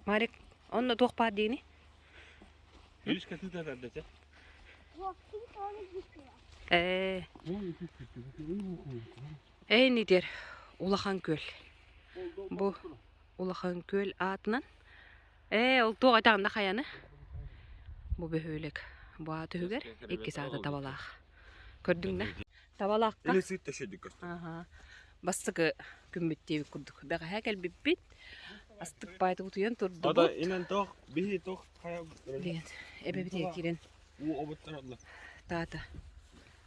Марик, онно туох баар диэни? Ээ. Эй, нитер, улахан күөл. Бу улахан күөл аатынан. Ээ, ол туох этэҕинэ хайаны? Бу бөһүөлэк бу аат үһүгэр икки саата табалаах. Көрдүҥ да? Табалаахха. Аха. Бастакы күммүт диэбит курдук. Бэҕэһээ кэлбиппит. Астык баайдык утуйан турдубут. Диэн эбэбитигэр киирэн таата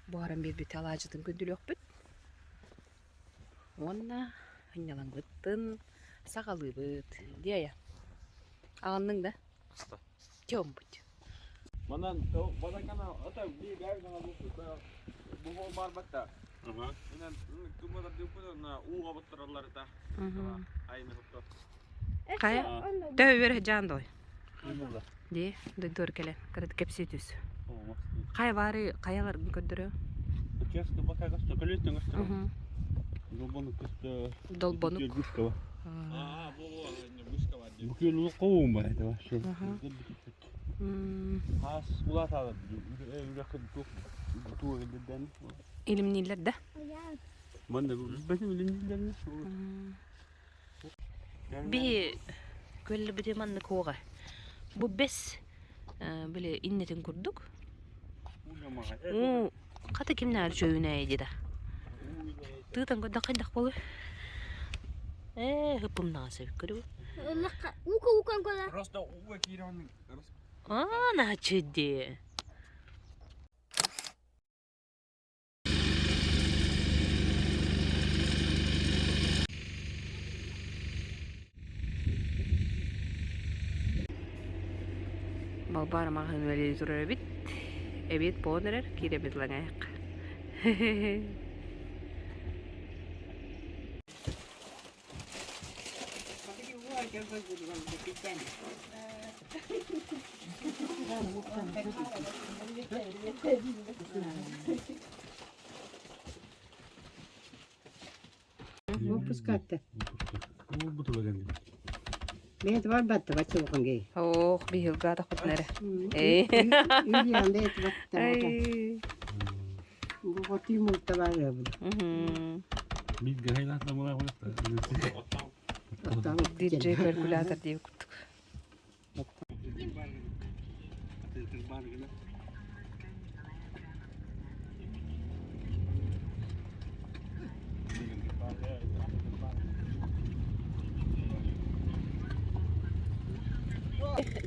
буһаран биэрбит алаадьытын күндүлүөхпүт. Уонна ынньалаҥмытын саҕалыыбыт. Диэйэ. Аҕынныҥ да? Тёмбут. Манан водоканал ата би бэр гана бу бу барбатта. Инен кыммадар уу оботторолларыта. Айны хопто. Хайа? Төһө үөрэ жаан дой. Дии, дойдуор кэлэн, кырат кэпсии түс. Хайа баары хайаларын көрдөрө? Долбонук. Илимнииллэр да? Биһи көллөбүтэ маннык уоҕа. Бу бэс били иннэтин курдук. Уу хата кимнээр үчүгэй дии да. Тыытан көрдөх хайдах буолуй? Ээ хыппымнаҕа сөп көрү. Аа наһаа дии. Балбаара маҕаһыын үлэлии турар эбит. Эбиэт буолан эрэр, киирэбит лаҥайах. Выпускать-то. Бэйэтэ барбатта баччалыкын кей. Ох, биһилга атахпытын эрэ. Эй. Үйүн бэйэтэ батта. Бу хотуй мулта бар бу. Диджей калькулятор диэбит курдук.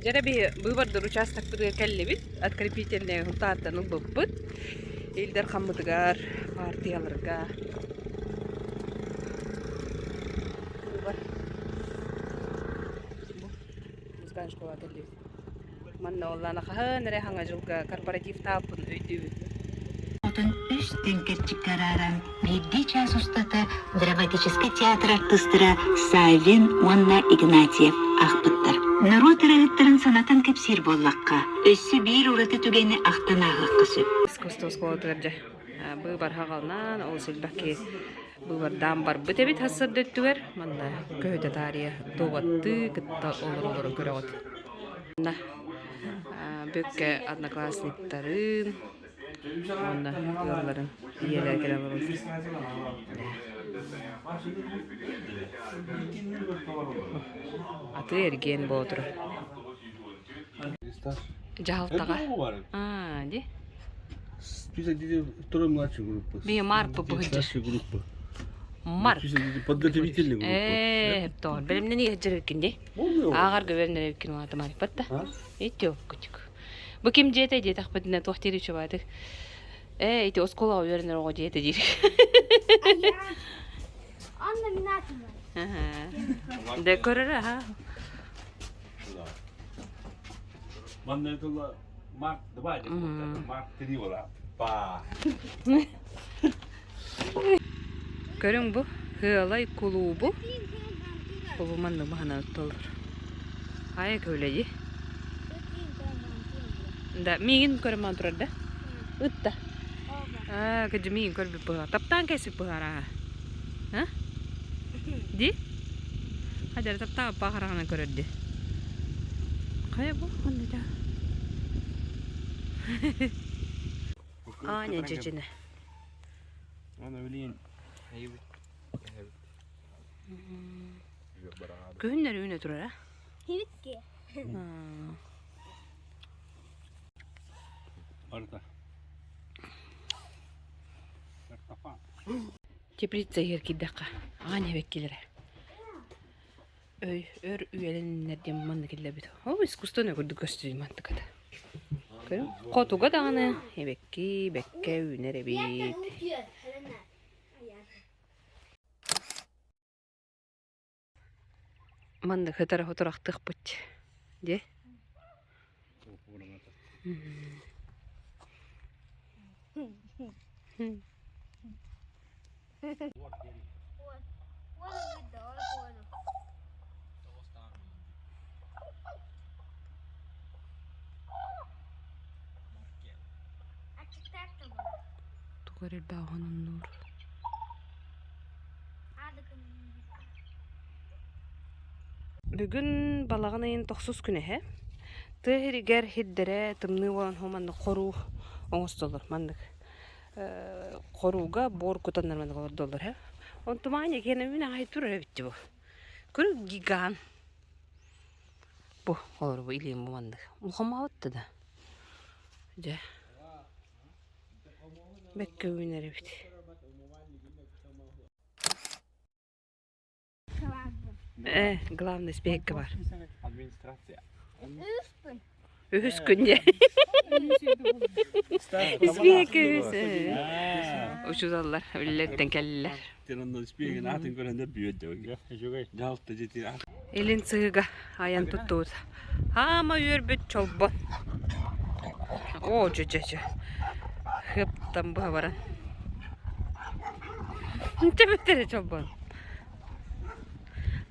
Дьэрэ биһи быыбардыр учаастакпытыгар кэллибит, открепительнай Һунтаартан ылбыппыт. Ил Дархаммытыгар, партияларга быыбар музыкальнай школа кэллибит. Манна уоллаана хаһан эрэ хаҥа дьылга корпоративтааппын өйдүүбүн. Отон үс тэҥ кэрчиккэ арааран биирдии чаас устата драматическай театр артыыстара Саввин уонна Игнатьев аахпыттар. Норуот ырыаһыттарын санатан кэпсиир буоллахха, өссө биир ураты түгэни ахтан ааһыахха сөп. Искусство оскуолатыгар дьэ быыбар хаҕалнаан олус элбэх киһи быыбардаан барбыт эбит сарсыарда өттүгэр манна көһүтэ таарыйа дуобаттыы кытта олороллорун көрөҕүт. Манна Бүккэ одноклассниктарын уонна ыалларын ийэлэрэ кэлэн олороллор. Атыы-эргиэн боотура. Дьаһалтаҕа. Аа, ди. Второй младшей группы. Би Марк быһыдьыр. Старшей группы. Марк. Подготовительной группы. Ээ, тоҕор. Бэлэмнэни иһдьэр ди. Ааҕар көбөрнөр эбиккин улаатым арыппат да. Ити оккутук. Бу ким дьиэтэ диэтэхпитинэ туох диир үчүгэйдик. Ээ, ити оскуолаҕа үөрэнэр оҕо дьиэтэ диир. Аха. Да көрөр аха. Манна тыла Марк 2 деп Марк 3 буолар. Ба. Көрүҥ бу. Һыалай кулуубу Кулуу маннык маһынан оттоллор. Айа көлөйи. Да, миигин көрөн турар да? Ытта. Аа, кыдьы миигин көрбүт быһа. Таптаан кэсип быһара. А? Ди? Хадьара таптаан аппаа хараҕынан көрөр ди. Хайа бу ханна да? Аня дьэдьэнэ. Оны билин. Эйбит. Күһүннэр үүнэ турара. Хибитке. Барыта. Картофан. Теплица иһэр киирдэххэ, аан эбэккилэрэ. Өй, өр үйэлэннэр диэн манна киллэрбит. Ол искусственный курдук көстүү мантыката. Көрүҥ, хотуга даҕаны эбэкки, бэккэ үүнэр эбит. Маннык ытара отурахтыахпыт дии. Тугу эрэ элбэҕи хонуннуур. Бүгүн балаҕан ыйын тохсус күнэ эһэ. Тыа сиригэр сирдэрэ тымныы буолан маннык хоруу оҥостоллор маннык хорууга буор кутаннар маннык олордоллор эһэ. Онтумаан икиэнэ үүн аҕай турар эбит дии бу. Көрү гигант. Бу олору бу илиим бу маннык. Улахамаабыт да. Дьэ. Бэккэ үүнэр эбит. Э, главный спиһиккэ бар. Администрация. Үһүс күн дьэ. Испиэккэ үһүс. Учууталлар үлэлэриттэн кэллилэр. Спиэгин атын көрөндөр бүөт Дьалта дьити Илин сыһыга айан туттубут. Хаама үөрбүт чолбон. Оо, дьэ-дьэ-дьэ. Хыптан быһа баран. Төбөттөрө чолбон.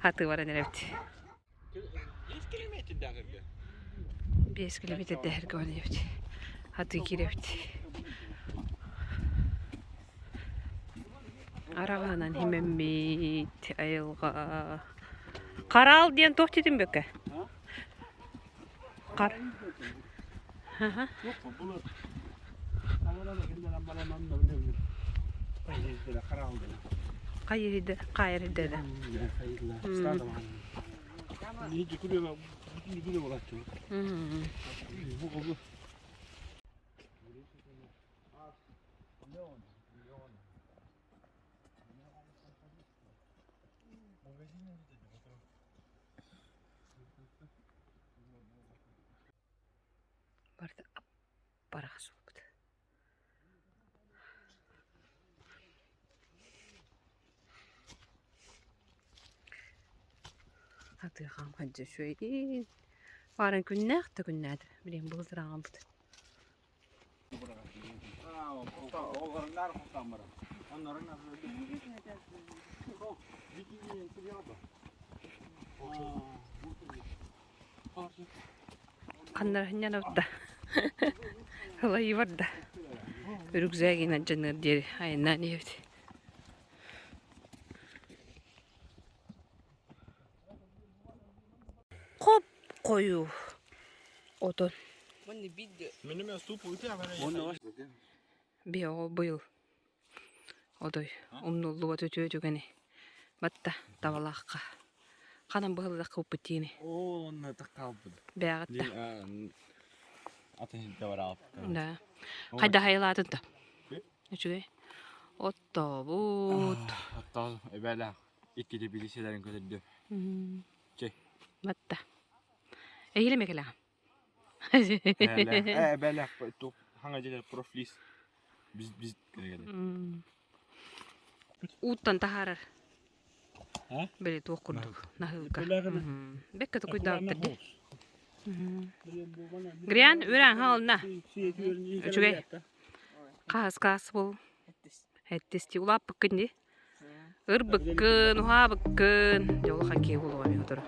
Хатыы баран эрэбит. 5 километрдээхэргэ баран эбит. Хатыы киирэбит. Араҕаһынан химэммит айылҕа. Хараал диэн туох дитин бөкө? Хар. Хайыһыйда, хаайар да. Барыта аппараах суолбут. Атыыхаам хадьа үчүгэйин. Баарын күннээх да күннээтэ. Билигин былтырааҕыммыт. Ханнара ханньанабыт да ылайыы барда. Рюкзагынан дьаныар диэри айаннаан иһэбит. Хоп хойуу отон. Биоҕо быйыл Отой умнуллубат үтүө түгэни батта табалаахха ханан быһыллахха уппут диини Оо, онно хаалбыт. Бээҕитта. Атын сиргэ бараабыт. Да. Хайда хайылаатын да. Үчүгэй. Оттообут. Оттоон эбээлээх иккити билисэлэрин көтөрдө. Чэй. Батта. Эһиилэ мекелэҕин. Эбээлээх хаҥа дьиэлэр профлист биз биз Ууттан таһаарар. Били туох курдук наһыылка. Бэккэ токуйдаабыттар дии. Гриан үрээн хаална. Үчүгэй. Хаас хаас бол. Эттис ти улааппыккын дии. Ырбыккын, уһаабыккын. Дьэ улахан киһи буолуоҕа эмиэ сотору.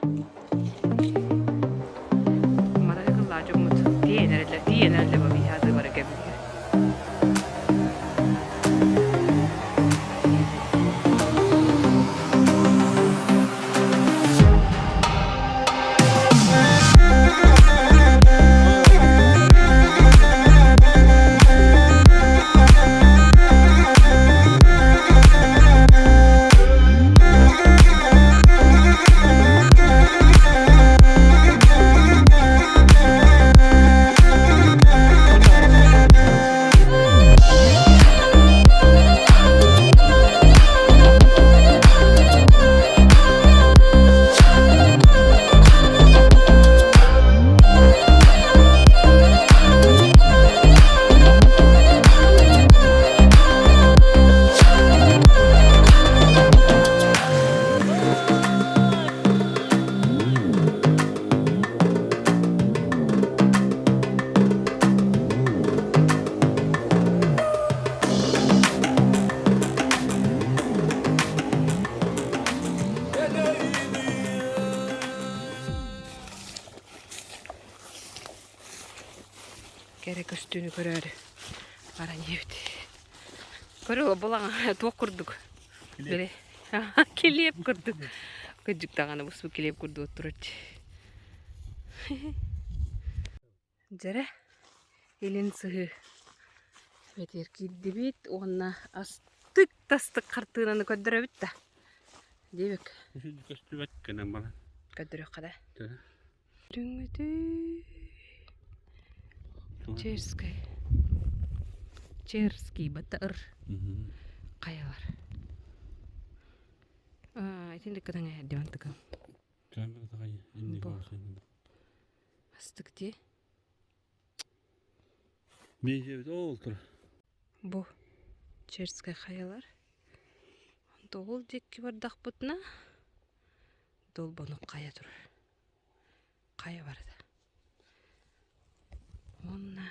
Матайы кыллаа дьоммут тиийэн эрэллэр, тиийэн эрэллэр бу биһиэхэ бары кэмигэр. Кэрэ көстүүнү көрөөрү баран иһэбит. Көрө булаҥ туох курдук. Били килиэп курдук. Кырдьык даҕаны бу килиэп курдук турар. Дьэрэ илин сыһыы эбэтигэр киирдибит уонна астык тастык хартыынаны көрдөрөбүт да диэбик. Көстүбэт гынан баран. Көрдөрүөххэ да. Түҥүтүй Черскэй. Черский батыр хайалар. Итинник гынан эһэрдибэн тыкым. Астык дии. Бу Черскэй хайалар. Онто ол диэки бардахпытына Долбонук хайа турар. Хайа барда. Уонна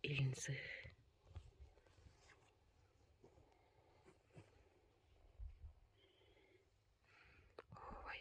илин сыһыы. Ой.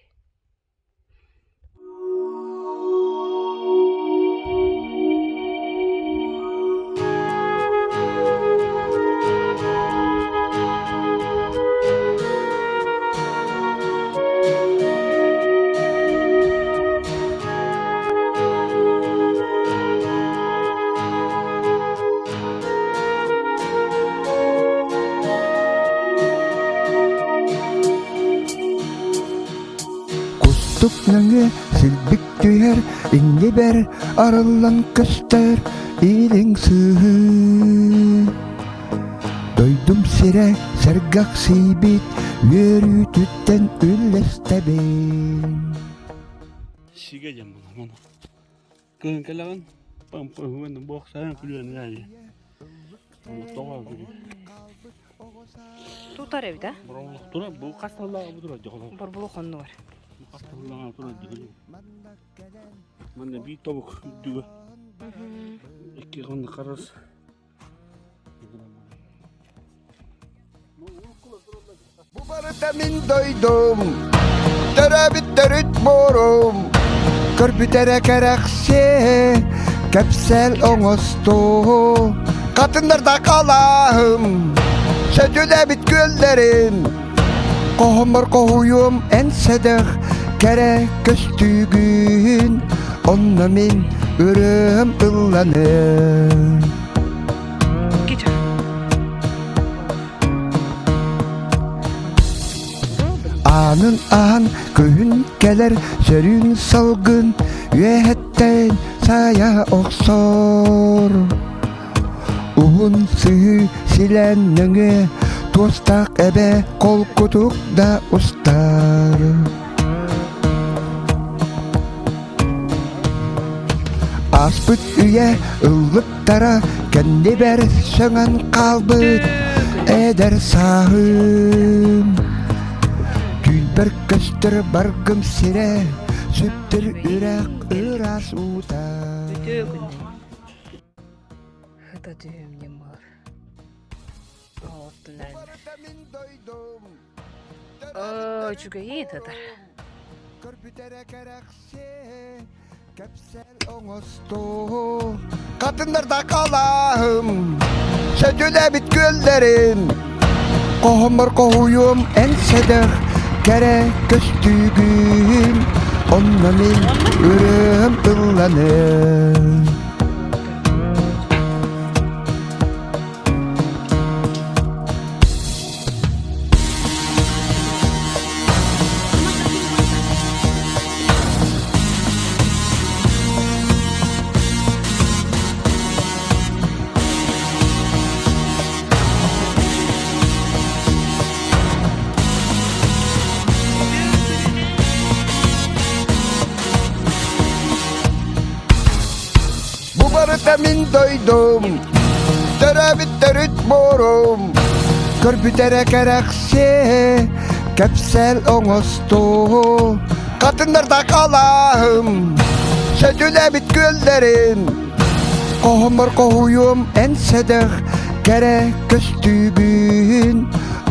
Кустук нөҥүө силбик түһэр, иннибэр арыллан көстөр илиҥ сыһыы. Дойдум сирэ сэргэх сийбит, үөрүүтүттэн үллэстэбин. Сигэ диэн буолар. Кыһын кэлэҕин, пампаһыгын буохсайан күлүөн гаайы. Тоҕо күлү. Тутар эбит а? Тура бу хас тыллааҕы бу тура дьоҕолор. Борбулу хоннугар. Бу хас тыллааҕы тура дьоҕолор. Манна биир тобук үрдүгэ. Икки хонну харас. Бу барыта мин дойдум, төрөөбүт төрүт буорум, көрбүт эрэ кэрэхсиэ, кэпсэл оҥостуу, хатыннарда халааһым, сөтүлээбит күөллэрим, хоһоммор хоһуйуом эн сэдэх кэрэ көстүүгүн, онно мин ырыам ылланыам. Аанын аһан күһүн кэлэр сөрүүн салгын үөһэттэн сайа охсор. Уһун сыһыы силэн нөҥүө туостаах эбэ холкутук да устар. Ааспыт үйэ ыллыктара кэннибэр сөҥөн хаалбыт эдэр сааһым. Түүнбэр көстөр баргым сирэ, сүптэр үрэх ыраас уута. Үтүө күннэн. Хыта түһүм ньыммар. Оттунан. Үчүгэйи тытар. Көрбүтэрэ кэрэхсиэ, кэпсэл оҥостуу. Хатыннарда халааһым, сөтүлэбит күөллэрим. Хоһоммор хоһуйуом эн сэдэх кэрэ көстүүгүн. Онно мин ырыам ылланыам. Бу барыта мин дойдум, төрөөбүт төрүт буорум, көрбүтэрэ кэрэхсиэ, кэпсэл оҥостуу, хатыннарда халааһым, сөтүлээбит күөллэрим, хоһоммор хоһуйуом эн сэдэх кэрэ көстүүгүн,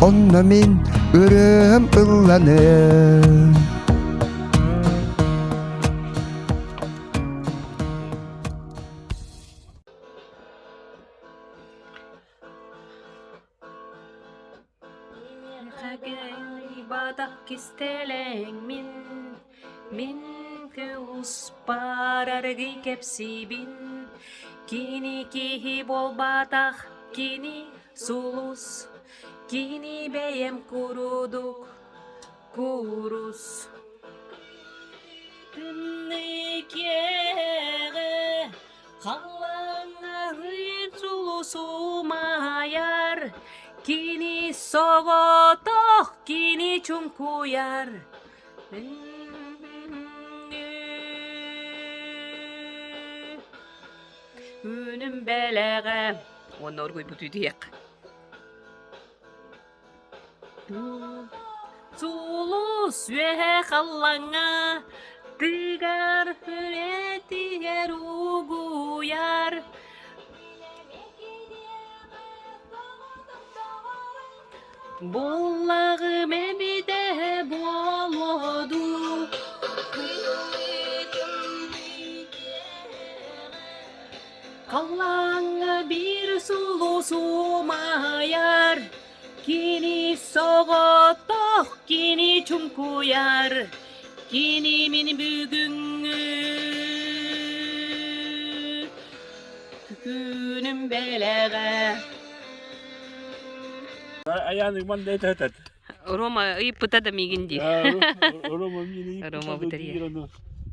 онно мин ырыам ылланыам. Батах кистэлэҥ мин, мин кыуспар аргый кэпсиибин. Кини киһи буолбатах, кини сулус, кини бэйэм курдук курус. Тымныы киэҕэ халлааҥҥа сулус умайар, кини соҕотох, кини чуҥкуйар. Күнүм бэлэҕэ уонна оргуйбут үтүөх. Сулус үөһэ халлаҥҥа тыгар үрэтигэр угуйар. Буоллаҕым эбитэ буолуо дуу Халлааҥҥа биир сулус умайар, кини соҕотох, кини чуҥкуйар, кини мин бүгүҥҥү күнүм бэлэҕэ. Айаан да этэ Рома ыйыппыта да миигин дии. Рома миигин Рома бутария.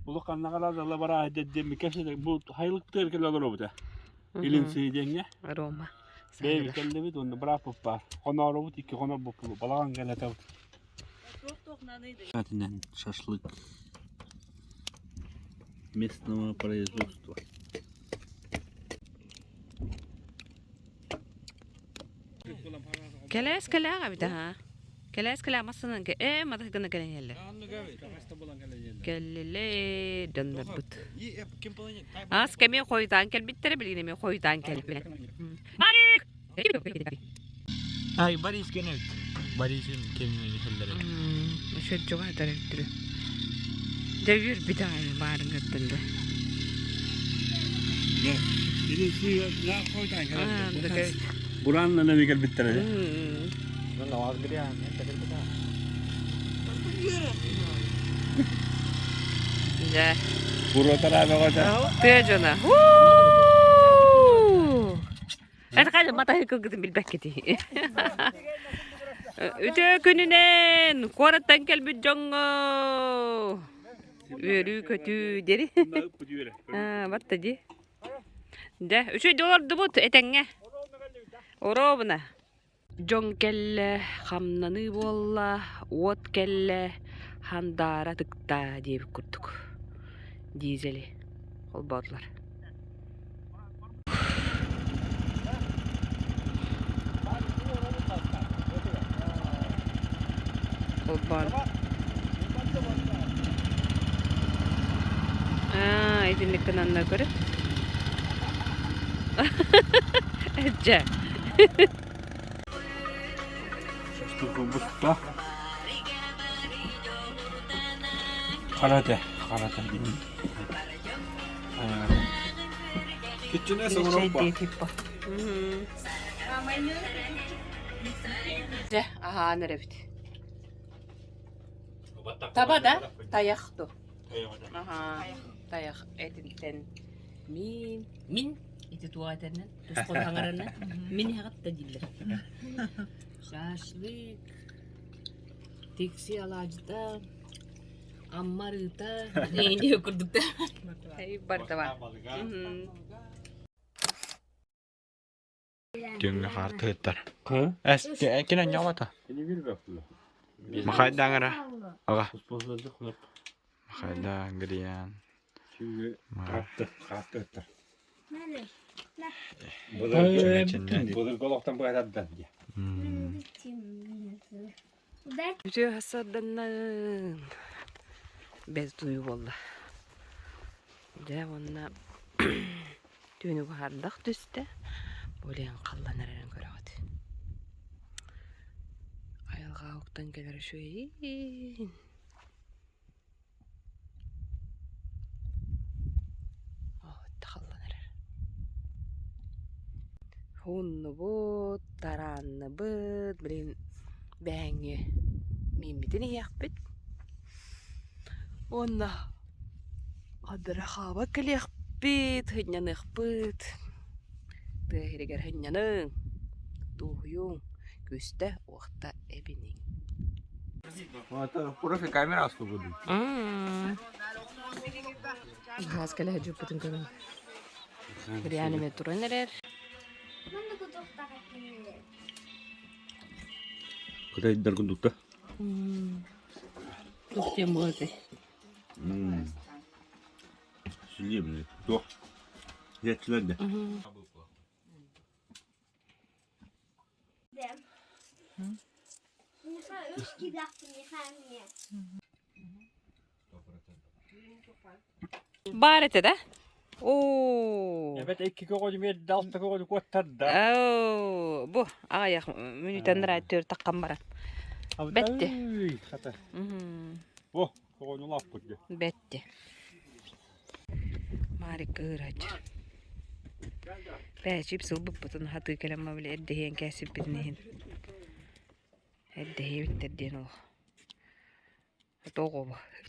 Улаханнаҕа бараа деддемми кэпсэтэ бу хайылыктыыр кэлэ олоробута. Илин сыйдеңҥэ. Рома. Бэйэбит кэллибит уонна бырааппыт баар. Хонооробут икки хонорбуппут балаҕан кэлэтэбит. Атынан шашлык местного производства. Кэлээс кэлээх эбит аһа. Кэлээс кэлээх массынан ээ мата гына кэлэн иһэллэр. Кэллилэр дьоннорбут. Аас кэмиэ хойутаан кэлбиттэрэ билигин эмиэ хойутаан кэлбит. Ай, Борис кенет. Борисин кеммени хеллере. Шөджөҕө атар өттүрү. Дьэ үөрбүт аҕай баарыҥҥыттан да. Буранна нemi келбиттер Дьэ. Буруотара бөҕөтө. Тыа дьоно. Эн хайа матаһыкылгытын билбэккитий. Үтүө күнүнэн куораттан кэлбит дьоҥҥо үөрүү-көтүү дири. Батта дии. Дьэ, үчүгэй олордубут этэҥҥэ. Оруобуна. Дьон кэллэ, хамнаныы буолла, уот кэллэ, хандаара тыкта диэбит курдук. Дизели холбоотулар. Холбоон. Аа, итинник гынанна көрө. Дьэ. Шашлык буста. Хара этэ, хара этэ. Киччине саҥараппа. Дьэ, аһаан эрэбит. Таба да тайах ту. Аһаа, тайах этинтэн мин мин ити туох этэринэн тус хаҥарарынан мин иһэҕит да дииллэр. Шашлык, тикси алаадьыта, Амма арыыта, эйиэхэ курдук да. Бардава. Түҥҥэ хаартыһыттар. Эс, кини ньоҕото. Махайдаҥара. Аҕа. Махайдаан гриан. Былыргы олохтон быһатардан дии. Үтүө сарданнан бэс дуйу буолла. Дьэ уонна түүнү баһардах түстэ. Болен халлан эрэрин көрөҕүт. Айылҕа уктан кэлэр үчүгэйин. Халлан эрэр. Ууннубут, тараанныбыт, блин, бээҥҥи мииммитин иһиэхпит. Уонна хадырахаабат кэлиэхпит, сынньаныахпыт. Тыа иһигэр сынньаныҥ, дуоһуйуҥ, күүстэ-уохта эбиниҥ. Профи камера астыбыды. Газ кэлэ дьуппутун көрөн. Бирианеме туран эрэр. Кытайдар курдукта. Туох диэн буолуой? Силиэбили. Туох. Ятчылар да. Баар этэ да? Оо. Эбэт икки көҕүлү биэрдэ, алта көҕүлү куоттарда. Оо, бу аҕыйах мүнүүтэн ыраат таххан баран. Бэтти. Хата. Бу, көҕүлү улааппыт дьэ. Бэтти. Марик ыырааччы. Бээчип сылбыппытын хатыы кэлэн били эрдэһиэн кээсиппитин иһин. Эрдэһиэбиттэр диэн олох. Тоҕо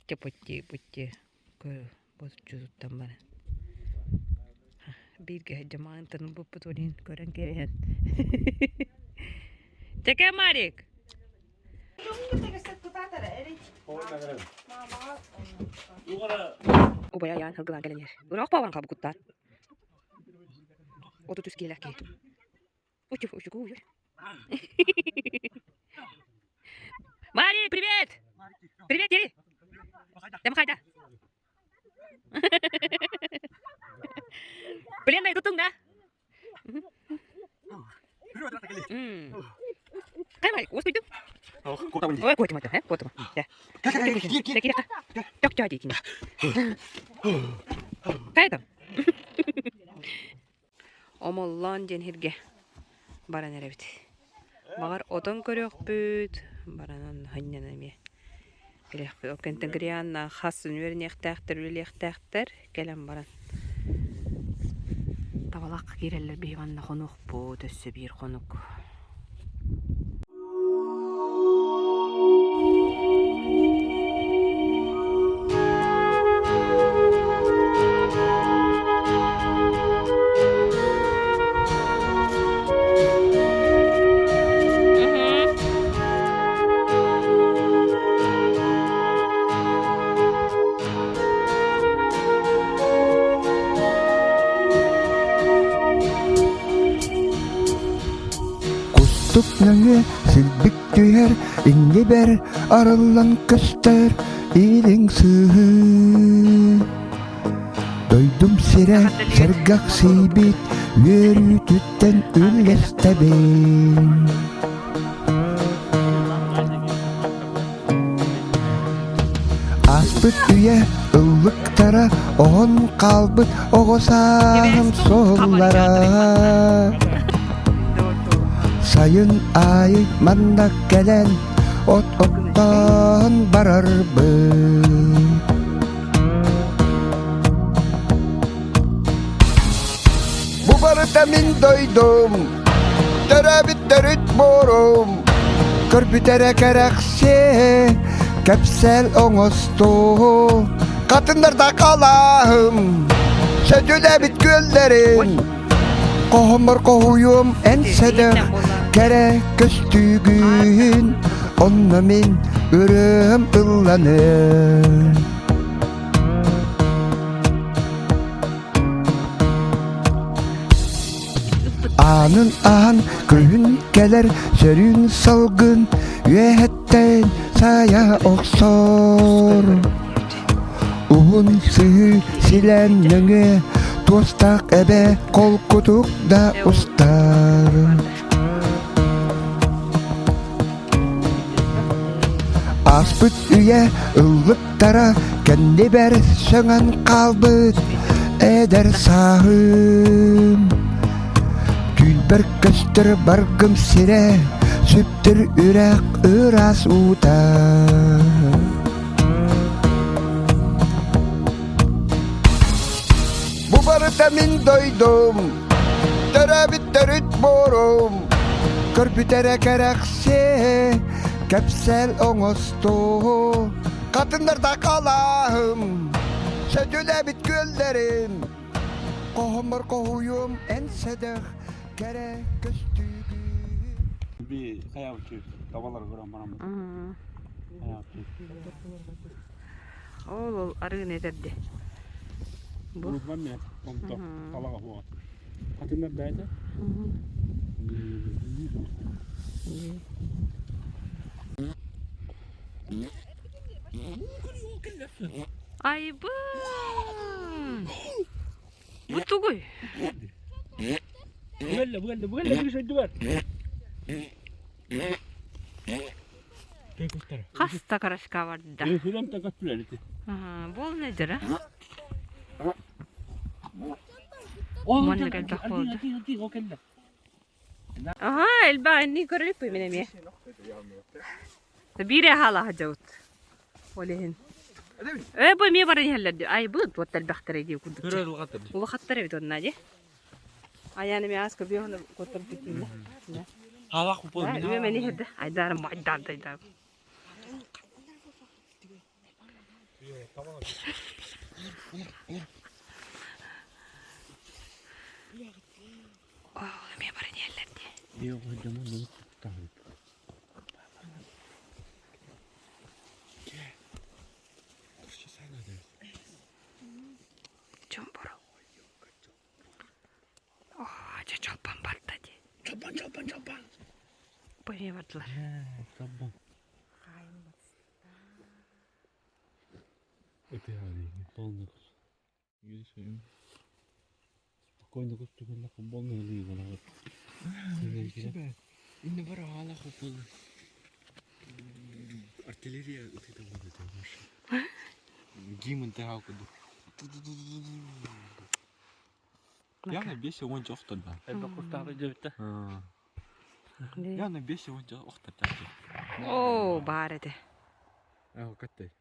тепотти путти ботуччутуттан баран. Бииргэ дьамаантан ылбыппыт олин көрөн кэбиһэн. Чэкэ Марик! Убайа айаан сылгылаан кэлэн иһэр. Ыраах баалан хаалбыккыттаан. 33 киһилээх киһи. Учу, учу, уй. Марик, привет! Привет, Ери! Тем хайда? Пленный тутуң да? Кай Марик, уоспуйдум? Ой, котима, э, котима. Чок-чок дейкин. Кай там? Омоллоон диэн сиргэ баран эрэбит. Баҕар отон көрүөхпүт, баранан ханньана эмиэ кэлиэхпит. Ол кэнтэн Грианна хас үөрэниэхтээхтэр, үлэлиэхтээхтэр кэлэн баран табалаахха киирэллэр биһи манна хонуохпут өссө биир хонук. Кустук нөҥүө силбик түһэр, иннибэр арыллан көстөр илиҥ сыһыы. Дойдум сирэ сэргэх сийбит, үөрүүтүттэн үллэстэбин. Ааспыт үйэ ыллыктара оһон хаалбыт оҕо сааһым суоллара. Сайын аайы манна кэлэн от оттоон барарбын. барыта мин дойдум, төрөөбүт төрүт буорум, көрбүтэрэ кэрэхсиэ, кэпсэл оҥостуу, хатыннарда халааһым, сөтүлээбит күөллэрим, хоһоммор хоһуйуом эн сэдэх кэрэ көстүүгүн, онно мин ырыам ылланыа. Аанын аһан күһүн кэлэр сөрүүн салгын үөһэттэн сайа охсор. Уһун сыһыы силэн нөҥүө туостаах эбэ холкутук да устар. Ааспыт үйэ ыллыктара кэннибэр сөҥөн хаалбыт эдэр сааһым. Түүлбэр көстөр баргым сирэ, сүптүр үрэх ыраас уута. Бу барыта мин дойдум, төрөөбүт төрүт буорум, көрбүтэрэ кэрэхсиэ, кэпсэл оҥостуу, хатыннарда халааһым, сөтүлээбит күөллэрим, хоһоммор хоһуйуом эн сэдэх кэрэ көстүүгүн. Би хайаабыччы табалар көрөн бараммыт. Ол ол арыын этэрди. Бу. Урутман мен онто талаға хуа. Хатыннар бәйті. Айбын! Бу тугуй? Бугелле, бугелле, бугелле, bir şey duvar. Хас да карашка барда. Хүлэм такаттылар ити. Буолна дьара. Манна кэлбэх буолду. Аха, элбэх инни көрүлүппүй мин эмиэ. Биир хаалаха дьабыт. Ол иһин. Ээ, бу эмиэ баран иһэллэр дии. Ай, бу туот элбэхтэрэ дии курдук. Улахаттар эбит онна дии. Аян эмиэ аас көбүө куттар бүтүүнэ. Хаалаах купол Үө мени иһэрдэ. Айдаарым, айдаар, айдаар. Ол эмиэ баран иһэллэр дии. Чомпоро. Оо, дьэ чолбон барда дии. Чолбон, чолбон, чолбон. Бу эмиэ бардылар. Чолбон. Спокойно кустугунна футболны ылыы Инне бар аала хопол. Артиллерия ытыта будет. Гимн тахау куду. Яна бесе он жохтор да. Элбэх кустаах дьэбитэ. Яна бесе он охтор да. Оо, баар этэ. Аа, каттай.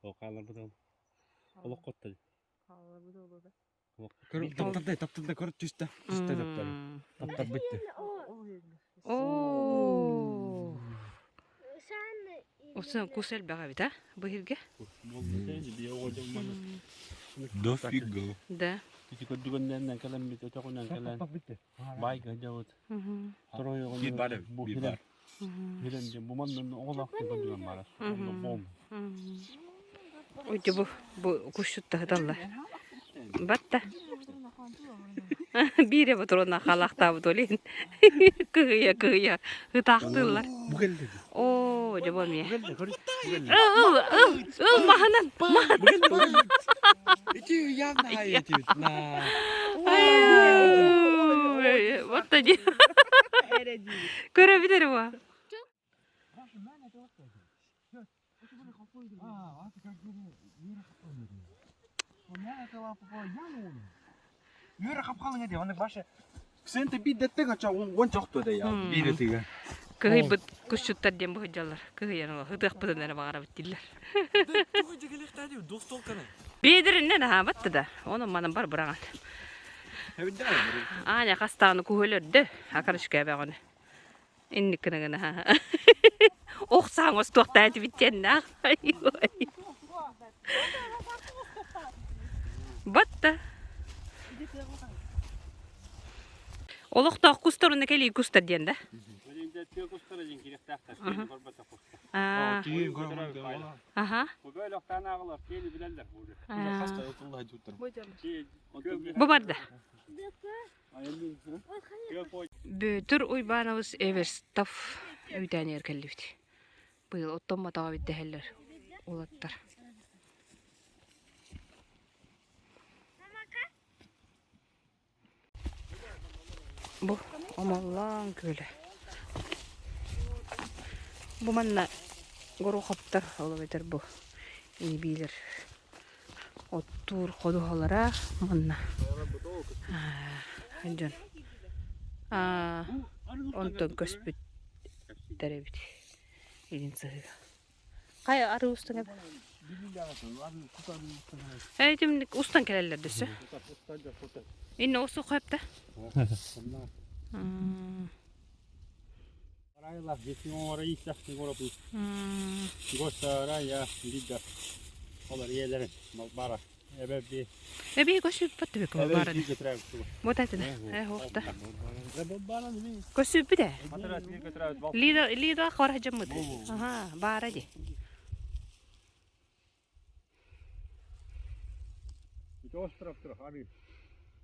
О хааларбыт ол. Олох коттал. Таптардай, таптардай көрө түстэ. Түстэ таптар. Таптар битти. Оо. Усын кус элбэх эбит, а? Бу иһиргэ? Дофига. Да. Ити көрдүгөннэн кэлэн бит өтөҕүнэн кэлэн байга дьабыт. Bir бар, bir бар. Билен бу маннын оҕолоох көрдүгөн бара. Бом. Ой, бу бу кусчут таһыталлар. Батта. Биире ботуруна халахтаабыт олин. Кыһыйа кыһыйа ытаахтыыллар. Бу келди. Оо, дьэ бу эмиэ. Бу келди, көрү. Ыл, ыл, ыл, маһынан, маһынан. Ити явно эти на. Ай, вот тоді. Көрө битер бу. Үөрэ хапхалың эти, оны башы. Сен те би деттег ача он жохто да я. Би деттег. Кыһыйбыт кусчуттар диэн быһыдьаллар. Кыһыйан ола ытыахпытын эрэ баҕарабыт дииллэр. Биэдэриннэн аһаабатта да. Онон манан бар быраҕан. Аня хастааны куһу өлөрдө. Акарышка эбэҕин. Инник гына гына. Ох саҥ остуохтаа этибит диэннээх. Батта. Олохтоох кустар уонна кэлии кустар диэн да? Аха. Бу барда. Бүөтүр Уйбаанабыс Эверстов үүтээнигэр кэллибит. Быйыл оттоммотоҕо эбит дэһэллэр уолаттар. Бу Омоллоон күөлэ. Бу манна Горохоптор, ол эбэтэр бу ини-биилэр оттуур ходуһалара манна дьон онтон көспүттэр эбит илин сыһыыга. Хайа арыы устан эбит. Ээ итинник устан кэлэллэр дөссө. Инне устуохха эптэ. Эбии көсүүппэт түбүк баара. Вот это да. Э, Көсүүппүт ээ. Лида Лида хор дьаммыт. Аха, баара ди.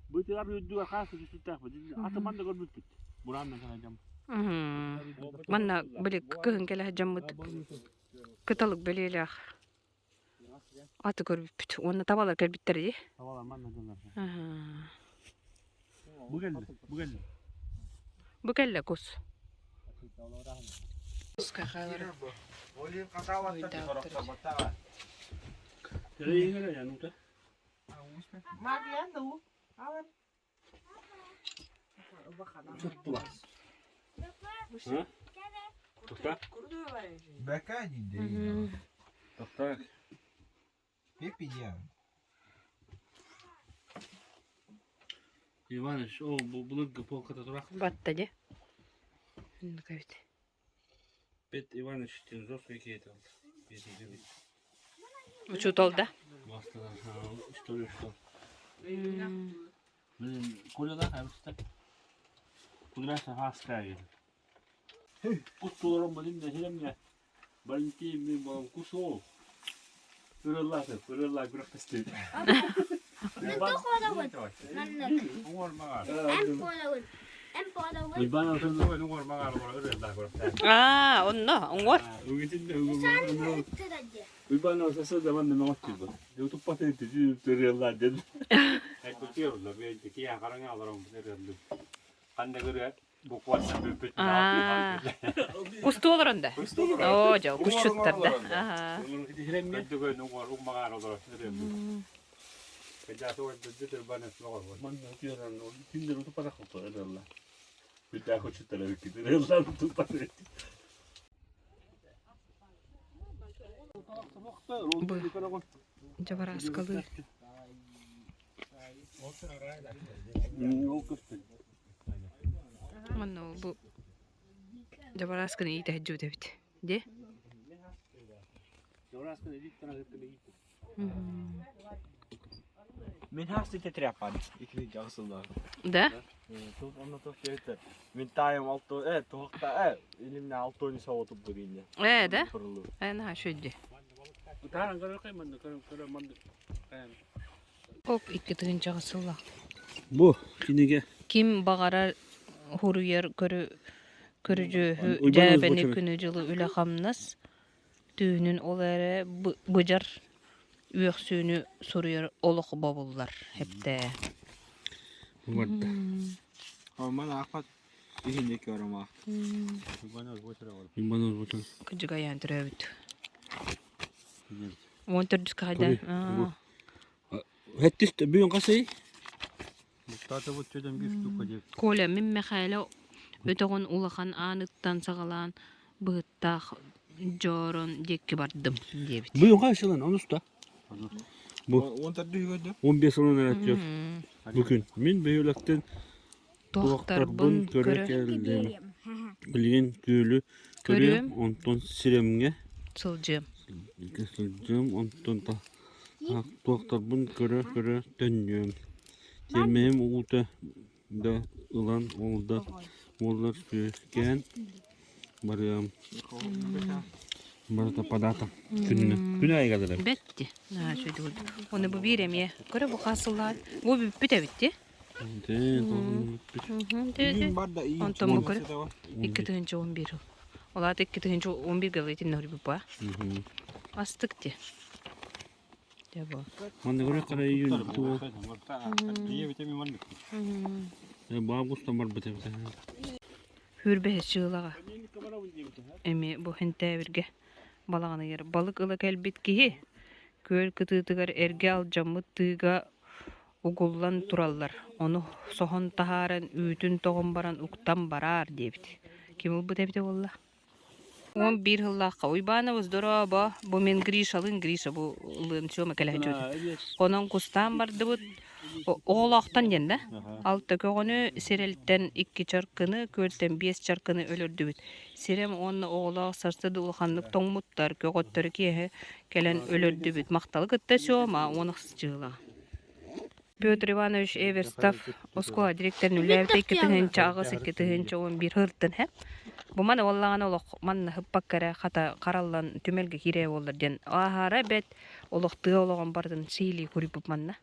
Бытыгар үрдүгэр хаас түстүттээх Атыман да көрбүппүт. Бураанна кэлэ дьам. Манна били кыһын кэлэ дьаммыт кыталык бэлиэлээх аты көрбүппүт. Уонна табалар кэлбиттэр дии. Табалар манна дьоннор. Бу кэллэ, бу кэллэ. Бу кэллэ кус. Иванович, о, былыргы полката турах. Батта дии. Оннук эбит. Пет Иванович Тензовский киһи Учуутал да? История учуутал. Блин, Колялаах абыста. Кудряша хаска Кус туларым блин нэһилэмҥэ Валентин мин балам кус ол. Ырыллааты, ырыллаа күрэхтэстибит. Мен тоқолауын. Маннык. Эм полауын. Эм полауын. Аа, онно, оҥор. Уйбаан саса да манна мөҕөттүүр Туппатын төрүөллаа ден. Аа. Кустуу олорон да? Оо, дьэ, кусчуттар да. Аха. Бу дьабарааскалыы. Манна бу дьабараасканы иитэ сылдьыбыт эбит. Дии? Мин хаастыта тряпан икки дьаҕсыллар. Да? Онно туох диэбиттэр. Мин таайым алто э туохта э илимне алтони соҕотуп бу Ээ да? Ээ наһаа үчүгэй Оп 2000 сыллаах. Бу кинигэ. Ким баҕарар хуруйар көрү көрүдьүөһү дьээбэни күнү-дьылы үлэ-хамнас түүнүн ол эрэ быдьар үөхсүүнү суруйар олох бобуллар эптээ. Барда. Орман аахпат иһин диэки оромаах. Кыдьыгайаан төрөөбүт. 14 хайда. Хэттис бүгүн хасый? Коля, мин Мэхээлэ өтөҕүн улахан ааныттан саҕалаан быһыттаах дьоорон диэки бардым диэбит. Бүгүн хас сылын онуста. Бу 15 сылын эрэ Бу күн мин бөһүөлэктэн туохтарбын көрө кэллим. Билигин күөлү көрүөм, онтон сирэмҥэ сылдьыам. Сылдьыам, онтон туохтарбын көрө-көрө төннүөм. Тиэрмэһим уута да ылан ол да буоллар сүөкээн барыам. Барыта подата күнүнэ. Күн аайы кэлэр. Бэтти. Аа, үчүгэй курдук. Оны бу биир эмиэ. Көрө бу хас сыллаах. Бу бүппүт эбит дии. Онтон бу көрө 2011 жыл. Ол аата 2011 гылы итиннэ хурбуппа. Астык дии. Дьэ бу. Манна көрө кара июнь туо. Баабустан барбыт эбит. Хүрбэһис чыылаҕа. Эми бу хэнтээбиргэ балаҕаныгар балык ыла кэлбит киһи күөл кытыытыгар эргэ алдьаммыт тыыга угуллан тураллар, ону соһон таһааран үүтүн тоҕон баран уктан бараар диэбит. Ким ылбыт эбитэ буолла? 11 сыллаахха Уйбаанабыс дорообо, бу мин Гришалыын Гриша бу ылыан Сёма кэлэһэ Онон кустаан бардыбыт. Оҕолоохтон диэн да. Алта көҕөнү сирэлтэн икки чаркыны, күөлтэн биэс чаркыны өлөрдүбүт. Сирэм уонна оҕолоох сарсыарда улаханнык тоҥмуттар, көҕөттөрү киэһэ кэлэн өлөрдүбүт. Махталы кытта Сёма уон ахсыс дьыала. Петр Иванович Эверстов оскуола директорын үлээбитэ 2008 2011 сылтан һэ. Бу маны уоллаҕына олох манна хыппакка эрэ хата хараллан түмэлгэ киирэ буоллар диэн ааһаара бэт олох тыа олоҕун барытын сиилии куруйбут манна.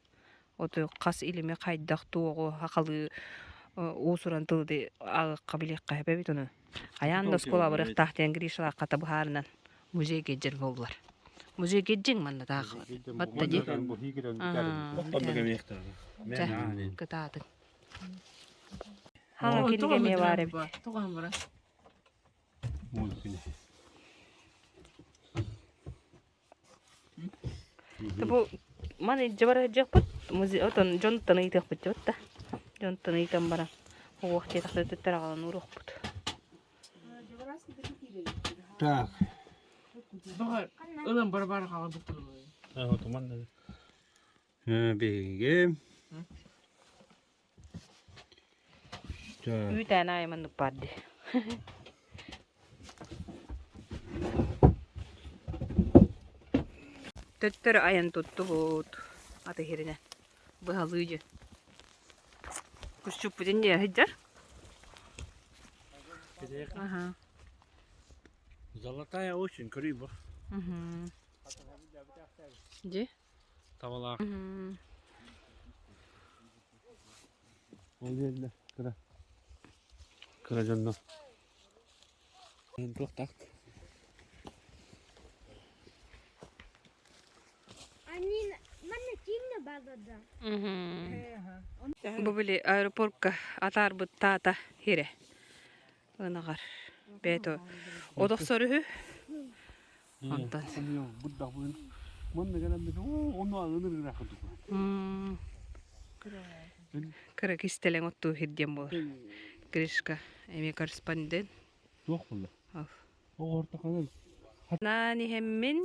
Оту хас илими хайдах туоҕу хахалыы уусуран тылы ааҕыахха билиэххэ сөп эбит ону. Хайаан да оскуола барыахтаах диэн Гришалаах хата быһаарынан музей киирдэр буоллар. Музей кирдьиҥ манна таах батта дии. Чэ, кытаатыҥ. Хаҥа кинигэ эмиэ баар эбит. Бу маны илдьэ бара сылдьыахпыт, музей отон дьонтон ыйытыахпыт дьэ да. Дьонтон ыйытан баран уох диэтэхтэрэ төттөрү аҕалан ууруохпут. Так. Ылан бар-бар хаалбыт Биһиги Үүтээн аайы маннык баар дии. Төттөрү айан туттубут аты иһиринэн быһалыы дьэ. Кусчуппутун дьиэ сылдьар. Аха. Золотая осень, көрүй бу. Дьи. Табалаах. Ол жерде кыра. Кыра дьонно. Туохтаах. Бу били аэропортка атаарбыт таата хире ынаҕар бэйэтэ одохсор үһү онтон кыра кистэлэҥ оттуу хирдиэн буолар Гришка эмиэ корреспондент Туох булла? Наан иһэммин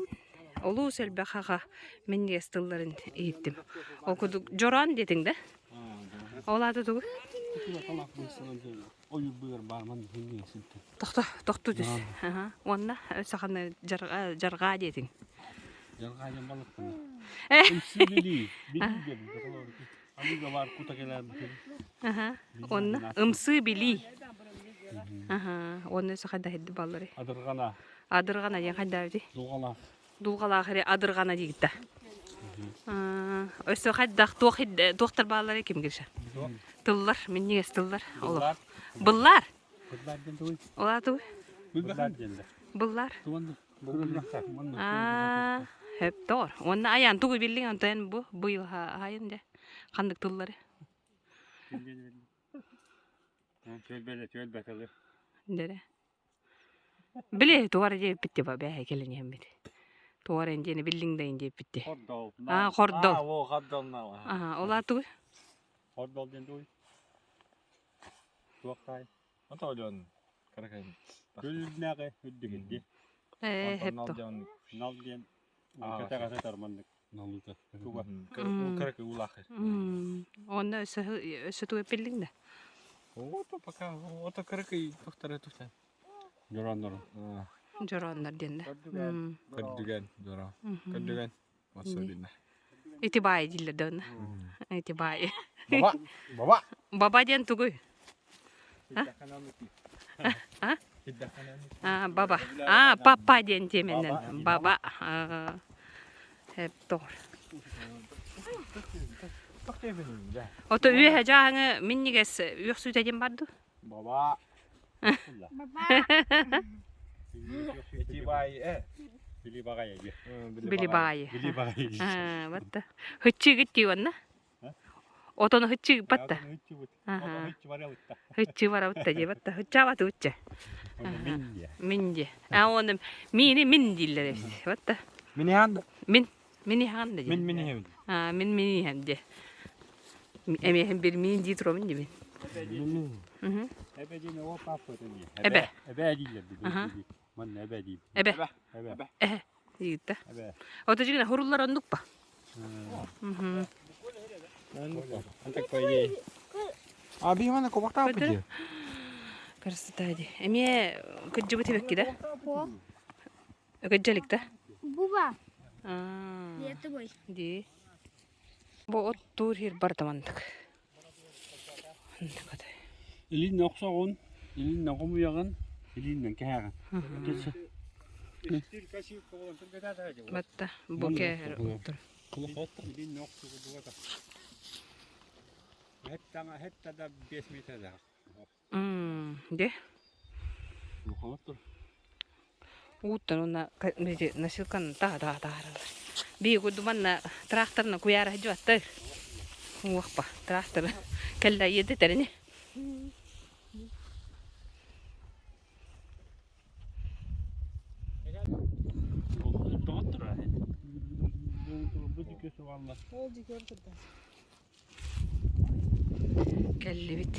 олус элбэх аҕа минньигэс тылларын иһиттим. Ол курдук дьороон диэтиҥ да? Ол аата тугуй? Тохто, тохтуу түс. Уонна саханы дьарҕаа диэтиҥ. Дьарҕаа диэн балыкпын. Уонна ымсыы билии. Уонна өссө хайда хидди баллары. Адырҕана. Адырҕана диэн хайдаабыти? Дулҕалаах. Дулҕалаах эрэ адырҕана диигит да. Өссө хайдах туох туохтар бааллары ким Гриша? Тыллар, минньигэс тыллар. Олох. Быллар. Быллар диэн тугуй? Ола тугуй? Быллар диэн Быллар. Аа, хөптоор. Уонна айаан тугу биллиҥ онтон бу быйыл хаайын дьэ. Ханнык тыллары? Түөлбэ тылы. Дэрэ. Били тугар диэппит типа бэһэ кэлин иһэммит. Тугар эн диэни биллиҥ да ин диэппит ти. Хордол. Аа, хордол. Аа, о, хордол нала. Аа, ола тугуй? Хордол диэн тугуй? Туохтай? Ото дьон каракай. Күлүннээҕи үрдүгүрди. Ээ, хепто. Нал диэн кэтэҕэ сытар маннык. Налыта. Туга. Кыра улаах. Онно өссө өссө тугу эппиллиҥ да? Ото пока ото кыракый тохтары тухтан. Дьорооннору. Дьорооннор диэн да. Көрдүгэн, дьоро. Көрдүгэн. Особенно. Ити баай дииллэр да онно. Ити баай. Баба. Баба. Баба диэн тугуй? А? А, баба. А, папа диэн тиэмэнэн. Баба. Тоҕор. Ото үөһэ дьааһыҥы минньигэс үөхсүүтэ диэн бар дуу? Баба. Ити баай э. Били баҕайы диye. Били баайы. Били баҕайы. Аа, батта. Хыччыгыт дии уонна. Отону хыччыгыппат да. Хыччы барабытта дии батта. Хыччаабаты учча. Мин диye. А оны мини мин дииллэр эбит. Батта. Мин иһэн Мин мин иһэн да Мин мин иһэбин. А мин мин иһэм диye. Эмиэһин бир мин дии турамын дии мин. Эбэ диэн о папа диye. Эбэ. Эбэ дииллэр дии. Манна эбэ диибит. Эбэ. Эбэ. Эһэ. Диитта. Эбэ. Ото дьигинэ хуруллар оннук па. Антак по идее. А би мана кобахтааппыт дии. Красота дии. Эмиэ кыдьыбыт эбэкки да? Кыдьалик да? Буба. Аа. Ветовой. Дии. Бу оттуур хир бардамандык. Оннук атай. Илииннэ охсоҕун, илииннэ хомуйаҕын, илииннэн кэһэҕин. Батта бу кэһэр оттор. Илииннэ охсугу Хетта да 5 метр Де? Ууттан уонна носилканы таһа таһаараллар. Бии курдук манна тракторынан куйаара сылдьыбаттар. Уохпа трактор кэллэ иэдэтэр ини. Кэллибит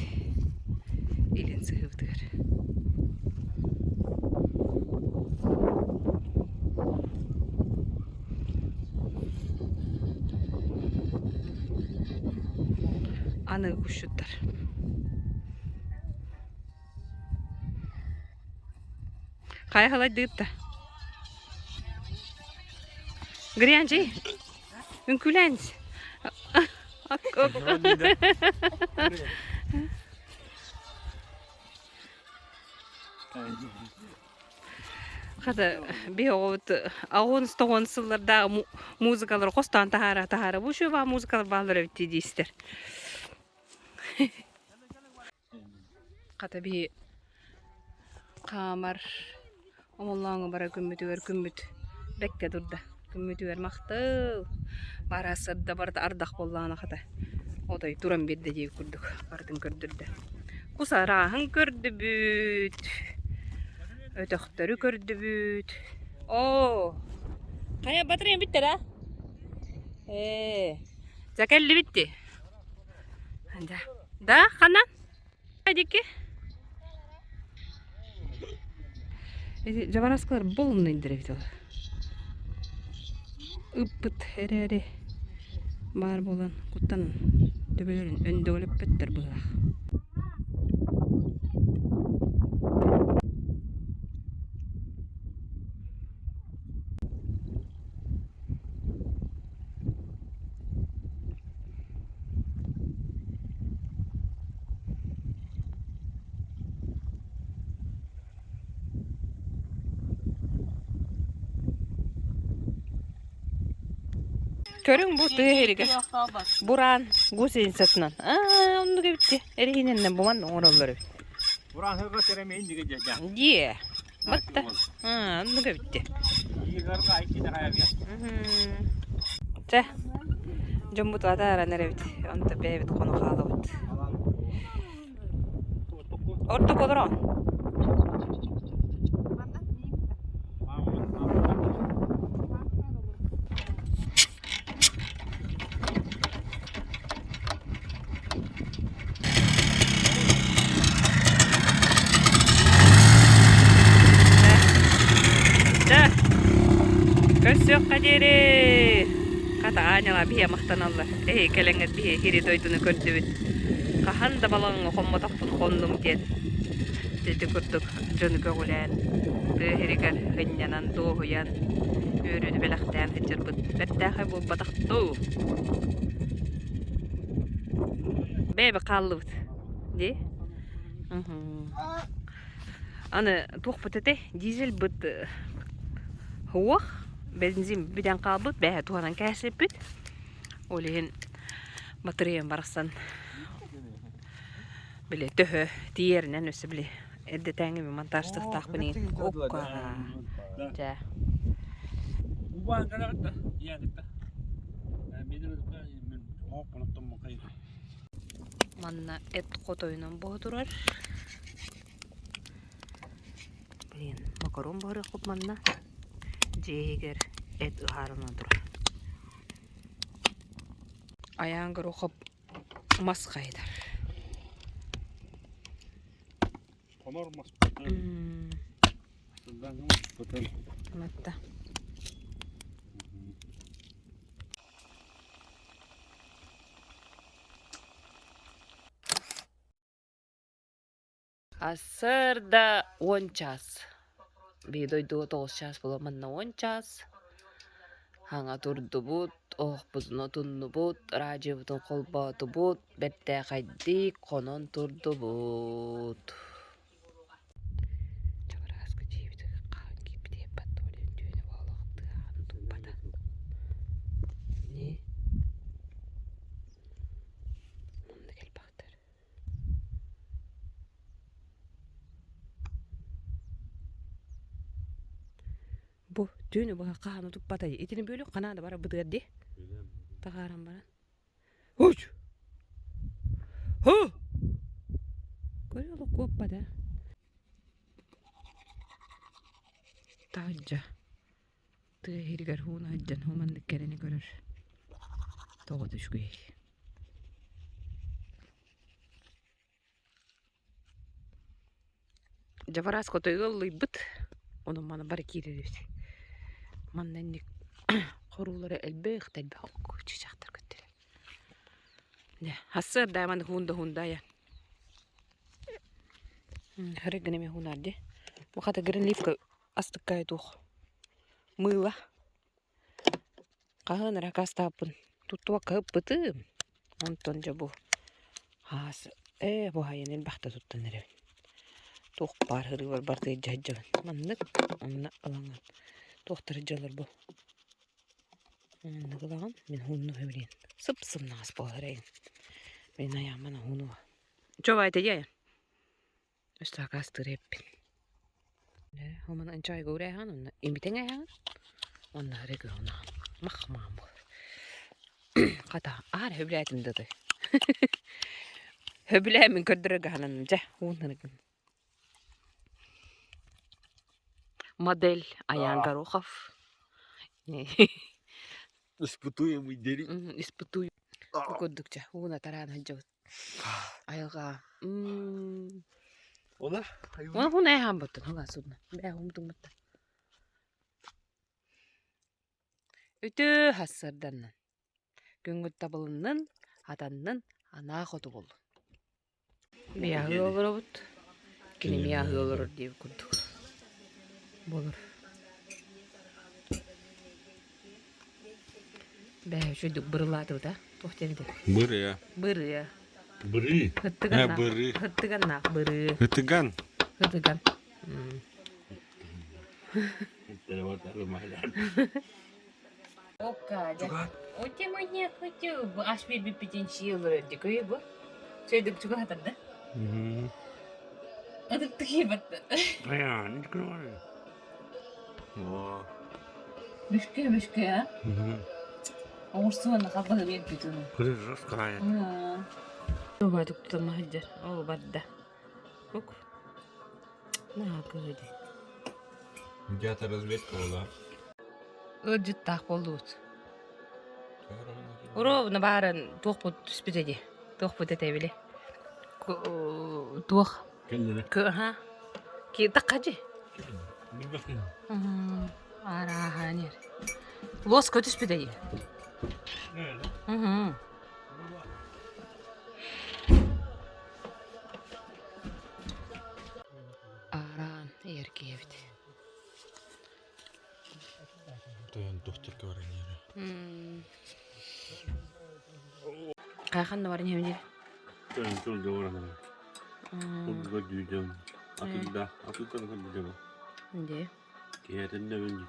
илин сыһыыбытыгар. Аны кусчуттар. Хайа халайдыытта. Грянчий, үҥкүүлээн. Хата биһи оҕобут аҕыс тоҕуон сыллардаах музыкалары хостоон таһаара таһаара бу үчүгэй музыкалар бааллар эбит дии диистэр. Хата биһи хаамар омоллооҥҥо барар күммүтүгэр күммүт бэккэ турда. Күммүтүгэр махтал. Бара сырда барыта ардах буоллаҕына хата отой туран биэрдэ диэбит курдук барытын көрдөрдө. Кус арааһын көрдүбүт, өтөхтөрү көрдүбүт. Оо, хайа батарея бүттэ да? Ээ, дьэ кэллибит дии. Да, да ханан? Дики. Эти дьабараскалар полный эбит ол. Ыппыт эрээри баар буолан куттанан төбөлөрүн өндөҕөлөппөттөр быһыылаах. Көрүҥ бу тыа иһигэр бураан гусеницатынан аа оннук эбит дии эриһинэннэн буман оҥороллор эбит Бураан сырга теремейин дигэ дьэ. Дии Батта аа оннук эбит дии Чэ, дьоммут атааран эрэбит, онто бэйэбит хоно хаалабыт. Ордук олорон. Чэ, көрсүөххэ диэри. Хата Ааньалаа биһиэ махтаналлар. Эһи кэлэҥҥит биһи ири дойдуну көрдүбүт. Хаһан да балаҕаҥҥа хоммотохпун хоннум диэн. Ити курдук дьону көҕүлээн, тыа сиригэр сынньанан, дуоһуйан, үөрүүнү бэлэхтээн сылдьарбыт бэртээхэй буолбатах дуу? Бэйэбит хааллыбыт дии. Аны туохпут этэй? Дизельбыт суох, бензин бүтэн хаалбыт, бэйэ туһанан кээсиппит. Ол иһин батареям барахсан били төһө тиийэринэн өссө били эрдэтээҥи монтажтыахтаахпын иһин окка дьэ Манна эт хотойунан буола турар. Блин, макарон буһарыахпыт манна. Дьиэ иһигэр эт ыһаарылана турар. Айаан Горохов мас хайытар. Хонор мас Матта. Сарсыарда 10 чаас. Биһи дойдуга 9 чаас буолан манна 10 чаас. Хаҥа турдубут, оһохпутун отуннубут, радиобутун холбоотубут, бэртээхэйдик хонон турдубут. Чабырааска дьиэбитигэр хаһан киирбитигэр баттабалыын түүнү буолуохтааҕын туппата. Не? Маннык элбэхтэр. Бу түүнү быһа хаһан утуппатай итини бөлүк ханаа да барабытыгар дии. Таҕааран баран. Уч! Ху! Көрө олох куоппата. Таһырдьа тыа иһигэр ууна сылдьан маннык кэрэни көрөр тоҕо да үчүгэй. Дьабараас хоту ыаллыйбыт, онон маны бары киирэр эбит. Манна инник хоруулара элбэх да элбэх чычаахтар көттүлэр. Дьэ, сарсыарда маны хуунда хуунда айан. Хары гына эмиэ хуунаар дии. Бу хата гринливка астыккай туох мыыла. Хаһан эрэ акаастаабыппын туттубакка ыппытым. Онтон дьэ бу хаас ээ бу айан элбэхтэ туттан эрэбин. Туох баар ырыыбар барыта илдьэ сылдьабын. Маннык онно ылаҥын туохтара дьалар бу. Маннык ылаҕын мин уһуннук билин сып-сымнаҕас буолар эйин. Мин айааммын уһунуо. Чо баайта дьэ Өссө акаастыыр эбиппин. Оман ынчайга урээһэҕин онно имитэн ээһэҕин уонна регионаҕын мах-маан буолар. Хата аара сөбүлээтим да той. Сөбүлээммин көрдөрөргө сананным дьэ ууннарыгын. Модель Аян Горохов. Испытуемый дери. Испытуемый. Бу курдук дьэ ууна тараан сылдьабыт. Айылҕа Ола Уна хуна эһэм буттун хула судна. Бээ умтуммуттар. Үтүө хассырданнын. Күҥҥүт табылыннын, атаннын, анаа хоту буоллун. Мияһыы олоробут. Кини мияһыы олорор диэбит курдук. Болор. Бээ, үчүгдүк бырылаатыбыт а? Туох диэн этэй? Бырыа. Бырыа. Бырыы. Һыттыганнаах. Бырыы. Һыттыганнаах бырыы. Һытыган. Һытыган. Оте мне хочу аш биэрбиппитин сии олорор дикой бу. Сөйдүк чугаһатар да? Ытыктык иэбэтте. Бүшкө бүшкө а? Оҥорсуон халбаһы биэрбит уну. Убайдык тутан сылдьар. Ол барда. Ук. Наһаа кыһыды. Где-то разведка была. Ыалдьыттаах буоллубут. Ровно баарын туохпут түспүтэ дии. Туохпут этэ били. Туох. Кэллэрэ. Кыһа. Таххажы. Арааһа нер. Лоска түспүтэ дии. Аараан эргийэбит. Тойон тухтикка баран иһэр. Хайхан да баран иһэбин диир. Тойон тур да баран. Курдуга дүүдэн. Атында, атында курдуга. Дии. Киһэтин да бин.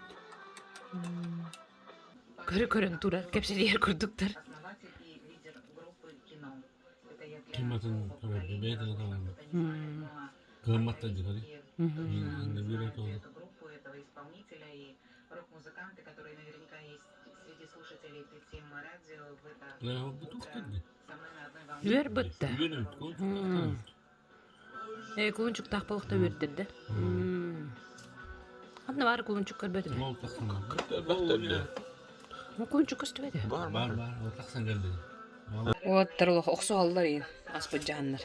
Көрө-көрөн турар, кэпсэтиһэр курдуктар. Ким атын көрөрдө бэйэтин аталанна. Кыамматта дьыгары. Анна биир отолу. Үөр бытта. Ээ, кулунчуктаах балыкта үөрдэрдэ. Ханна баар кулунчук көрбөтүм. Кулунчук көстүбэтэ. Бар бар бар. Ол тахсан кэлди. Уолаттар олох охсуһаллар иин аспыт дьаһаннар.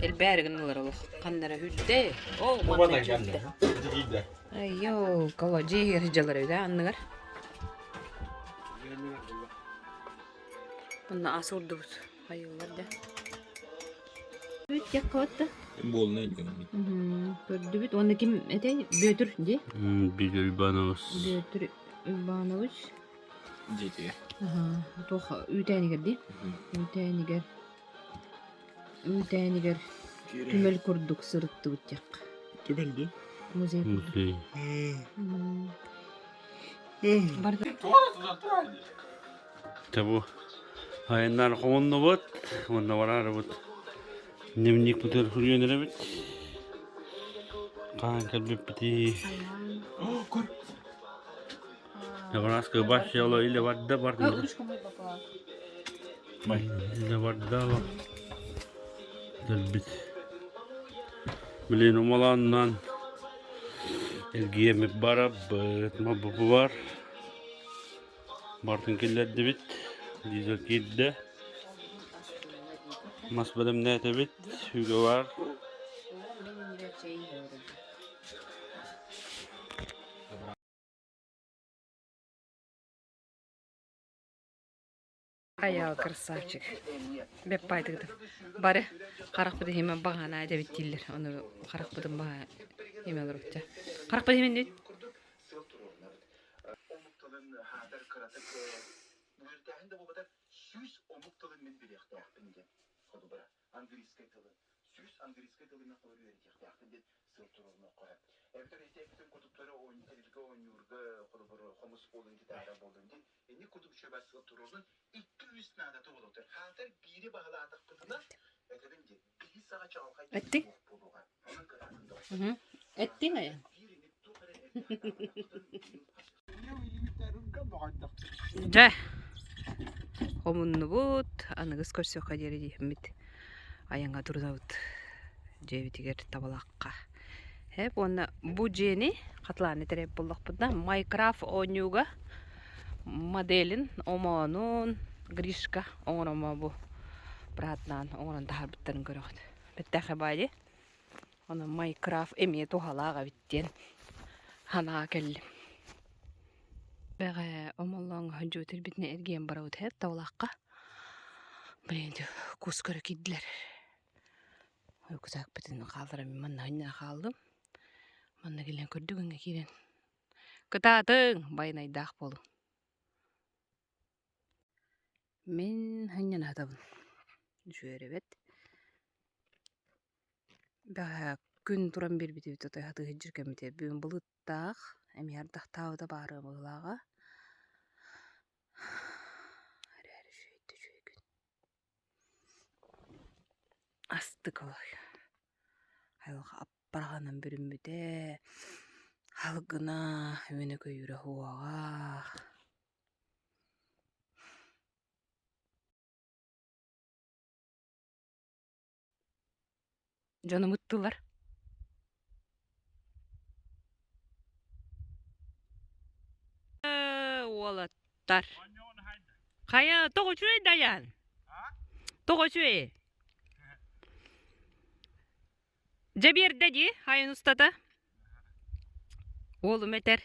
Элбээри гыннылар олох. Ханнара үрдэ. Ол манна киирдэ. Айо, кого дьиэ иһигэр сылдьаллар эбит аа анныгар. Манна ас уурдубут. Хайыылар да. Бүт яккабатта. Буолна Көрдүбүт. Уонна ким этэй? Бүөтүр дии. Бүөтүр Иванович. Бүөтүр Иванович. Дии. Туох үүтээнигэр дии. Үүтээнигэр үүтээнигэр түмэл курдук сырыттыбыт диэххэ. Түмэл дии. Музей курдук. Музей. Барда. Табу айаннар хомуннубут, уонна бараарыбыт. Дневник бутер хүрүйэн эрэбит. Хаан кэлбиппитий. Набраска башьяло или барда барда. Или барда Дэлбит. Блин, умалааннан эргиэмит барабыт, маббу бар. Бартын киллэрдибит, дизель киирдэ. Мас бэлэмнээтэбит, үгэ бар. Айаал красавчик. Бэппайтыгытым. Бары харахпыт иһимэ баҕана этэбит дииллэр. Ону харахпытын баҕа име олорбутча. Харахпыт иһимэн диит. Эттиҥ? Эттиҥ айан. Дьэ, хомуннубут, аныгыс көрсүөххэ диэри диэммит айаҥҥа турунабыт дьиэбитигэр Табалахха. Эп уонна бу дьиэни хатылаан этэр буоллахпытына Майнкрафт оонньууга моделин омоонун Гришка оҥоромо бу быраатынаан оҥорон таһаарбыттарын көрөҕүт. Бэртээхэй баай дии. Онон Майнкрафт эмиэ туһалаах эбит диэн санаа кэллим. Бэҕэ омоллооҥҥо сылдьыбыт ирбитинэ эргийэн барабыт һээт Табалаахха. Блин, кус көрө киирдилэр. Рюкзакпытын хаалларан манна ханньа хааллым. Манна кэлэн көрдүгүҥҥэ киирэн Кытаатыҥ, байанайдаах буолуҥ. Мин ханньана сытабын. Үчүгэйэбит. Бэҕэһээ күн туран биэрбитибит отой хатыы сылдьар кэммитигэр бүгүн былыттаах, эмиэ ардахтаабыта баарыа быһыылааҕа. Эрээри үчүгэй да үчүгэй күн. Астык олой. Айылҕа аппараҕынан бүрүммүтэ, халгына, үөнэ-көйүүрэ уоҕа. Дьонум ыттылар. Уолаттар. Хайа, тоҕо үчүгэй Дайаан? Тоҕо үчүгэй? Дьэ биэрдэ дии, айан устата. Уолум этэр.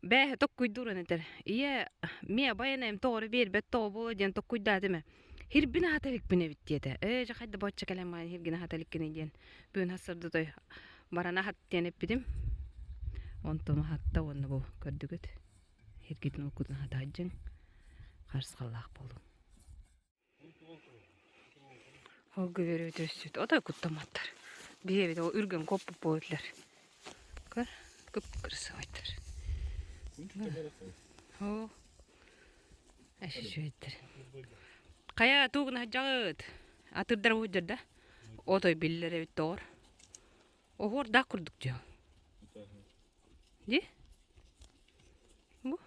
Бээ, токкуйдууран этэр. Ийэ, миэ байанайым тоҕо эрэ биэрбэт тоҕо буолуо диэн токкуйдаатым ээ. Хирбин аһата иликпин эбит диэтэ. Ээ, дьэ хайда бочча кэлэн маайын хиргин аһата иликкиний диэн. Бүгүн сарсыарда той баран аһат диэн эппитим. Онтон аһатта уонна бу көрдүгүт. Хиргитин оккутун аһата сылдьыҥ. Харысхаллаах буолуҥ. Ол күбүөрү өссүт отой куттамматтар. Биһиэбит ол үргэн куоппут буоллар. Көр, кып-кырасыабайдар. Оо, үчүгэйдэр. Хайа, тугун сылдьаҕыт? Атырдар уһуйдар да? Отой биллэр эбит доҕор. Оһуордаах курдук дьон. Дии? Бу?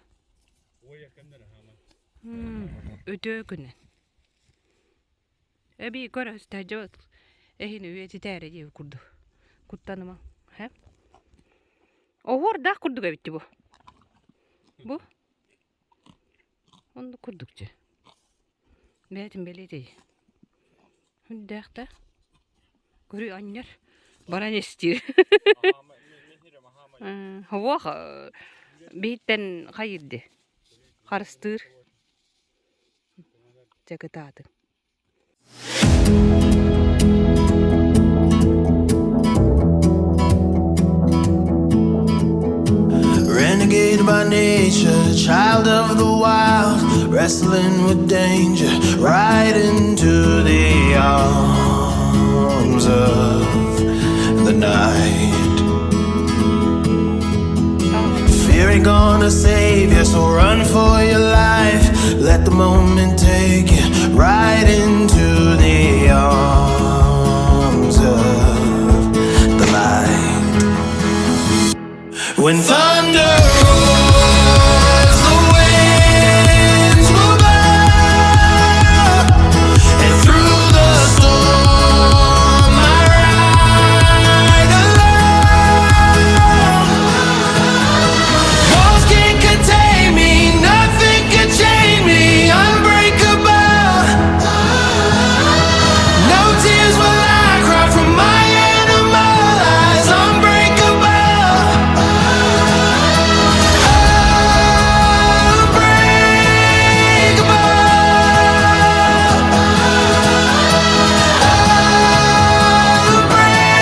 Үтүө күнүн. Эбии көрө сылдьабыт эһини үйэтитээри диэбит курдук. Куттанымаҥ. Һэ? Оһуордаах курдук эбит дии бу. Бу? Оннук курдук дии. Бэйэтин бэлиэтий. Үрдээх да. Көрүй анньар. Баран истиир. Һуох биһиттэн хайыыр дии. Харыстыыр. Дьэ кытаатыҥ. Renegade by nature, child of the wild, wrestling with danger, right into the arms of the night. Fear ain't gonna save you, so run for your life. Let the moment take you right into the arms of the light. When thunder roars, the winds will blow, and through the storm I ride alone. Walls can't contain me, nothing can chain me, unbreakable. No tears will I cry from my animal eyes, unbreakable. Unbreakable. Unbreakable.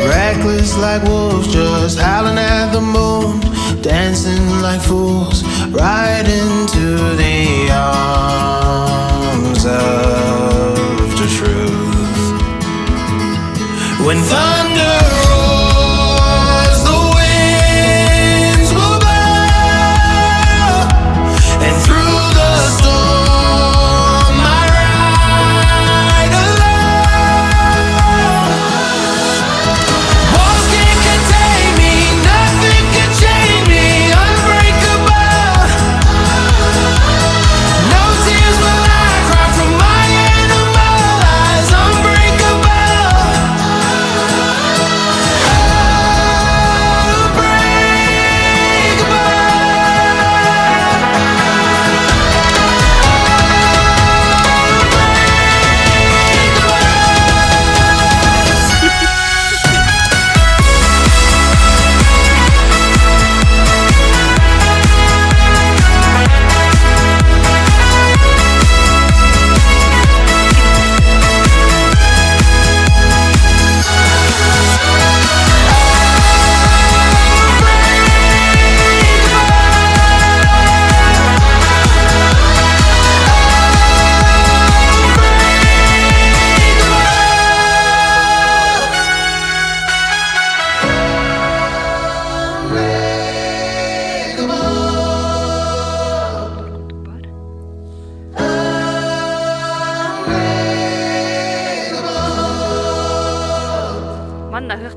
Reckless like wolves, just howling at the moon, dancing like fools, right into the arms of the truth. When thunder roars, the winds will blow, and through the storm I ride alone. Walls can't contain me, nothing can chain me, unbreakable. No tears will I cry from my animal eyes, unbreakable.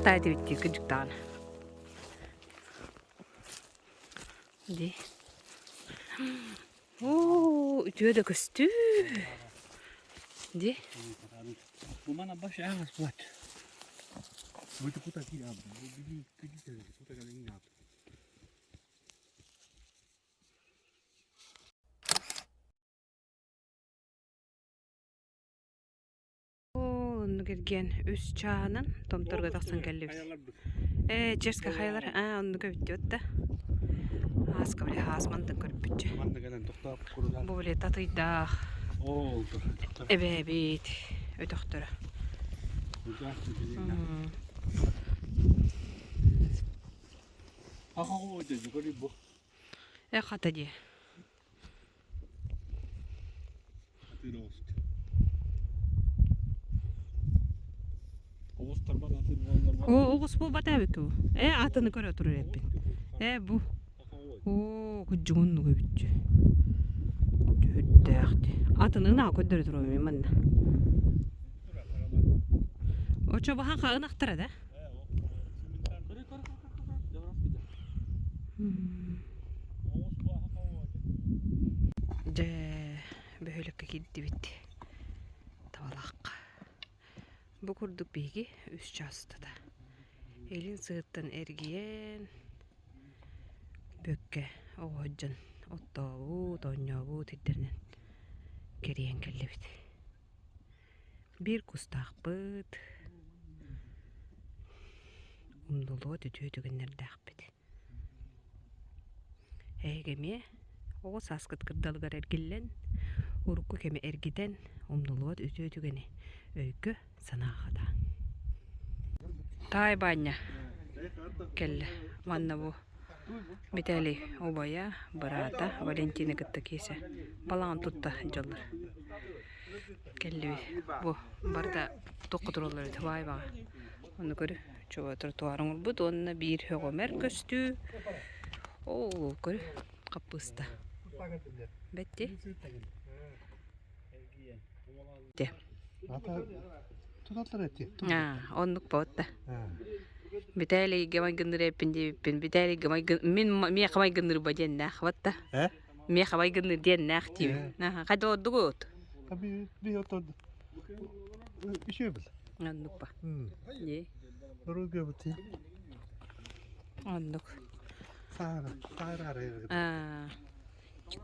Балыктаа этибит кырдьыктаҕына. Дии. Оо, үтүө да көстүү. Дии. Бу мана баш ағас булат. Бу кута ки абы. Бу били күдү кута калин абы. Ол оннук эргиэн үс чааһынан Томторго тахсан кэллибит. Ээ, Черскэй хайалар аа оннук эбит да. Ааска били хаас мантан көрбүтчэ. Бу били татыйдаах эбээбит өтөхтөрө. Э хата дии. Оо, оҕус буолбата эбит бу. Ээ, атыны көрө турар эппин. Ээ, бу. Оо, кырдьыгын нуга эбитчи. Түһүрдээх дии. Атыны ынаа көрдөрө туруом мен манна. Очо бахан хаҕын ахтара да? Дьэ, бөһүөлэккэ киирдибит. Табалаахха. Бу курдук биһиги үс чаас устата илин сыһыттан эргийэн Бүөккэ оҕо сылдьан оттообут, оонньообут сирдэринэн кэрийэн кэллибит. Биир кустаахпыт, умнулуот үтүө түгэннэрдээхпит. Эһиги эмиэ оҕо сааскыт кырдалыгар эргиллэн, урукку кэми эргитэн, умнулуот үтүө түгэни өйгө санааҕа да. Таай Баанньа кэллэ. Манна бу Виталий убайа, быраата Валентина кытта киэсэ балаҕан тутта дьоллор. Кэллибит. Бу барыта туохха тураллар эбит баай-баҕа. Ону көрү чуо тротуар оҥорбут уонна биир сөҕүмэр көстүү. Оо, көрү хаппыыста. Бэтти. Оннук буолта. Битээлийгэ майгынныыр эппин диэбиппин Битээлийгэ майгын мин миэхэ майгынныырба диэннээх батта. Миэхэ майгынныыр диэннээх диибин. Хайда ордугут? Оннук ба. Оннук. Аа. Дьэ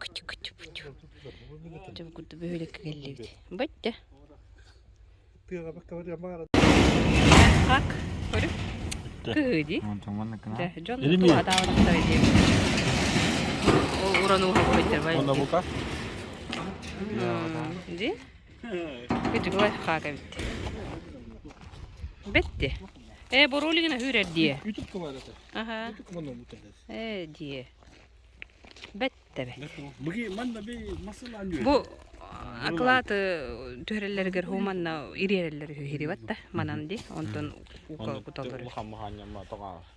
курдук бөһүөлэккэ кэллибит. Бачча. Хак, көрү. Кыһыы дии. Дьэ, дьон туох атаабатахтара диэбит. Ол уран ууһа буһуйдар Онно бука? Ди? Күтүгү хаак эбит. Бетти. Э, борулигина хүрэр дие. Ютуб командата. Аха. Ютуб команда Э, дие. Бэттэбэ. Бу Бу акылаат түһэрэллэригэр хуманна ириэрэллэр үһү хирибат да манан ди онтон ука куталлар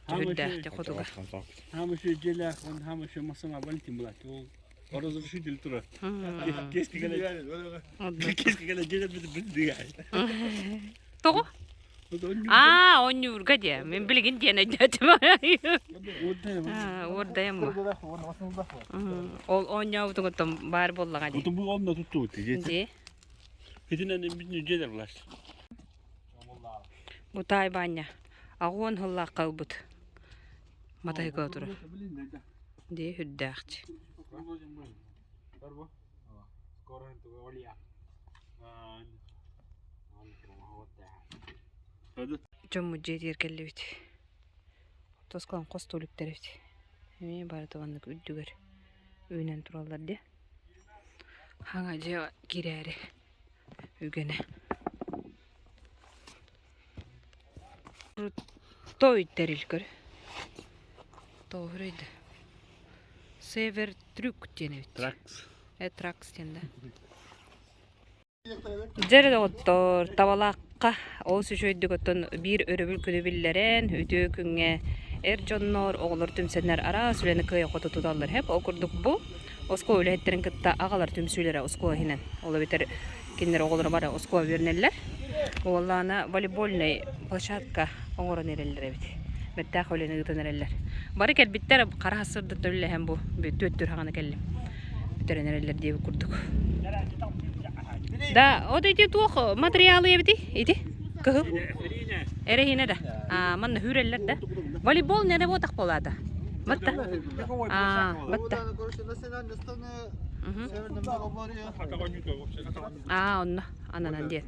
түһүрдээх хотуга Хамышы дьиэлээх он хамышы масына валентин булат ол разрушитель турар. Кески кэлэ кески кэлэ дьиэлэр бит билдигэ. Тоҕо? Аа, оонньуурга диэ. Мин билигин диэн өйдөөтүм. Уордайым. Ол оонньообутуҥ оттон баар буоллаҕа дии. Бу онно туттубут дии. Итинэн бүтүн дьиэлэр булар. Бу таай баанньа аҕуон сыллаахха ылбыт матайга турар. Дии үрдээхчи. Дьоммут дьиэтигэр кэллибит. Тоскалан хос туолуктар эбит. Эмиэ барыта маннык үрдүгэр үүнэн тураллар дии. Хаҥа дьиэ киирээри үгэнэ. Той тэрил көр. Тоҕуһур да. Север трюк диэн эбит. Тракс. Э, тракс диэн да. Дьэ доҕоттоор, табалаахха олус үчүгэйдик оттон биир өрөбүл күнү биллэрэн, үтүө күҥҥэ эр дьоннор, оҕолор түмсэннэр араас үлэни кыайа-хото туталлар һэп. Ол курдук бу оскуола үлэһиттэрин кытта аҕалар түмсүүлэрэ оскуола иһинэн. Ол эбэтэр кинилэр оҕолоро бары оскуола үөрэнэллэр. Уоллаана волейбольнай площадка. Оҥорон эрэллэр эбит. Бэртээх үлэни ыытан эрэллэр. Бары кэлбиттэр хара сырдыттан үлэлэһэн бу түөттүр хаҕана кэллим. Бүтэрэн эрэллэр диэбит курдук. Да, вот ити туох материалы эбити? Ити? Кыһыл? Эрэһиинэ да. А, манна хүүрэллэр да. Волейбол не работах буолаата. Батта. А, батта. Аа, онно ананан диэн.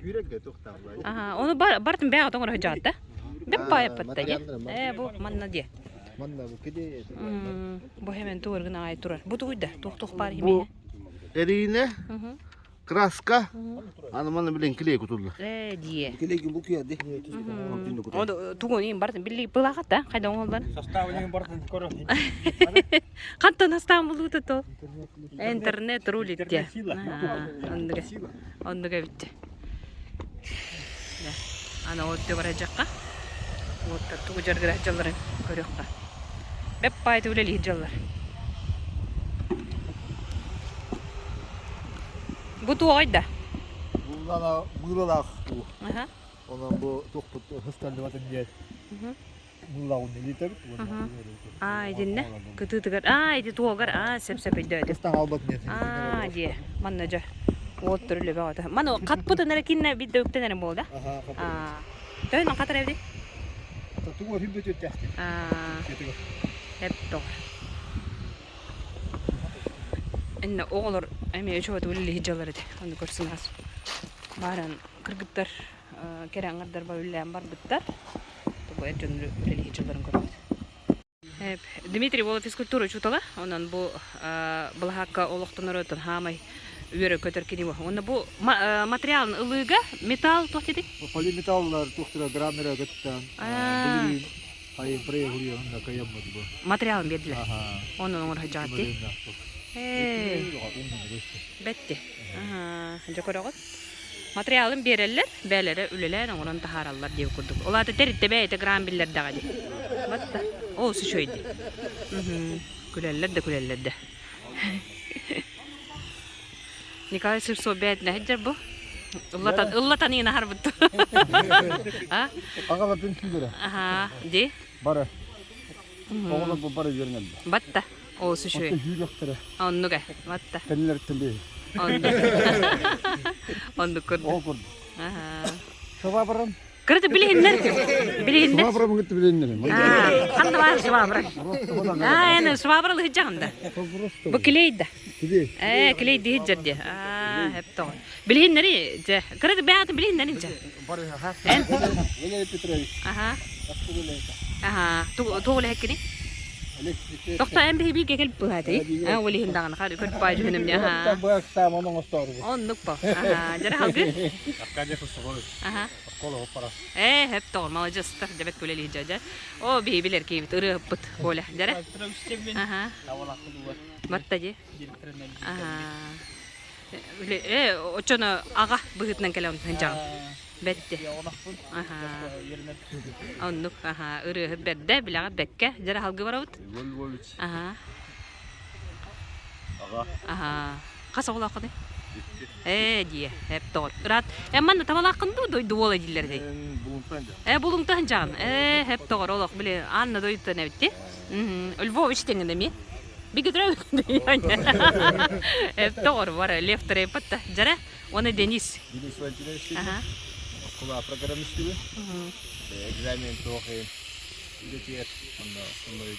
Аха, ону бартын бэйэҕэ тоҥоро сылдьаҕыт да? Бэп баайаппатта диэ. Ээ, бу манна диэ. Манна бу киди Бу хэмэн тугар гына аҕай турар. Бу тугуй да? Туох-туох баар Бу эриинэ, краска, аны манна билин клей кутуллар. Ээ, диэ. Клейги бу күйәди. О, тугун иин бартын билли былаахат да? Хайда оҥоллар? Составын бартын көрө. Хантан астаан булуута то? Интернет рулит диэ. Оннуга. Оннуга эбит. Аны отты баражакка. Уоттар тугу жаргыра дьалларын көрүөххэ. Бэп баайты үлэлиир дьаллар. Бу туоҕай да? Буллана мыылалаах бу. Онон бу туохпут хысталлыбатын диэн. Аа, итиннэ кытыытыгар аа ити туогар аа сөп-сөп өйдөөтүм. Аа дьиэ манна дьэ уот төрүлэ бөҕөтө. Маны хатпытын эрэ кинне бидде үктэнэрим буолда. Аа төһөнөн хатар эбити? Аа эп тоҕор. Инне оҕолор эмиэ үчүгэй үлэлиһи дьалар этэ. Ону көрсүн аас. Баран кыргыттар кэрэ аҥардар үлэлээн барбыттар. Бу эр дьон үлэлиһи дьылларын көрөбүт. Дмитрий Волов физкультура учуутала. Онон бу былаһаакка олохтонор өтөн хаамай үөрэ көтөр кини бу. Уонна бу материалын ылыыга металл туох дедик? Полиметаллар туохтара граммера көттөн былырыын хайын проехали каяммыт бу. Материалын бердилер. Онон оҥор хажаатти. Бетти. Дьэ көрөҕүт. Матырыйаалын биэрэллэр, бэйэлэрэ үлэлээн оҥорон таһаараллар диэбит курдук. Ол аата тэрилтэ бэйэтэ гран биллэрдэҕэ дии. Батта. Оо, үчүгэй дии. Күлэллэр да күлэллэр да. Николай Сырцов бэйэтинэ сылдьар бу. Ыллатан, ыллатан иин аһарбыт. А? Аҕалатын күүлэрэ. Аха, ди. Бары. Оҕолор бу бары үөрэнэллэр. Батта. Оо, үчүгэй. Оттон сүүрүөхтэрэ. Оннук ээ, батта. Кэннилэриттэн биэһи. Оннук. Оннук курдук. Ол курдук. Аха. Шабабырым. Кыраты билиһиннэр. Билиһиннэр. Шабабырым кытта билиннэрим. Ханна баар швабра? Аа, эн швабра лыһыдьаҕын да. Бу клей да. Клей. Ээ, клей диһиджер диэ. Аа, хеп тоҕо. Билиһиннэри, дьэ. Кыраты бэйэҕитин билиһиннэрин дьэ. Эн. Валерий Петрович. Аха. Аха. Тугу үлэһиккиний? Тохто эн биһи бииргэ кэлбит быһаатый. Аа, ол иһин даҕаны хар көрүп баай дьүһүнүм дии. Аха. Оннук по. Аха. Дьэрэ халгы. Аркадий Христофорович. Аха. Оскуола оппара. Ээ, хөп тоҕор, маладьыастар, дьэбэт күлэлиир дьэ. О, биһи билэр киһибит, ырыаһыппыт, Коля. Дьэрэ. Аха. Батта дии. Аха. Ээ, оччоно аҕа быһыытынан кэлэн сылдьаҕын. Бэтти. Аха. Оннук, аха, ырыаһыт бэрдэ, билэҕит бэккэ. Дьэрэ халгы барабыт. Егор Львович. Аха. Аҕа. Аха. Хас оҕолооххунуй? Ээ, дии, эп тоҕор. Ыраат. Эн манна табалааххын дуу, дойду уола дииллэр этэй? Булунтан дьэ. Ээ, булуҥтан дьаҕын. Ээ, эп тоҕор, олох, били, Анна дойдуттан эбит дии. Львович тэҥин эмиэ. Бигитре Эп тоҕор, бар, Лев Трепот да. Дьэрэ, уонна Денис. Денис Валентинович Аха. Оскуола программистыбы. Экзамен туох үлэтигэр онно основной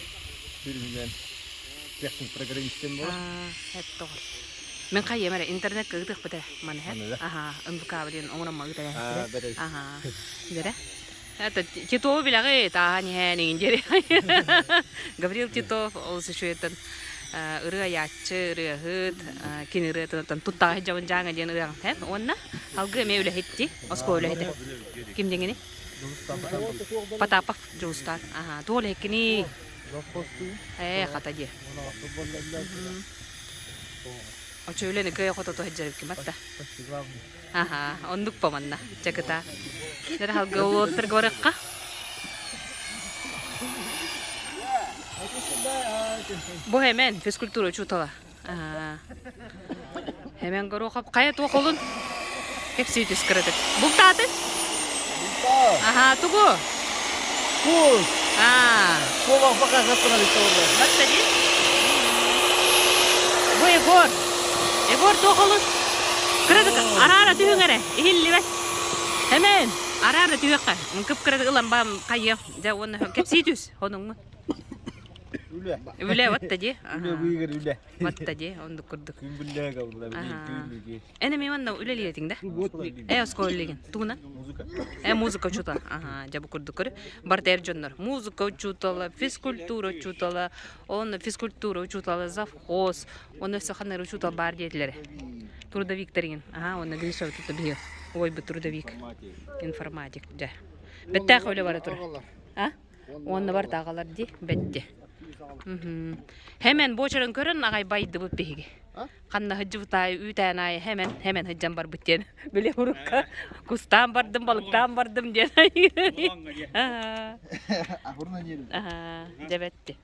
сүрүнүнэн техник программистым буолар. Эп тоҕор. Мин хайыам эрэ интернетка ыытыахпыт эрэ маны һэ. Аха, НВК диэн оҥороммо ыытар Аха. Дэрэ. Это Титову билэҕит, ааһан иһэн иҥин диэри. Гаврил Титов ол үчүгэйтэн ырыа айааччы, ырыаһыт, кини ырыатыттан туттаҕа сылдьабын дьааҥы диэн ырыаҕын һэ. Уонна алгы эмиэ үлэһитти, оскуола үлэһитэ. Ким диэҥини? Потапов Дьулустаан. Аха, туох үлэһиккиний? Ээ, хата диэ. Очо үлэни кыайа хото сылдьар эбиккин батта. Аха, оннук по манна, чакыта. Дэр халга улуоттарга барыахха. Бу Хэмэн, физкультура учуутала. Хэмэн Горохов хайа туох олун? Кэпсии түс кыратык. Бултааты? Аха, тугу? Куул. Аа. Куобах показать турар Батта дии. Бу Егор. Егор туох олус? Кырадык араара түһүҥ эрэ. Иһиллибэт. Эмэн араара түһүөххэ. Кып-кырадык ылан бам хайыах. Дьэ уонна кэпсии түс хонуҥмун. Үлэ. Үлэ батта дии. Үлэ быыгар үлэ. Батта дии оннук курдук. Күн бүллээх алла билин Эн эмиэ манна үлэлиэтиҥ да? Э, оскуола үлэлиигин. Тугунан? Музыка. Э, музыка учуутала. Аха, дьэ бу курдук көрү. Барыта эр дьоннор. Музыка учуутала, физкультура учуутала, он физкультура учуутала, завхоз, он өссө ханна учуутал баар диэтилэр. Трудовик тэригин. Аха, уонна Гриша тут биһи ойбут трудовик. Информатик, дьэ. Бэттээх үлэ бара турар. А? Уонна барыта аҕалар дии, бэтти. Хэмэн буочарын көрөн аҕай байдыбыт биһиги. Ханна сылдьыбыт аайы үүтээн аайы хэмэн хэмэн сылдьан барбыт диэн били урукка кустаан бардым балыктаан бардым диэн дьэбэтти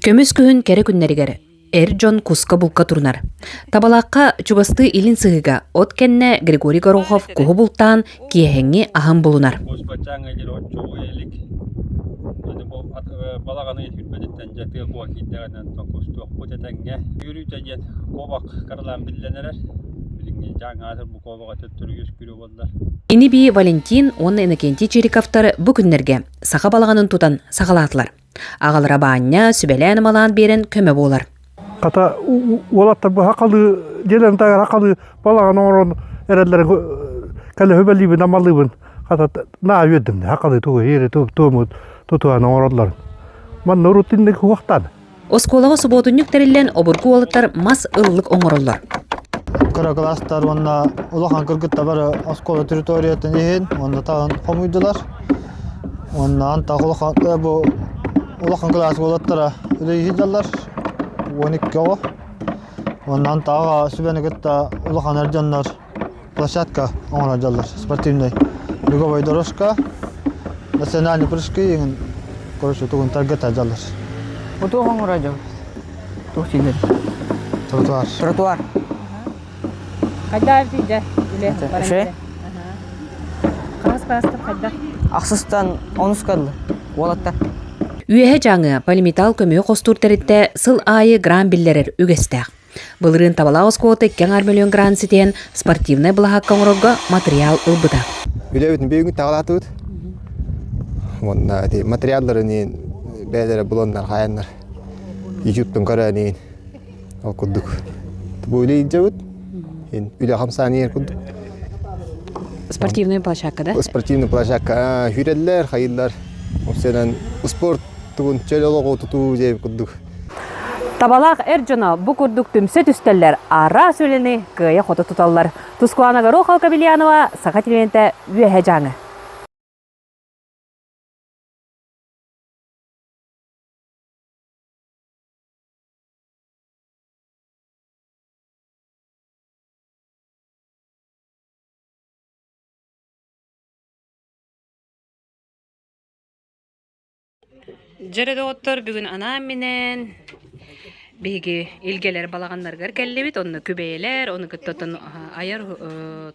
Көмүс күһүн кэрэ күннэригэр эр дьон куска булка турунар. Табалаахха чугастыы илин сыһыыга от кэннэ Григорий Горохов куһу бултаан киэһэҥҥи аһын булунар. Кус баччааҥҥа диэри оччоҕо илик. Аны бу балаҕаны сүүрбэтиттэн дьэ тыа куо киирдэҕинэн кустуохпут этэҥҥэ. Үөрүүтэ диэн куобах кыралаан биллэн эрэр. Билиҥҥи дьааҥ аатыр бу куобаҕа төттөрү үөскүүрэ буоллар. Ини-бии Валентин уонна Иннокентий Чириковтар бу күннэргэ саха балаҕанын тутан саҕалаатылар. Аҕалара Баанньа сүбэлээн-амалаан биэрэн көмө буолар. Хата уолаттар бу хахалыы дьиэлэрин таһыгар хахалыы балаҕан оҥорон эрэллэрин кэлэ сүбэлиибин амалыыбын хата наа үөрдүм хахалыы тугу ири туому тутуһан оҥороллорун. Манна урут инник уохтан. Оскуолаҕа субуотунньук тэриллэн обургу уолаттар мас ыллык оҥороллор. Кыра кылаастар уонна улахан кыргыттар бары оскуола территориятын иһин уонна таһын хомуйдулар. Уонна антах улахан бу улахан кылаас уолаттара үлэлии сылдьаллар 12 оҕо. Уонна антаҕа сүбэни кытта улахан эр дьоннор площадка оҥоро дьаллар спортивный беговой дорожка национальный прыжки иҥин короче тугун таргата дьаллар. Бу туох оҥоро дьон? Туох дииллэр? Тротуар. Тротуар. Хайдах дьэ үлэ баран Хаһыс класстан хайдах? Ахсыстан онуска дылы уолаттар. Үөһэ Дьааҥы полиметалл көмүһү хостуур тэрилтэ сыл аайы гран биллэрэр үгэстээх. Былырыын Табалаах оскуолата икки аҥаар мөлүйүөн гран ситиһэн спортивнай былаһаакка оҥорорго матырыйаал ылбыта. Үлэбитин бүгүн таҕалаатыбыт. Уонна ити материалларын бэйэлэрэ буланнар хаайаннар YouTube-тан көрөн Ол курдук. Бу үлэ илдьэбит. Үлэ хамсаан курдук. Спортивная площадка, да? Спортивная площадка. Хүрэллэр, хайыллар. Осенан спорт тугун чөл олоҕу тутуу диэбит курдук. Табалаах эр дьоно бу курдук түмсэ түстэллэр, араас үлэни кыайа-хото туталлар. Тускулана Горохова Кабельянова, Саха телевидениетэ Үөһэ Дьааҥы. Дьэрэ доҕоттор, бүгүн анаан-минээн биһиги илгэлэр балаҕаннарыгар кэллибит. Онно күбэйэлэр, ону кытта оттон айар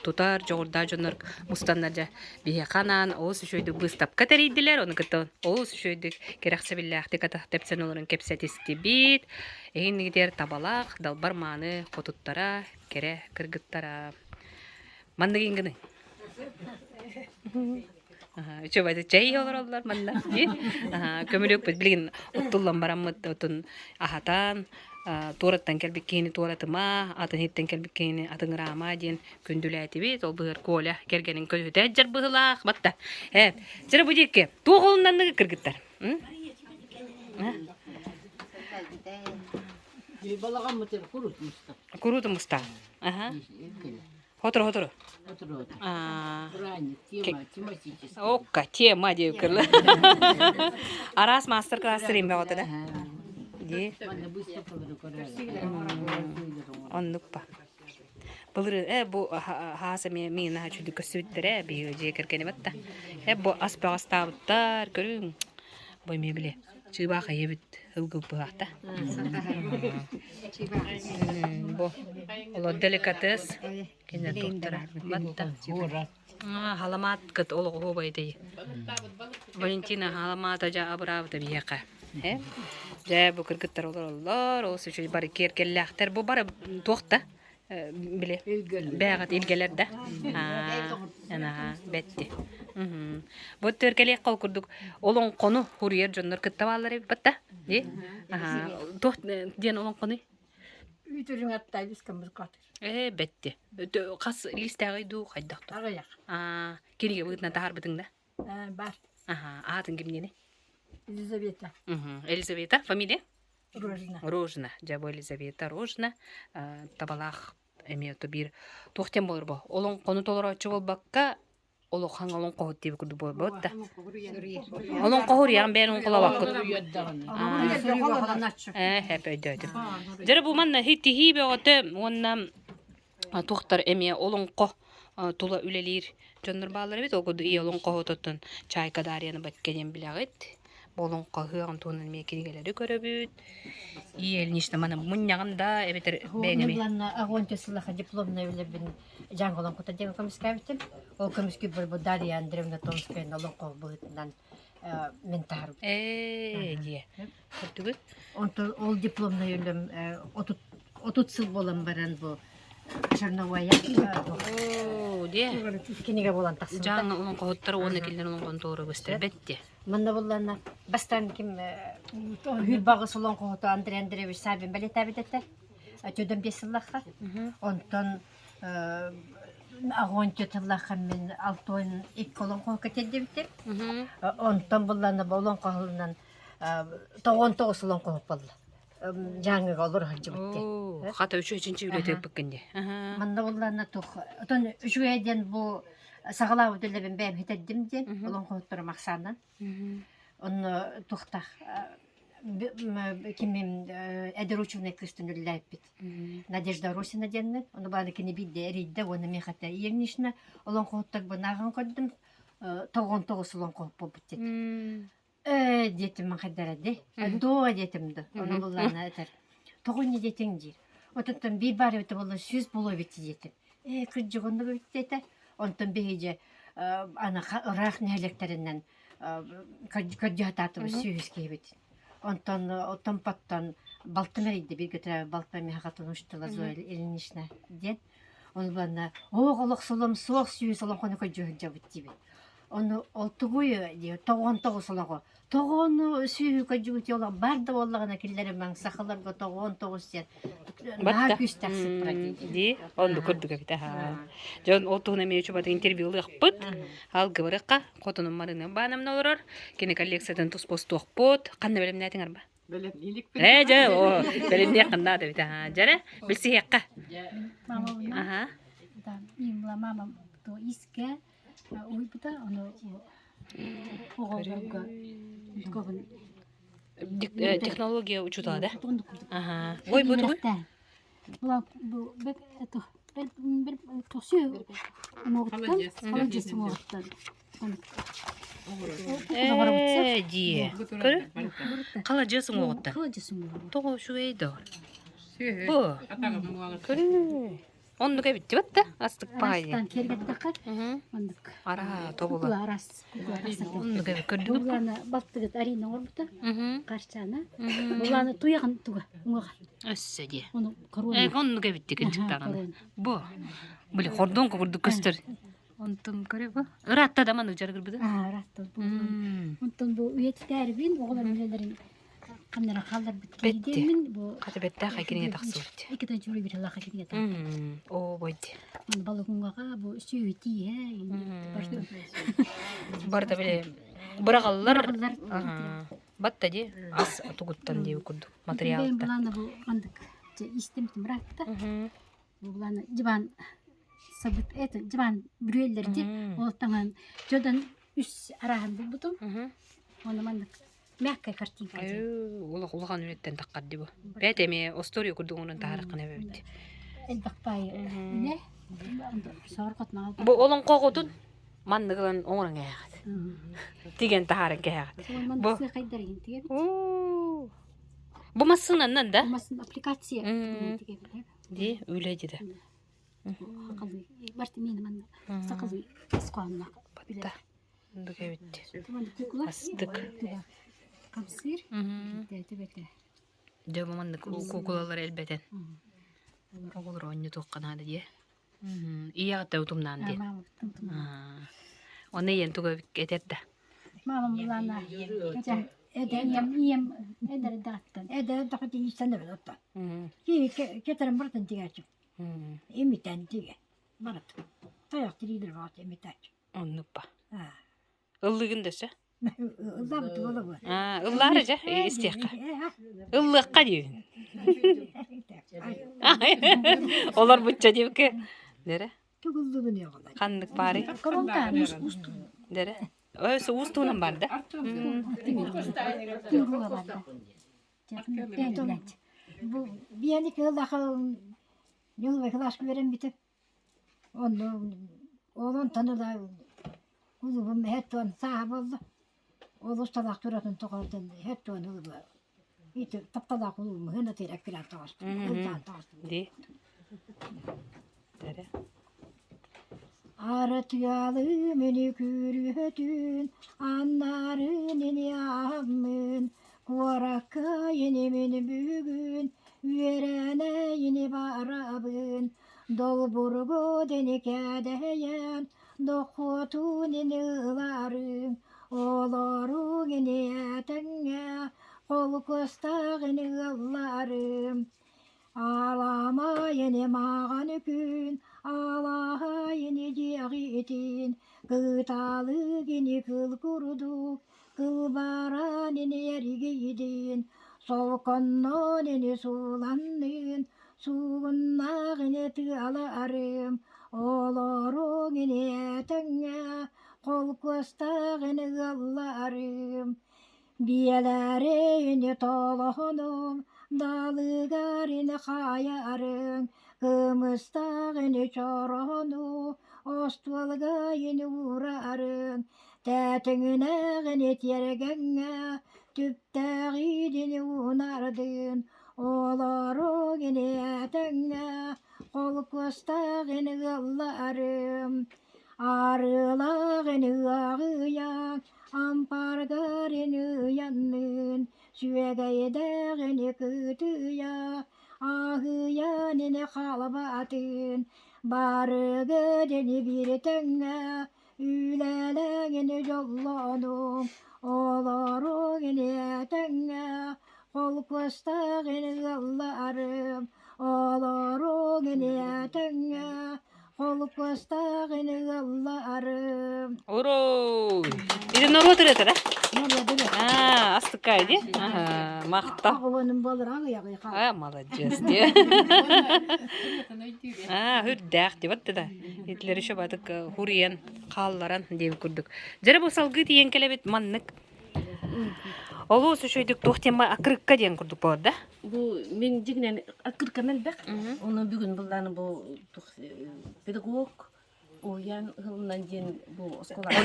тутар дьоҕурдаах дьоннор мустаннар дьэ биһиэхэ анаан олус үчүгэйдик быыстапка тэрийдилэр. Ону кытта олус үчүгэйдик кэрэхсэбиллээхтик атах тэпсэн олорон кэпсэтистибит. Эһиги табалаах, далбар мааны хотуттара, кэрэ кыргыттара. Маннык иҥгиный. Үчүгэй чэй олороллор манна. Көмүлүөкпүт билигин оттуллан бараммыт отун аһатан, туораттан кэлбит киһини туоратыма, атын иһиттэн кэлбит киһини атыҥыраама диэн күндүлээтибит. Ол быһыар Коля кэргэнин көтүтэ дьар быһылаах. Батта. Э, дьэ бу диэки туох олуннанныгы кыргыттар? Куруту муста. Ага. Хотору, хотору. Окка, тема диэбит кырла. Араас мастер-класс римме оҕото да. Дии. Оннук па. Былыр э бу хаас эмиэ миин наһаа үчүгэй көстүбүттэрэ биһиги дьиэ кэргэни батта. Э бу ас бөҕөстаабыттар көрүҥ. Бу эмиэ били чыыбаах ийэбит ылгылбыһаахта. Бу олор деликатес кинилэр туохтара батта. Халамаат кыт олоҕу байдай. Валентина халамаата дьа абыраабыта биһиэхэ. Э? Дьэ бу кыргыттар олороллор, ол үчүгэй бары киэргэллээхтэр. Бу бары туох да били бээҕит илгэлэр да. Аа, бэтти. Бу төркэлиэх хол курдук олоҥхону хуруйар дьоннор кытта бааллар эбит батта. Ди? Туох диэн олоҥхонуй? Үүтүрүҥ аттай бискаммыр катыр. Ээ, бэтти. Хас листээҕий дуу хайдах дуу? Аҕыйах. Аа, кинигэ быһыытынан таһаарбытыҥ да? Бар. Аха, аатын кимниэний? Елизавета. Елизавета, фамилия? Рожина. Рожина. Дьэ, бу Елизавета Рожина табалаах эмиэ то биир туох диэн буолар бу? Олоҥхону толорооччу буолбакка, олохан олоҥхоһут диэбит курдук буолбут да. Олоҥхоһу уруйаҕын бэйэн олоҥхолообоккут. Ээ, хэп өйдөөтүм. Дьэ, бу манна тиһии бөҕөтө уонна туохтар эмиэ олоҥхо тула үлэлиир дьоннор бааллар эбит. Ол курдук ийэ олоҥхоһутуттан Чайка Дарьяны бэккэ диэн билэҕит. Бу олоҥхо ыһыаҕын туһунан эмиэ кинигэлэри көрөбүт. Ийэ Ильинична маны мунньаҕын да эбэтэр бэйэҥ эмиэ. Уонна огонь сыллаха дипломная үлэбин Дьааҥы олоҥхото диэн көмүскээбитим. Ол көмүскүүр бу Дарья Андреевна Томская олоҥхо быһыытынан мин таһарбытым. Ээ, дьиэ. Көрдүгүт? Онтон ол дипломнай үлэм 30 сыл буолан баран бу Черновая дьиэ. кинигэ буолан тахсыбыта. Дьааҥы олоҥхоһуттара уонна кинилэр олоҥхону толору көстөрбөт дии. Манна буллана бастаан ким Үүр олоҥхоһута Андрей Андреевич Саввин бэлиэтээбит этэ. Төдөн биэс сыллаахха. Онтон огонь тыллаахха мин алтуон икки олоҥхоһукка тиэрдибитим. Онтон буллана бу олоҥхоһулунан 99 олоҥхоһук буолла. Дьааҥыга олоро сылдьыбыт Оо, хата үчүгэй чинчи үлэтэ ыппыккын дии. Манна буллана тух отон үчүгэй диэн бу саҕалаабыт үлэбин бэйэм хитэрдим диэн олоҥхоһуттарым ахсаанан. Онно тухтах кимим эдэр ученый кыыстын үлэлээппит. Надежда Росина диэннэр. Ону бааны кини биирдэ эрийдэ уонна миэхэ Ильинична олоҥхоһуттар бынааҕын көрдүм. 99 олоҥхоһут буолбут диэн. Ээ диэтим махайдара ди. Доо диэтим да. Ону буллаана этэр. Тоҕо инньэ диэтиҥ диир. Отуттан биир баар эбитэ буолла сүүс буолуо эбит диэтим. Ээ кырдьык оннук эбит диэтэ. Онтон биһиги аны ыраах нэһилиэктэринэн көрдьүһэтаатыбыт сүүс киһибит. Онтон Томпоттон балтым эрийдэ бииргэ төрөөбүт балтым миэхэ учтала Зоя Ильинична диэн. Ону буланна оох олох солом суох сүүс олоҥхону көрдьүһүлдьэбит диибит. Ону ол тугуй диye 99 олоҕо. Тоҕону сүүһү көрдьүгүт олох бар да буоллаҕына киллэримэҥ сахаларга 99 диэн наһаа күүстээх сыппыра дии. Дии, оннук курдук эбит аһаа. Дьон ол туһунан эмиэ чубатын интервью ылыахпыт. Алгыбырыкка хотунум Марина Ивановна олорор. Кини коллекциятын тус постуохпут. Ханна бэлэмнээтиҥ арба? Ээ, дьэ, о, бэлэмниэх наада эбит аһаа. Дьэрэ, билсиһиэххэ. Аха. Мама то иске уйбута ону оҕолорго көбүн Технология учуутала да? Ага. Ой, бу тугуй? Бу бек это бер тосю уҥуоҕуттан халадьыс уҥуоҕуттан Ээ, дии. Көрө? Халадьыс уҥуоҕуттан. Халадьыс уҥуоҕуттан. Тоҕо үчүгэй да. Бу. Көрү. Оннук эбит дибат да астык паайы. Арастан киэргэттэххэ оннук. Араа тобула. Кукла арас. Оннук эбит көрдүгүт. Буланы балтыгыт Арина оҥорбута. Харчаана. Буланы туйаҕын туга уҥаҕа. Өссө дии. Ону корона. Э, оннук эбит кырдьыктаҕына. Бу. Били хордонка курдук көстөр. Онтон көрө бу. Ыраатта да маны дьарыгырбыта. Аа, ыраатта. Онтон бу үйэтитээрбин оҕолор үлэлэрин ханнара хаалларбыт киһи бу Хата бэттээх кинигэ тахсыбыт. Иккитэ жури бир лаха кинигэ тахсыбыт. Оо бойди. Балыгунгаға бу сүйүү тииһэ Барда биле бырагаллар. Батта ди ас тугуттан дии курдук материалтан. Буланы бу мандык истим быратта. Бу буланы диван сабыт это диван бүрүөллэрди ол таҥан жодан үс араһын булбутум. Оны мандык мягкая картинка. Улах улахан үлэттэн таххар ди бу. Бэт эми остуоруйа курдук онон таһараххына эбит. Элбэх пай үлэ. Бу олоҥхоҕутун маннык ылан оҥорон кээҕит. Тиген таһааран кээҕит. Бу Бу массыынаннан да? Массыын аппликация. Ди үлэ диде. Сахалыы барт миэнэ манна сахалыы ис хоһоонноох Батта. Ындык эбит. Астык. Хамсыыр. Түбэтэ. Дьэ бу маннык куукулалар элбэтэн. Оҕолор оонньотуохха наада дии. Ийэҕиттэн утумнаан диэн. Оны ийэн тугу этэр да? Мамам булаана. Эдэр ийэм эдэр даҕаттан. Эдэр даҕат иистэн эбит оттон. Кетерин барытын тигээччи. Имитэн тигэ. Барыт. Тайах тириидир баҕат имитээччи. Оннук ба. Ыллыгын да өссө? Ыллаабыт буолабы. Ыллаары дьэ, истиэххэ. Ыллыахха диибин. Олор бучча диэбиккэ. Дэрэ. Ханнык баарый? Дэрэ. Өс уус туһунан бар да? Бу биэни кыыллаха ньыл кылааска үөрэммитим. Онно ол онтон ыла кулубум һэт-туон сааһа буолла. Олус талаах туратын тоҕоотон һэт-туон ылыба ити тапталаах кулубум ыһына тиэрэ эккирээн таҕыстым, ыллаан таҕыстым. Дии. Дэрэ. Арытыалыым ини күрүөтүн, аннарын ини ааммын, куоракка ини мин бүгүн, үөрэнэ ини барабын, долбургу дини кээдэйэн, дохуотун ини ыларым, олоруҥ ини этэҥҥэ, холкуостаах ини ыалларым. Аламайыны мааҕан күн, алаһайыны дьиэҕитин, кыталыгини кыл курдук, кылбараан ини эргийдин, солконнон ини сууланнын, суугуннаах ини тыаларым, олоруҥ ини этэҥҥэ, холкуостаах ини ыалларым. Биэлэрини толоһунум, далыгарини хаайарыҥ, кымыстаҕыны чороһону, остуолгайыны уурарыҥ, тэтиҥинэҕини тиэргэҥҥэ, түптээҕиидини уунардын, олоруҥ ини этэҥҥэ, холкуостааҕыны ыалларым, арыылааҕыны ыаҕыйаҥ, Ампааргарын ыйанныын, сүөгэйдээҕини кытыйа, аһыйан ини халбатын, барыгыт ини биир тэҥҥэ, үлэлэҥ ини дьоллонуҥ, олоруҥ ини этэҥҥэ, холкуостаах ини ыалларым, олоруҥ ини этэҥҥэ, Холкуостаах ини ыалларым. Уруй! Ити норуот ырыатара? Аа, астыкка ди. Аха, махта. Аа, молодец ди. Аа, үрдээх ди батты да. Итилер еще батык хуриен хаалларан диэбит курдук. Дьэрэ бу салгыы тиийэн кэлэбит маннык. Олус үчүгүйдүк туох тема акырыкка диэн курдук болар да? Бу мин дьиҥинэн акырыкам элбэх. Ону бүгүн былааны бу педагог уһуйаан ыһылынан диэн бу оскуолаҕа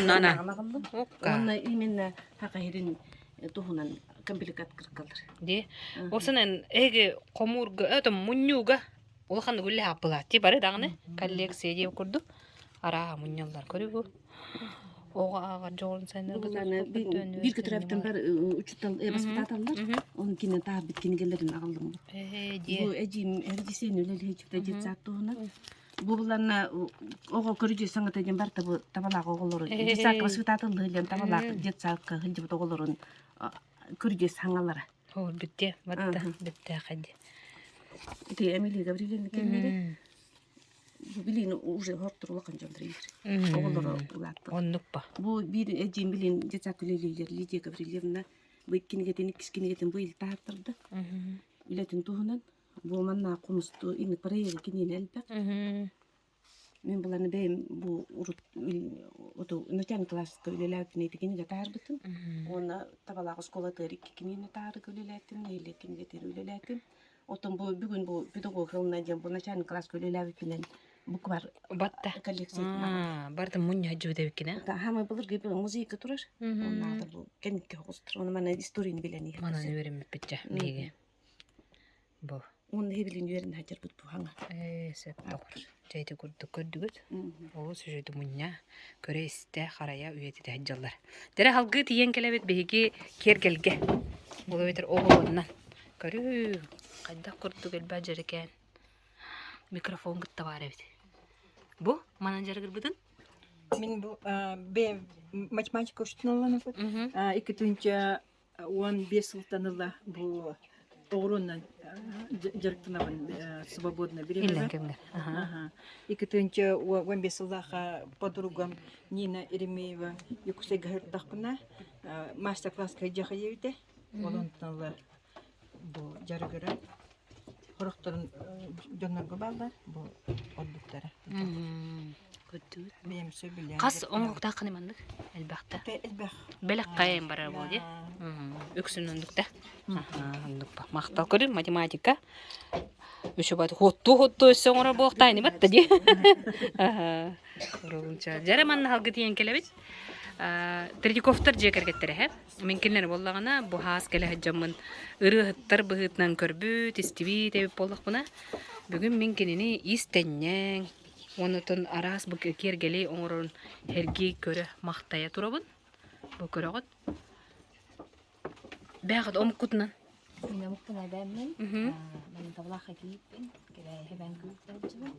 аҕаллым. Уонна именно хаха иһирин туһунан комплект кыркалар. Ди. Осынан эги хомуурга, это мунньууга улахан үлэ аппылаати бары даҕаны коллекция диэбит курдук арааһа мунньаллар көрү бу оҕо ааҕар дьоҕурун сайыннарга Биир көтөрөбүттэн бар учуутал воспитателлар он кине таабыт кинигэлерин аҕаллым бу. Бу эдьиим эрдисен үлэлиһичүтэ детсад туһунан. Бу буланна оҕо көрүдү саҥата диэн барта бу табалаах оҕолорун детсадка воспитателлы диэн табалаах детсадка сылдьыбыт оҕолорун көрүдү саҥалара. Ол бүтте батта бүттээхэди. Ити Эмилия Гаврильевна кэллэри бу билин уже хортур улахан дьон иир. Оҕолоро улааттар. Оннук ба. Бу биир эдьиим билин детсадка үлэлииллэр Лидия Гаврильевна бу кинигэтин иккис кинигэтин бу илтэ ааттарда. Үлэтин туһунан бу манна хомусту инник проекты киниэнэ элбэх. Мин буланы бэйэм бу урут оту начальный класска үлэлээбитин ити кинигэ таһаарбытым. Уонна табалаах оскуолатыгар икки кинигэни таһаарыга үлэлээтим, нэһилиэк кинигэтигэр үлэлээтим. Оттон бу бүгүн бу педагог ылына диэн бу начальный класска үлэлээбиппинэн буквар Батта. коллекция Барда мунньа дьүөдэ эбиккин Хаамай былыргы музейга турар. Оннааҕар бу кэнникке оҕустар. Оны мана историяны билэн иһэр. Манан үөрэммиппит биһиги. Бу. Уонна хебилин үөрэн хадьарбыт бу хаҥа. Ээ, сөп доҕор. Дьэ ити курдук көрдүгүт. Олус үчүгэй мунньа, көрө-истэ, харайа үйэтитэ сылдьаллар. Дьэрэ салгыы тиийэн кэлэбит биһиги киэргэлгэ. Ол эбэтэр оҕуруоннан. Көрүү, хайдах курдук элбэх дьэрэкээн микрофон кытта баар эбит. Бу манан дьарыгырбытын? Мин бу бэйэм математика учууталланабыт. Икки 15 сылтан ыла бу оҕуруоннан дьарыктанабын свободно Иллэҥ кэмҥэр. Икки 15 сыллаахха подругам Нина Еремеева Якутскайга сырыттахпына мастер-класска дьахайыбыта. Ол онтон ыла бу дьарыгыран Сорохторун дьоннорго бааллар, бу ордуктара. Көрдүгүт? Бэйэм сөбүлээн. Хас оҥоһуктааххыный маннык? Элбэхтэ. Элбэх. Бэлэх хайайын барар буол дии. Үксүн оннук да. Оннук ба. Махтал көрүн математика. Үчүгэй хуоттуу-хуоттуу өссө оҥорор буолуохтаах батта дии. Дьэрэ манна халгы тиийэн кэлэбит. Третьяковтар дьиэ кэргэттэрэ һэ. Мин кинилэри буоллаҕына, бу хаас кэлэ сылдьаммын ырыаһыттар быһыытынан көрбүт, истибит эбит буоллахпына, бүгүн мин кинини иистэнньэҥ, уонна араас бу киэргэли оҥорорун сэргии көрө, махтайа турабын. Бу көрөҕүт. Бээҕит омуккутунан. Мин омукпун эбээммин, мин табалаахха киирбин, кэбээйи эбээн күүрдээччибин.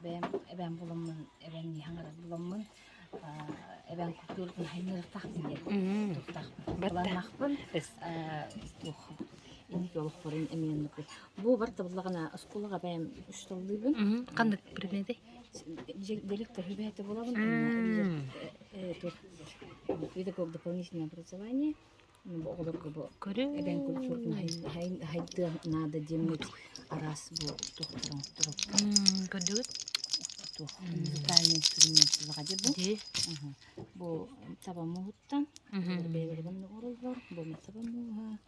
Бэйэм эбээн буоламмын, эбээн хаҥарар буоламмын, эбээн культуратын хайныыртаахпын диэн туохтаахпын. Былааннаахпын. Туох инники олохпорун эмиэ оннук. Бу барыта буллаҕына оскуолаҕа бэйэм учууталлыыбын. Ханнык предмети? Директор үбэһэтэ буолабын. Педагог дополнительное образование. Оҕолорго бу эбээн культуратын хайдыан наада диэммит араас бу туохтарын Көрдүгүт? Туох музыкальный инструмент булаҕа дии бу. Бу таба муоһуттан бэйэлэрин оҥороллор. Бу таба муоһа.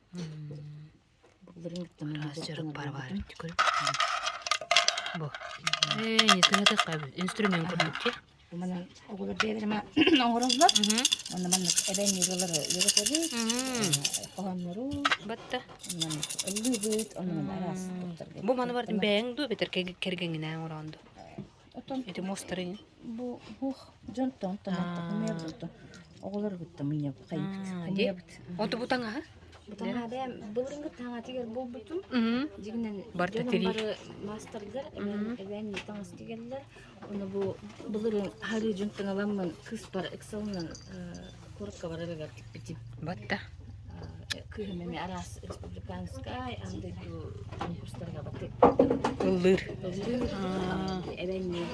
Араас дьарык баар баар көрү. Бу. Ээ, не инструмент курдук дии. Манан оҕолор бэйэлэрэ оҥороллор. Онно маннык эбээн юралары үөрэтэбит, хоһооннору. Батта. Маннык ыллыыбыт, онно араас туттарга. Бу маны бардым бэйэҥ дуу, бэтэр кэргэҥҥинээн оҥороон дуу? Отон Ити муостарын. Бу бух дьонтон тонон оҕолор кытта мунньабыт хайыбыт. Ханньабыт. Оту бу таҥаһы? Бу таҥаһа бэйэм былырыҥҥы таҥатыгар буолбутум. Дьигинэн Барда дьонум тирии. бары маастардар эбээн эбээн таҥас тигэллэр. Ону бу былырыын харыы дьонтон ыламмын кыыспар ыксалынан куоракка барарыгар тикпитим. Батта. Кыыһым эмиэ араас республиканскай, аан дойду конкурстарга баты Ыллыыр. ыллыыр, эбэнниир.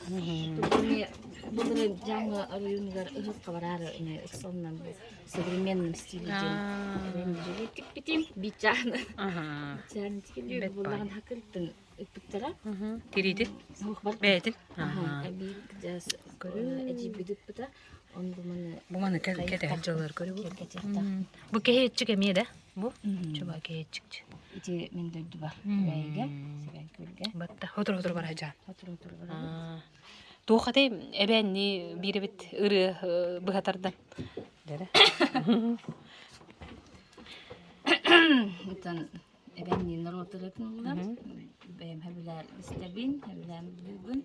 Эмиэ былырыын Дьааҥы оройуонугар ыһыахха бараары эмиэ ыксалынан бу современном стиле диэн эбэнни дьиэ тикпитим. Биичааны. Биичааны тикилиир буллаҕын хакыртын ыппыттара. Тириитин? Бэйэтин? Биир эдьиийбит ыппыта. Он бу маны Бу маны кэтэһэр дьаллар көрү бу. Бу кэһиэччик эмиэ да? Бу? Чуба кэһиэччик. Ити мин дойдубар Күбэйигэ, Сэбээн Күөлгэ. Батта хотур-хотур баражаан. Хотур-хотур барабыт. Туох этэй эбээнни биирэбит ырыа быһатардан. Дэрэ. Итан эбээнни норуот ырыатын ыллам. Бэйэм хэбилээн истэбин, хэбилээн билбин.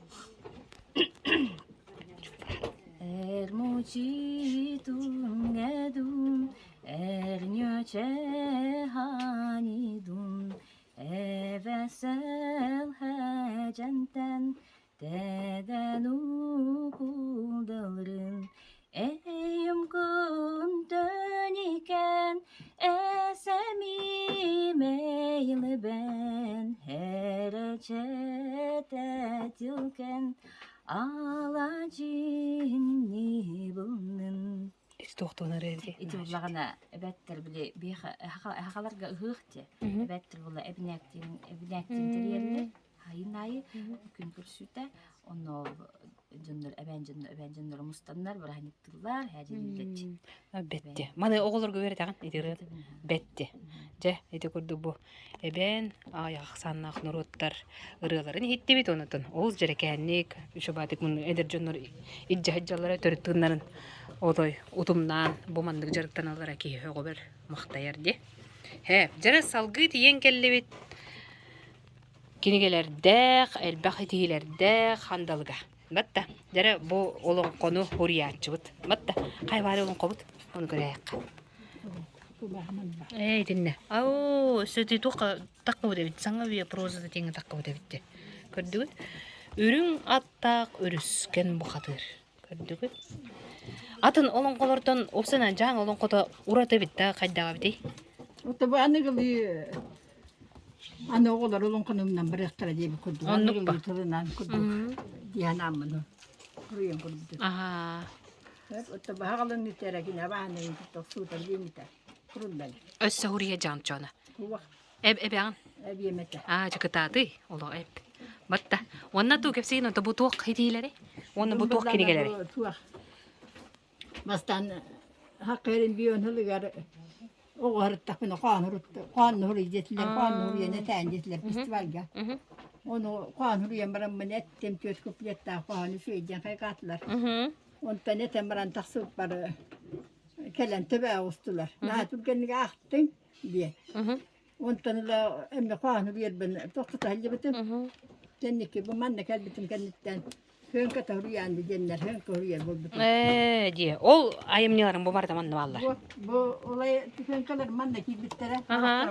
Эр мучитун эдун, эр ньөче ханидун, эвесел хэжентен, Тэдэн укулдалрын, Эйим күн төникэн, Эсэмим эйлебен, Херечететилкен, Алажинни булнын. Ити туохтуунар эбити? Ити буллаҕына эбэттэр били биэхэ хахаларга ыһыах дии. Эбэттэр була эбинээктиин эбинээктиин тэрийэллэр. Айын аайы күн көрсүүтэ онно дьоннор эбээн дьонно эбээн дьонноро мустаннар бырааһынньыктыыллар һээдьэлииллэр Бэтти. Маны оҕолорго үөрэтэҕин ити ырыа бэтти. Дьэ, ити курдук бу эбээн аҕыйах ахсааннаах норуоттар ырыаларын иһиттибит онутун олус дьэрэкээнник үчүгэйдик эдэр дьоннор илдьэ сылдьаллара төрүт тыыннарын отой утумнаан бу маннык дьарыктаналлара киһи өҕүбэр махтайар дии. Һэ, дьэрэ салгыы тиийэн кэллибит. Кинигэлэрдээх, элбэх итиилэрдээх хандалыга. Батта, дьэрэ бу олоҥхону хуруйааччыбыт. Батта, хайбаары олоҥхобут, ону көрөөйөххө. Ээ, итиннэ. Ау, өссө ити туохха таххыбыт эбит, саҥа үйэ прозата диэҥҥэ таххыбыт эбит дии. Көрдүгүт? Үрүҥ аттаах өрүскэн бухатыыр. Көрдүгүт? Атын олоҥхолортон уопсайынан дьааҥ олоҥхото ураты эбит да хайдаҕа эбитий? Ото бу аныгылыы аны оҕолор олоҥхонумнан барыахтара диэбит курдук. Оннук ба. Аныгылыы тылынан курдук диэн ааммын суруйан курдук. Аhaa. Ото баһаҕалын үтэрэ кинэ баанайын кытта суутар диэмитэ. Куруллар. Өссө хуруйа дьаамчоона. Уох. Эб эбэҕин? Эбиэм этэ. Аа, дьэ кытаатый, олох эп. Батта. Уонна туу кэпсиин онто бу туох хитиилэри? Уонна бу туох кинигэлэри? Туох. Бастаан хаккырын бион хылыгар оҕоһуруттахпына хоон хоон диэтилэр, хоон хуруйан этээн диэтилэр фестивальга. Ону хоон хуруйан бараммын эттим түөрт куплеттаах хоһоону үчүгэйдиэн хайгаатылар. Онтон этэн баран тахсыбыппар кэлэн төбө оҕустулар. Наһаа түргэнник аахтыҥ диэн. Онтон ыла эмиэ хоһоону биэрбин тохтото сылдьыбытым. Кэнники бу манна кэлбитим кэнниттэн Хөөҥкө тоһуруйаан диэннэр хөөҥкө хоруйар буолбутум. Ээ дии. Ол айымньыларым бу барыта манна бааллар. Бу бу олай хөөҥкөлөр манна киирбиттэрэ.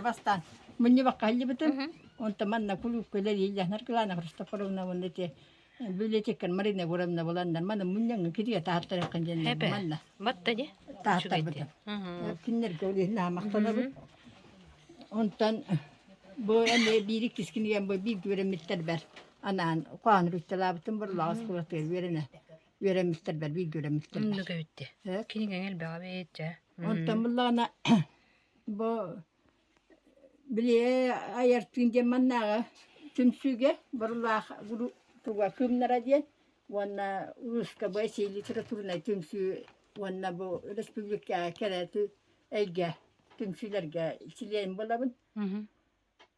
Бастаан мунньубакка сылдьыбытым. Онтон манна кулуупка үлэлииллэр Наргылана Христофоровна уонна ити библиотекарь Марина Егоровна буланнар маны мунньаҥҥа кириэ таһаттарыаххын диэннэр Эбэ. манна Батта дии. таһаттарбытым. Кинилэргэ ол иһин наһаа махтанабын. Онтон бу эмиэ биир иккис кинигэм бу бииргэ үөрэммиттэрбэр анаан хоһоон руйтталаабытым Борлоох оскуолатыгар үөрэнэ үөрэммиттэрбэр бииргэ үөрэммиттэрбэр. Оннук эбит дии. Кинигэҥ элбэҕэ эбит дьэ. Онтон буллаҕына бу били айар тыын диэн маннааҕы түмсүүгэ Борулаах туга кыымнара диэн уонна улууска бу эсиэй литературнай түмсүү уонна бу республикаҕа кэрэ эйгэ түмсүүлэргэ чилиэн буолабын.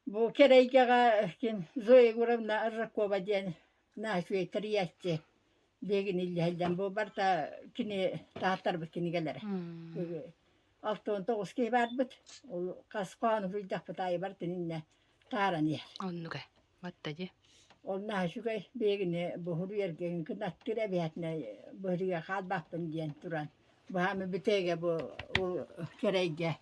Бу кэрэ эйгэҕэ ким Зоя Егоровна Аржакова диэн наһаа үчүгэй тэрийээччи биһигини иллэһэллэн бу барыта кини таһаттарбыт кинигэлэрэ. 69 киһи баарбыт. Ол хас хоһоону суруйдахпыт аайы барытын иннэ тааран иһэр. Оннук ээ. Батта дии. Ол наһаа үчүгэй биһигини бу суруйарга кынаттыыр эбэһээтинэ быһырыга хаалбаппын диэн туран баһаамы бүтэйгэ бу ол кэрэйгэ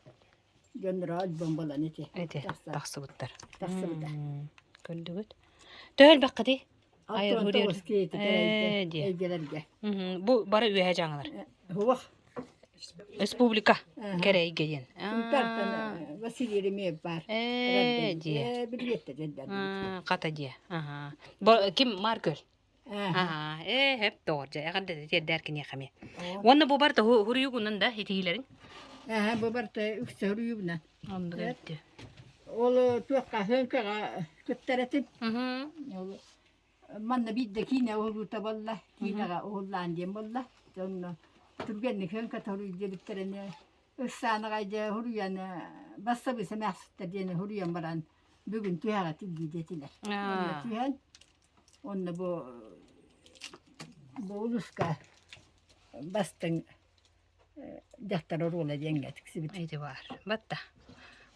дьонноро альбом буолан ити Ити тахсыбыттар. Тахсыбыта. Көрдүгүт? Төһө элбэххитий? 69 киһи кэрэйгэ эйгэлэргэ. Бу бары үөһэ дьаҥалар. Уох. Республика кэрэйгэ диэн. Сунтаартан Василий Еремеев бар. Ээ диэ. Билиэттэ дьэллэр. Хата диэ. Аха. Ким Маркөл? Аа, ээ, хөп доҕор, дьэ, эҕэрдэ тиэрдээр киниэхэ эмиэ. Уонна бу барыта хуруйугунан да итиилэриҥ? Ээ, бу барыта үксэ хуруйугунан. Оннук эбит. Ол туохха хөөҥкөҕө кыттар этим. Ол манна биирдэ киинэ уһулуута буолла, киинэҕэ уһуллаан диэн буолла. Онно түргэнник хөөҥкө тоһуруй диэбиттэринэ, ыксаанаҕай дьэ хуруйан бассабыыс эмээхситтэр диэни хуруйан баран бүгүн түһэҕэ тилгии диэтилэр. Онно түһэн Онно бу бу улууска бастыҥ дьахтар оруола диэҥҥэ тиксибит. Ити баар. Батта.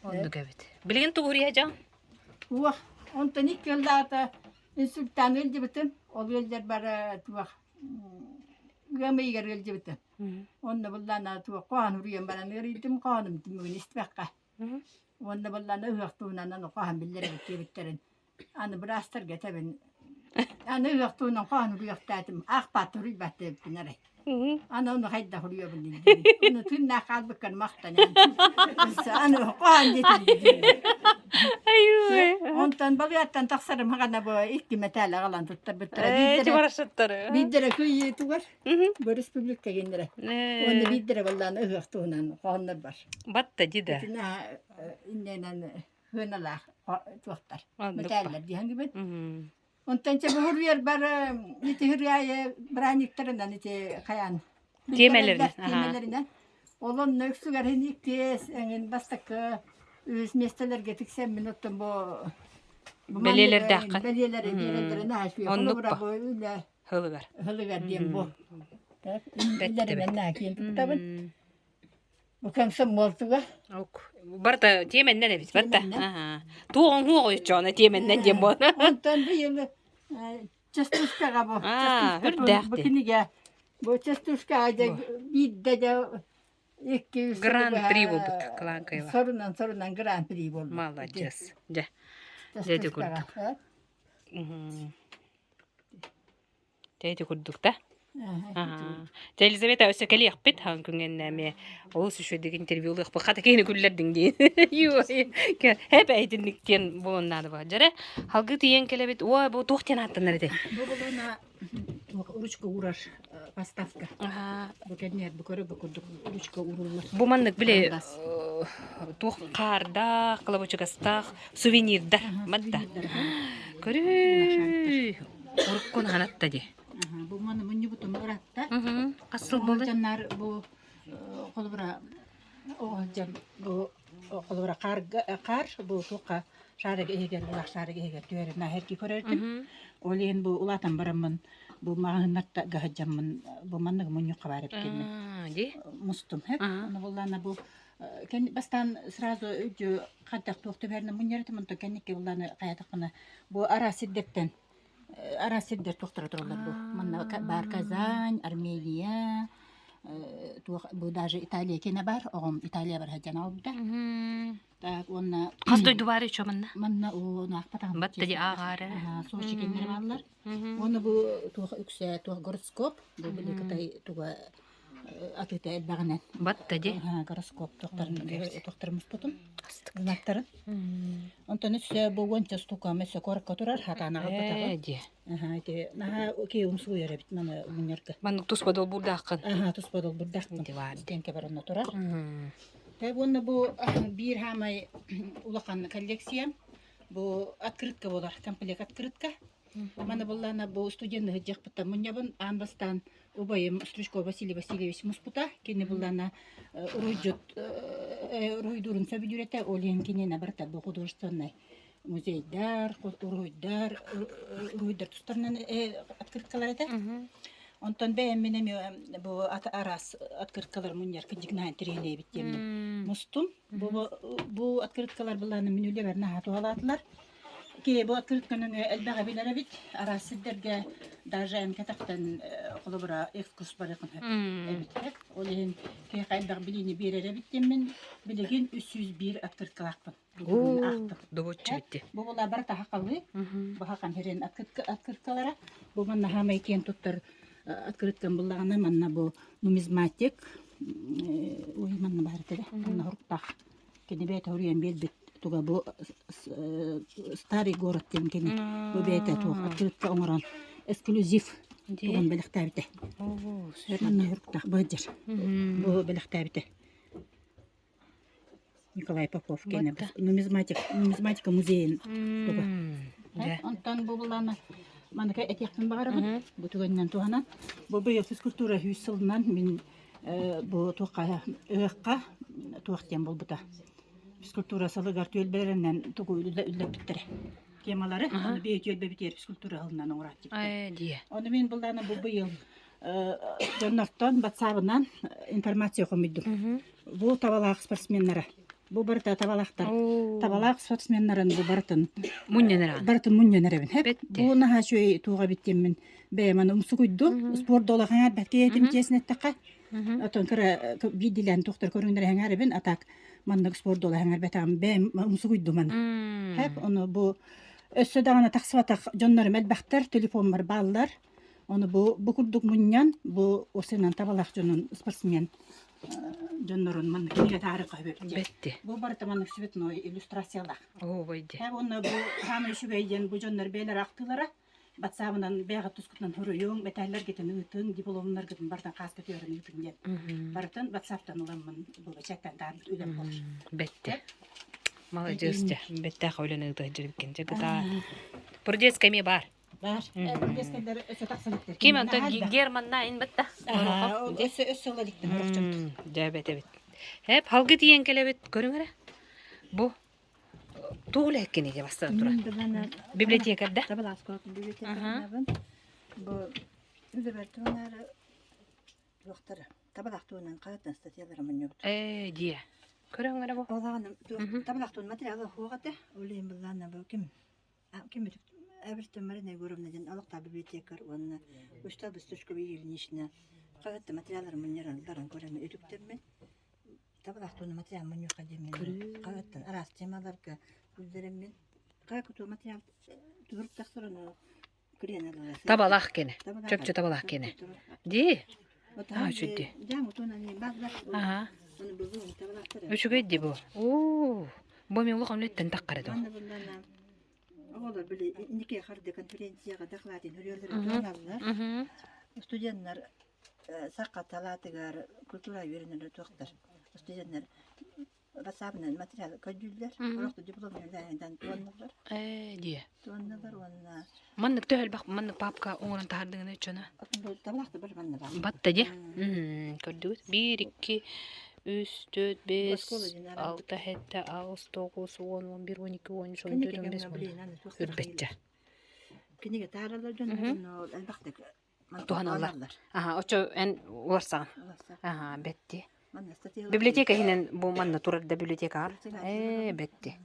Оннук эбит. Билигин тугу уруйа дьон? Уох, онтон икки ыллаата инсультаан ыалдьыбытым. Ол ыалдьар бара туох ыам ыйыгар ыалдьыбытым. Онно буллаана туох хоһоон уруйан баран ыарыйдым, хоһоонум түмүгүн истибэххэ. Уонна буллаана ыһыах туһунан аны хоһоон биллэрэ диэбиттэрин Аны быраастарга этэбин, аны ыһыахтуунан хоһоон уруйуохтаатым, аахпаат уруйбат диэбиппин арай. Аны ону хайдах уруйабын диибин. Ону тыыннаах хаалбыккар махтанан. Аны хоһоон диэтим Онтон балыаттан тахсарым хаҕана бу икки мэтээлэ аҕалан туттарбыттара. Биирдэрэ биирдэрэ кыайыытыгар бу республика гиннэрэ. Уонна биирдэрэ баллаан ыһыах туһунан хоһооннор бар. Батта дида. Итинэ иннэнэн сыаналаах туохтар мэтээллэр диэхиҥибит. Онтон чэ буһуруйар бар ити ырыайы бырааһынньыктарынан ити хайаан Тиэмэлэринэн. тиэмэлэринэн. Ол онно үксүгэр иһин иккис эҥин бастакы үһүс миэстэлэргэ тиксэммин оттон бу Бэлиэлэрдээххин. бэлиэлэри биэрэллэрин аһа үчүгэй. Оннук Холобура ба. бу үлэ Хылыгар. хылыгар диэн бу. Үлэлэринэн наһаа киэн туттабын. Бу комсомолтуга. Барыта тиэмэннэн эбит, батта. Туох оҥуох ойуччоҕуна тиэмэннэн диэн буолла. Онтон быйыл частушкаҕа бу. Үрдээх Бу кинигэ. Бу частушкаҕа дьэ биирдэ дьэ икки Гран-при буолбут Кылаанкаева. Сорунан сорунан гран-при буолбут. Молодец. Дьэ. Дьэ ити курдук. Дьэ ити курдук да. Дьэ Елизавета өссө кэлиэхпит хаһан күҥҥэннэ эмиэ олус үчүгэйдик интервью ылыахпыт хата киһини күллэрдиҥ дии. Хэп эйтинник диэн буолуон наада буолар. Дьэрэ халгыы тиийэн кэлэбит. Ой, бу туох диэн ааттанар этэй? Бу булуна ручка уурар поставка. Бу кэннигэр бу көрө бу курдук ручка ууруллар. Бу маннык били туох хаардаах, кылабычыгастаах сувенирдар манта. Көрүүй. Уруккун ханатта дии. Бу маны мунньубутум ыратта. Хас сыл буолла? Дьоннар бу холобура оҕо бу холобура хаар бу туохха шарик иһигэр улаах шарик иһигэр түһэрин наһаа көрөртүм. Ол иһин бу улаатан бараммын бу маҕаһыыннарта гаһыдьаммын бу маннык мунньукка баар эбиккин мустум. Ону буллаана бу бастаан сразу өйдүү хайдах туох түбэрин мунньар этим онтон кэнники буллаана хайатахпына бу араас сирдэртэн араас сирдэр туохтара тураллар бу манна баар Казань, Армения туох бу даже Италия кэнэ бар оҕом Италия бар сылдьан аҕалбыта так уонна Хас дойду баар үчү манна? Манна уу аахпатаҕым. Батта ди ааҕаары. Сочи кэннэрэ бааллар. Уонна бу туох үксэ туох гороскоп бу били Кытай туга атыыта элбэҕинэн. Батта ди. Гороскоп туохтарын туохтарын муспутум. Знактарын. Онтон өссө бу уонча штука өссө куоракка турар хатаан аҕалбатаҕым. Ээ Аха ити наһаа киһи умсугуйар эбит маны мунньарга. Маннык туспа долбуурдааххын. Аха туспа долбуурдаахпын. Стенка бар онно турар. Тэ уонна бу биир хаамай улахан коллекция бу открытка болар, комплект открытка. Маны буллаана бу студенты сылдьыахпыттан мунньабын аан бастаан убайым Стручков Василий Васильевич муспута. Кини буллаана уруйдьут уруйдуурун сөбүлүүр этэ. Ол иһин киниэнэ барыта бу художественнай музейдар, уруйдар, уруйдар тустарынан открыткалар этэ. Онтон бэйэм мин эмиэ бу араас открыткалар мунньар кырдьыгнаан тириэнэйбит диэммин мустум. Бу бу открыткалар былааны мин үлэбэр наһаа туһалаатылар. Ки бу открытканы элбэҕи билэр эбит. Араас сирдэргэ даже МК-тахтан холобура экскурс барыахын сөп эбит. Ол иһин киһиэхэ элбэх билиини биэрэр эбит диэммин билигин 301 открыткалаахпын. Добуччу битти. Бу була бар таһақалыы, баһахан хирен открыткалара. Бу манна хаамай киэн туттар открыткам буллаҕына манна бу нумизматик ой манна баар этэ манна хоруктаах кини бэйэтэ хоруйан биэрбит туга бу старый город диэн кини бу бэйэтэ туох открытка оҥорон эксклюзив тугун бэлэхтээбитэ манна хоруктаах быдьар бу бэлэхтээбитэ Николай Попов киэнэ нумизматик нумизматика музейын туга. Онтон бу булана маныка этиэхпин баҕарабын. Бу түгэнинэн туһанан. Бу быйыл физкультура сүүс сылынан мин бу туохха ыһыахха туох диэн буолбута. Физкультура сылыгар түөлбэлэринэн тугу үллэрбиттэрэ. Темалары ону бэйэ түөлбэбитигэр физкультура сылынан оҥорааччыбыт. Ону мин буллаана бу быйыл дьоннортон батсаабынан информация хомуйдум. Бу табалаах спортсменнара. Бу барыта табалаахтар. Табалаах спортсменнарын бу барытын мунньан барытын мунньан эрэбин. Бу наһаа үчүгэй туоҕа эбит диэммин бэйэм аны умсугуйдум. Спорт долахан бэркэ этим чиэсин эттэххэ. Отон кыра биирдиилээн туохтар көрүҥнэр эһэҥээрибин, а так маннык спорт долахан бэтаҕым бэйэм умсугуйдум аны. Хэп ону бу өссө даҕаны тахсыбатах дьоннорум элбэхтэр, телефоммар бааллар. Ону бу бу курдук мунньан, бу осынан табалаах дьонун спортсмен дьоннорун манна кинигэ таарыха өбөбүт Бэтти. Бу барыта маннык цветной иллюстрациялаах. Оо, бойде. Һэ уонна бу хаамай үчүгэй диэн бу дьоннор бэйэлэр ахтыылара батсаабынан бэйэҕит тускутунан суруйуҥ, мэтээллэргитин ыытыҥ, дипломнаргытын барытын хааска түһэрэн ыытыҥ диэн. Барытын ватсаптан ыламмын бу бэчээттэн таарбыт үлэм буолар. Бэтти. Маладьыас дьэ, бэттээх үлэни ыыта сылдьар эбиккин. Дьэ кытаат. Прудецкай эмиэ баар. Баар. Прудецкайдар өссө тахсан иттэр. Ким онтон Германна ин батта. Өссө өссө ыла иликтин орохчонту. Дьэ бэт эбит. Эп халгы тиийэн кэлэбит көрүҥ эрэ. Бу туох үлэһиккиний дьэ бастатан туран? Библиотекарь да? Библиотекарнабын. Бу үлэбэр туһунары туохтара. Табалахтуунан хаһыаттан статьялары мунньубут. Ээ, дьиэ. Көрөҥ эрэ бу. Олаҕын табалахтуун материалы суох этэ. Ол иһин былаана бу ким ким Эбертон Марина Егоровна диэн олохтоох библиотекарь уонна Устал Быстушкова Ильинична хаһыатта материаллары мунньаралларын көрөн үтүктэммин табалахтуун материал мунньуохха диэммин хаһыаттан араас темаларга үллэрэммин хаһыат материал турук тахсар ону Табалаах киэнэ. Чопчу табалаах киэнэ. Дии. Аа, үчүгэй. Аха. Үчүгэй дии бу. Оо, бу мен улахан үлэттэн таххара доо. Оҕолор били инники харды конференцияҕа дакылаатын хөрүөллөрө туһаналлар. Студенттар сахха талаатыгар культура үөрэнэллэр туохтар. Студенттар Басаабынан материал көрдүүллэр, олох диплом үлэлээһинтэн туоннулар. Ээ, дии. Туоннулар уонна Маннык төһө элбэх маннык папка оҥорон таһаардыгына чона? Табалаахта бар манна баар. Батта дии. Көрдүгүт? Биир, икки, үс, төрт, бес, алта, сэттэ, аҕыс, тоҕус, уон, он бир, он икки, он үс, он төрт, он бес, он Үрбэччэ. Кинигэ тааралар дьон элбэхтик Туһаналлар. Аха, оччо эн уларсаҕын. Аха, бэтти. Библиотека иһинэн бу манна турар да библиотекаҕар. Ээ, бэтти.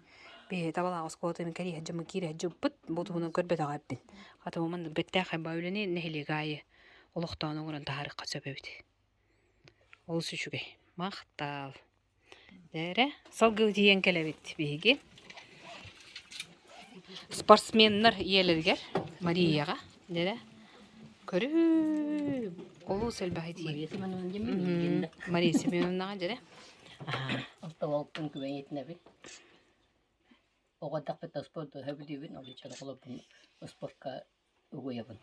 Биһи табалаах оскуолатын кэриэһэ дьымы киирэ дьыппыт, бу туһунан көрбөтөҕө эппин. Хата бу маннык бэттээх хайба үлэни нэһилиэк аайы олохтоон оҥорон таһаарыахха сөп эбит. Олус үчүгэй. Махтал. Дээрэ, салгыы тиийэн кэлэбит биһиги. Спортсменнар ийэлэригэр Марияҕа дээрэ көрүү олус элбэх итии. Мария Семеновнаҕа дьэрэ. Алталалтын күбэйэтинэбит. Оҕо эрдэхпиттэн спорт сөбүлүүбүн, ол иһин холобун спортка Угуйабын.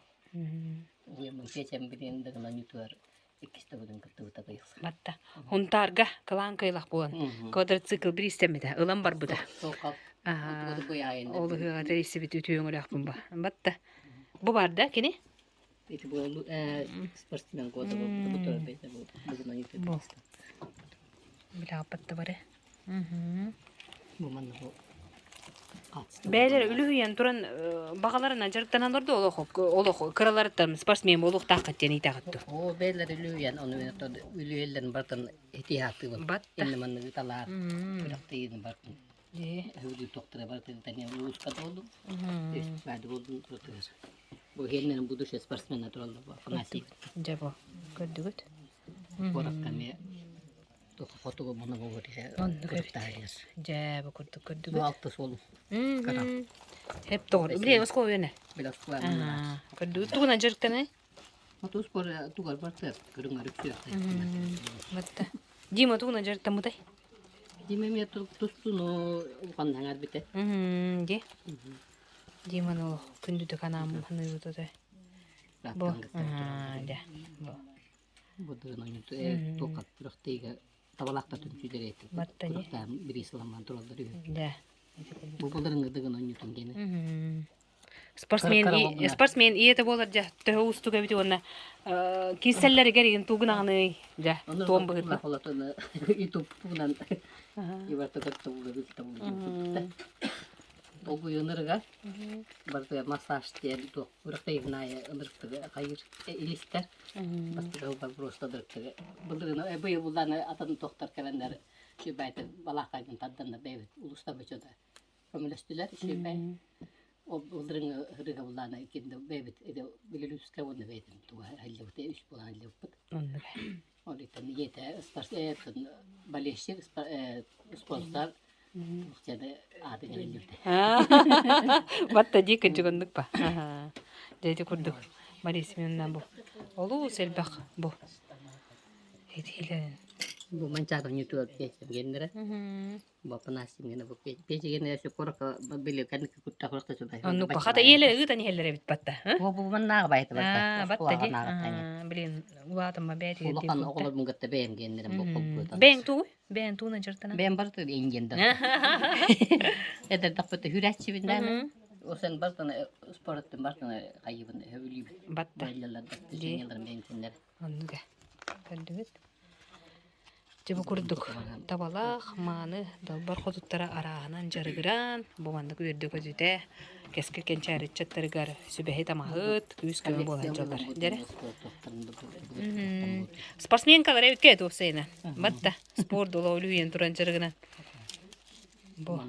Угуйаммын киэчэм билигин да гынан ютугар иккис төгүлүн кыттыбыта быйыл. Батта. Хунтаарга кылаан кыйлах буолан квадроцикл бириистэммитэ, ылан барбыта. Ол ыһыаҕа тэрийсибит үтүө өҥөлөөхпүн ба. Батта. Бу бар да кини? Ити бу спортсмен года бу турар бэйдэ бу бүгүн Бу. Билааппатта бары. Бу манна бу Бэйэлэрэ үлүһүйэн туран баҕаларынан дьарыктанан олорду олох олох кыраларыттан спортсмен буолуохтааххыт диэн итэҕит дуо? Оо, бэйэлэрэ үлүһүйэн, ону үлүһүйэллэрин барытын итиһаатыыбын. Иннэ маннык ыталаар, күрэхтэһиини барытын. Өһүлүү тохтура барытын тэҥэ улууска буоллум, республикада буоллум туртугар. Бу хиэннэрин будущий спортсмена тураллар бу Афанасий. Дьэ бу, көрдүгүт? Куоракка эмиэ хотугу муна буолур Оннук эбит. Дьэ, бу курдук көрдүгүт. Бу алты суолум. Хеп тоҕор. Биле оскуола үөнэ. Биле оскуола. Көрдүгүт тугунан дьарыктанай? Отус кор тугар барта көрүҥ арык Батта. Дима тугунан дьарыктаммытай? Дима эмиэ тустууну улаханнаҥар бите. Ди. Диманы олох күндүтүк анаам ханыыбыт Бу. Дьэ. Бу. Бу туохха күрэхтэһиигэ табалаахтар түмсүүлэрэ этэ. Күрэхтэһэн бириис ыламман тураллар үһү. Дьэ. Бу былырыҥҥы дыгын оонньуутун диэни. Спортсмен спортсмен ийэтэ буолар дьэ төһө уустук эбит уонна киирсэллэригэр игин тугунаҕыный дьэ туом быһыытынан. Ютуб-пунан Долгуйунарыгар барытыгар массаж диэн туох күрэхтэһиитин аайы ынырыктыгы хайыыр илистэр. Бастакы сылбар просто ынырыктыгы. Былырыын быйыл буллааны атын туохтар кэлэннэр сүбэйти балааккайбын тарданнар бэйэбит улуустан бөчөдө көмөлөстүлэр сүбэй. Ол былырыҥҥы ырыга буллааны кимде бэйэбит Белорусская уонна бэйэтин туга һэллибит үс буолан һэллибиппит. Оннук. Ол итин ийэтэ болельщик спонсор Батта дии кырдьык оннук ба. Дьэ ити курдук Мария Семеновна бу олус элбэх бу этиилэрин. Бу манчаатан ютуб песня Оннук хата ийэлэр ыытан иһэллэр эбит батта. Батта ди. Блин, улаатыма бэйэтигэр Улахан оҕолорбун кытта бэйэм геннерим бу холбуотан. Бэйэҥ тугуй? Бэйэҥ тугунан дьарыктанан? Бэйэм барыта ингенда. Эдэрдахпыт хүрээччибин дааны. Осен бартана спорттын бартана хайыбын хөбүлүүбүн. Батта. Байлалар, достиженияларым бэйэм Оннуга. Көрдүгүт? Дьэ бу курдук табалаах, мааны далбар хотуттара арааһынан дьарыгыран, бу маннык үөрдэ-көтүтэ, кэскил кэнчээри ыччаттарыгар сүбэһит-амаһыт, күүс-көмө буолан дьоллор. Дьэрэ. Спортсменкалар эбиккэ туохсайына. Батта спорт дула үлүйэн туран дьарыгынан. Бу.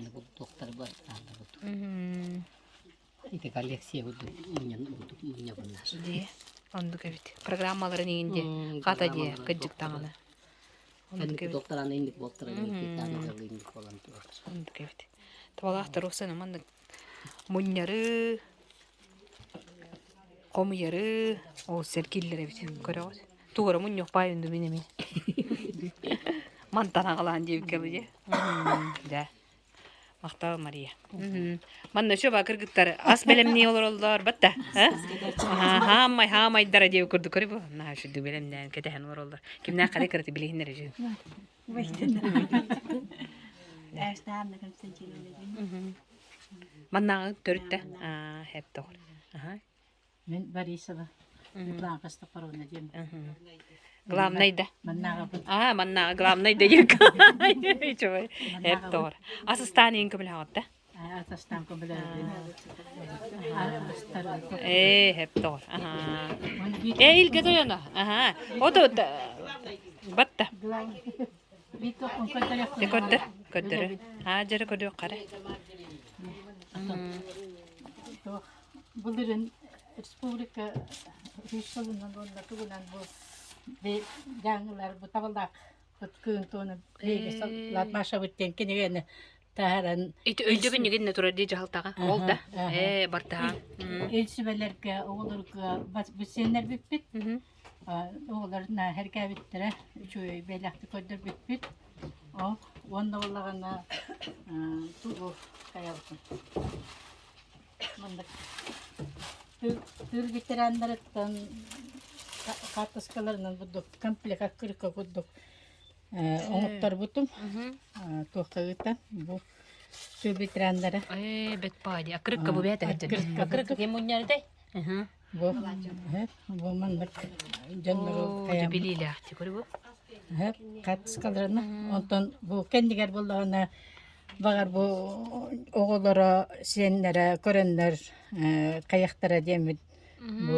Ити коллекция мунньабыннар. Дии, оннук эбит. Программаларын иҥин дии, хата дии, кырдьык даҕаны. Оннук эбит. Доктор инник буолтара, инник буолан турар. Оннук эбит. Табалаахтар уопсайынан маннык мунньары, хомуйары, ол сэргииллэр эбит. Көрөҕүт. Тугара мунньуох баай үнду мин эмиэ. Мантан аҕалаан диэбиккэ дии. Дьэ. Махтал Мария. Манна еще ба кыргыттар ас бэлэмнии олороллор батта. Хаамай хаамайдара диэбит курдук көрү бу. Наһаа үчүгэй бэлэмнээн кэтэһэн олороллор. Кимнээх хары кыраты билиһиннэр үчүн. Маннааҕы төрүттэ. Аа, хэп тоҕор. Аха. Мин Борисова Светлана Христофоровна диэн. Главный да. Маннааҕы Аа, маннааҕы главный да диэн. Үчүгэй. Эп тоҕор. Асыстаан иин көмөлөһөҕүт да? Атастаан көмөлөһөбүн. Ээ, эп тоҕор. Аха. Ээ, илгэ тойоно. Аха. Ото батта. Көрдөр, көрдөрө. Аа, дьэрэ көрүөх хара. Былырын республика үс сылынан уонна тугунан бу дьааҥылар бу табалаах кыын туона Маша диэн кинигэни таһааран Ити өйдөбүнньүгүн турар дии дьаһалтаҕа. Ол да. Ээ, бартаһа. Ил сүбэлэргэ оҕолорго бу сиэннэрбиппит. Оҕолор нааһэргээбиттэрэ үчүгэй бэлэхти көрдөрбүппүт. Ол уонна буоллаҕына тугу хайабытын Маннык тыыл ветераннарыттан хаартыскаларынан курдук комплект аккырыка курдук оҥотторбутум. Туохха ыытан бу тыыл ветераннара. Ээ, бэт пади. Аккырыкка бу бэт Аккырыкка ким мунньардай? Бу бу маннык дьоннору Оо, билиилээхти көрү бу. Хаартыскаларына. Онтон бу кэннигэр буоллаҕына Баҕар бу оҕолоро, сиэннэрэ көрөннөр хайахтара диэммит бу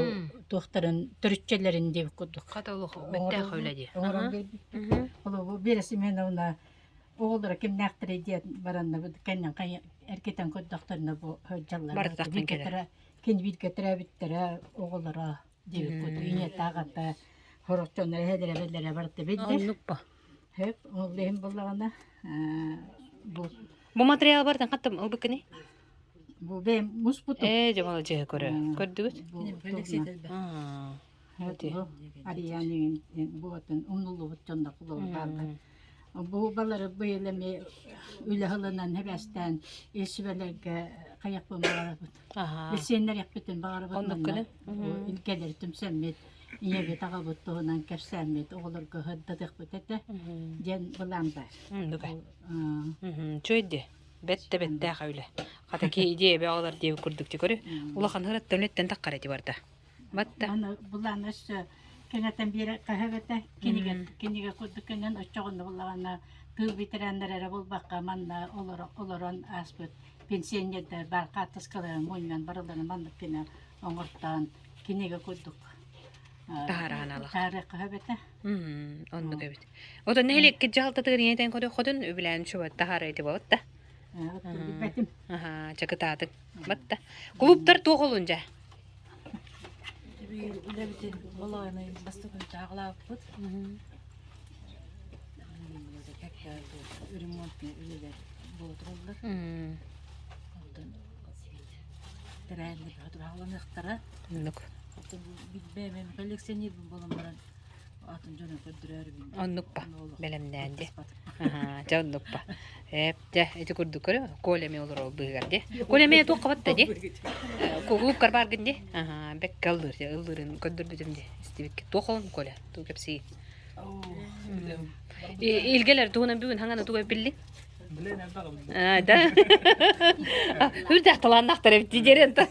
туохтарын төрүччэлэрин диэбит курдук. Хата олох бэттээх үлэ дии. Оҥорон биэрбиппит. Холобур Вера Семеновна оҕолоро кимнээхтэрий диэн баранна кэннин эргитэн көрдөхтөрүнэ бу сылдьаллар. Барытахтан кэлэр. Кини бииргэ төрөөбүттэрэ оҕолоро диэбит курдук ийэтэ аҕата сорох дьоннор эһэлэрэ эбэлэрэ барыта биллэр. Оннук ба. Сөп, ол иһин буоллаҕына бу Бу материал бартан хаттым ылбыккыный? Бу бэйэм муспутум. Ээ, дьэ маладьыаһы көрө. Көрдүгүт? Бу Ариян бу атын умнуллубут дьоннор кулугу бааллар. Бу балары быйыл эми үлэ ылынан хэбэстээн ил сүбэлэргэ хайахпын баҕарабыт. Билсиэннэриэхпитин баҕарабыт манна. Илгэлэр түмсэммит ийэбит аҕабыт туһунан кэпсээммит оҕолорго сырдатыахпыт этэ диэн былаан баар. Үчүгэй бэт да бэттээх үлэ. Хата ки идея бөҕөлөр диэбит курдук көрү. Улахан ыраттан үлэттэн таххар эти барда. Батта. Аны былаан өссө кэҥэтэн биэрэ хаһыат этэ. Кинигэ кинигэ курдук кэнэн оччоҕуна буллаҕына тыыл ветераннар эрэ буолбакка манна олорон ааспыт пенсионердар баар хаартыскаларын мунньан барыларын маннык гына оҥортоон кинигэ курдук Таһаараналах. Таһаарыахха сөп этэ. Оннук эбит. Отон нэһилиэккэ дьаһалтатыгар ийэтэн көрө хотун үбүлээн чуба таһаара ити болот да. Билбэтим. Аха, чакытаатык. Батта. Клубтар туох олун дьэ? Үлэбитин болоойнай бастакы тааҕылаабыппыт. Ремонтный үлэлэр буола тураллар. Онтон тэрээһиннэр хааланыахтара. Оннук. Билбэм, коллекционербын буолан баран атын дьону көрдөрөөрүбүн. Оннук па, бэлэмнээн дии. Аһаа, дьэ оннук па. Эп, дьэ, ити курдук көрө, Коля эмиэ олорор быыһыгар дии. Коля эмиэ туохха батта дии? Клубкар бааргын дии? Аһаа, бэккэ ыллыыр дии, ыллыырын көрдөрбүтүм дии, истибиккэ. Туох олон Коля, туу кэпсии. Илгэлэр туһунан бүгүн хаҥаны тугу биллиҥ? Аа, да. Үрдээх талааннаахтар эбит диэрэн та.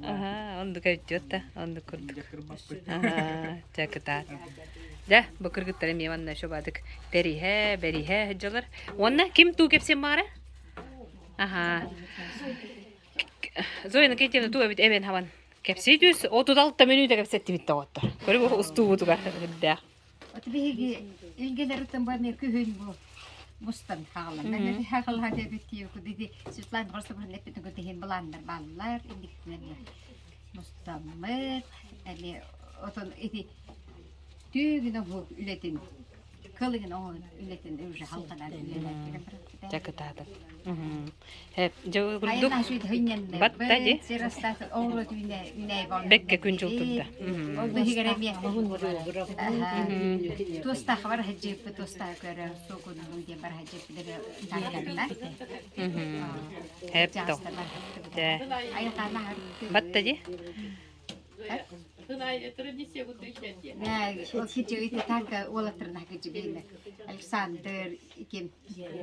Аха, оннук эбит да, оннук курдук. Аха, чэ кытаат. Дьэ, бу кыргыттар эмиэ манна шобадык тэриһэ, бэриһэ сылдьалар. Уонна ким туу кэпсиэн баҕара? Аха. Зоя Иннокентьевна туу эбит эбэн хабан кэпсии түс. 36 мүнүүтэ кэпсэттибит доҕоттор. Көрү устуубутугар үрдээх. От биһиги илгэлэритин бу эмиэ күһүн бу мустан хаалан. Эми хаалан эбит диэбит Светлана Борисовна эппитин кытыһын былааннар бааллар. Инниктинэн мустаммыт. Эми отон ити түүгүн оһуок үлэтин кылыгын оҥорон үлэтин уже халҕанан үлэлээттигин Дьэ кытаатан. Хэп, дьэ курдук батта ди. Бэккэ күн дьыл турда. Ол быһыгар эмиэ туостаах бар хаджыппы туостаах көрө суукунуу диэн бар хаджыппы таһыганна. Хэп то. Батта ди. Александр, ким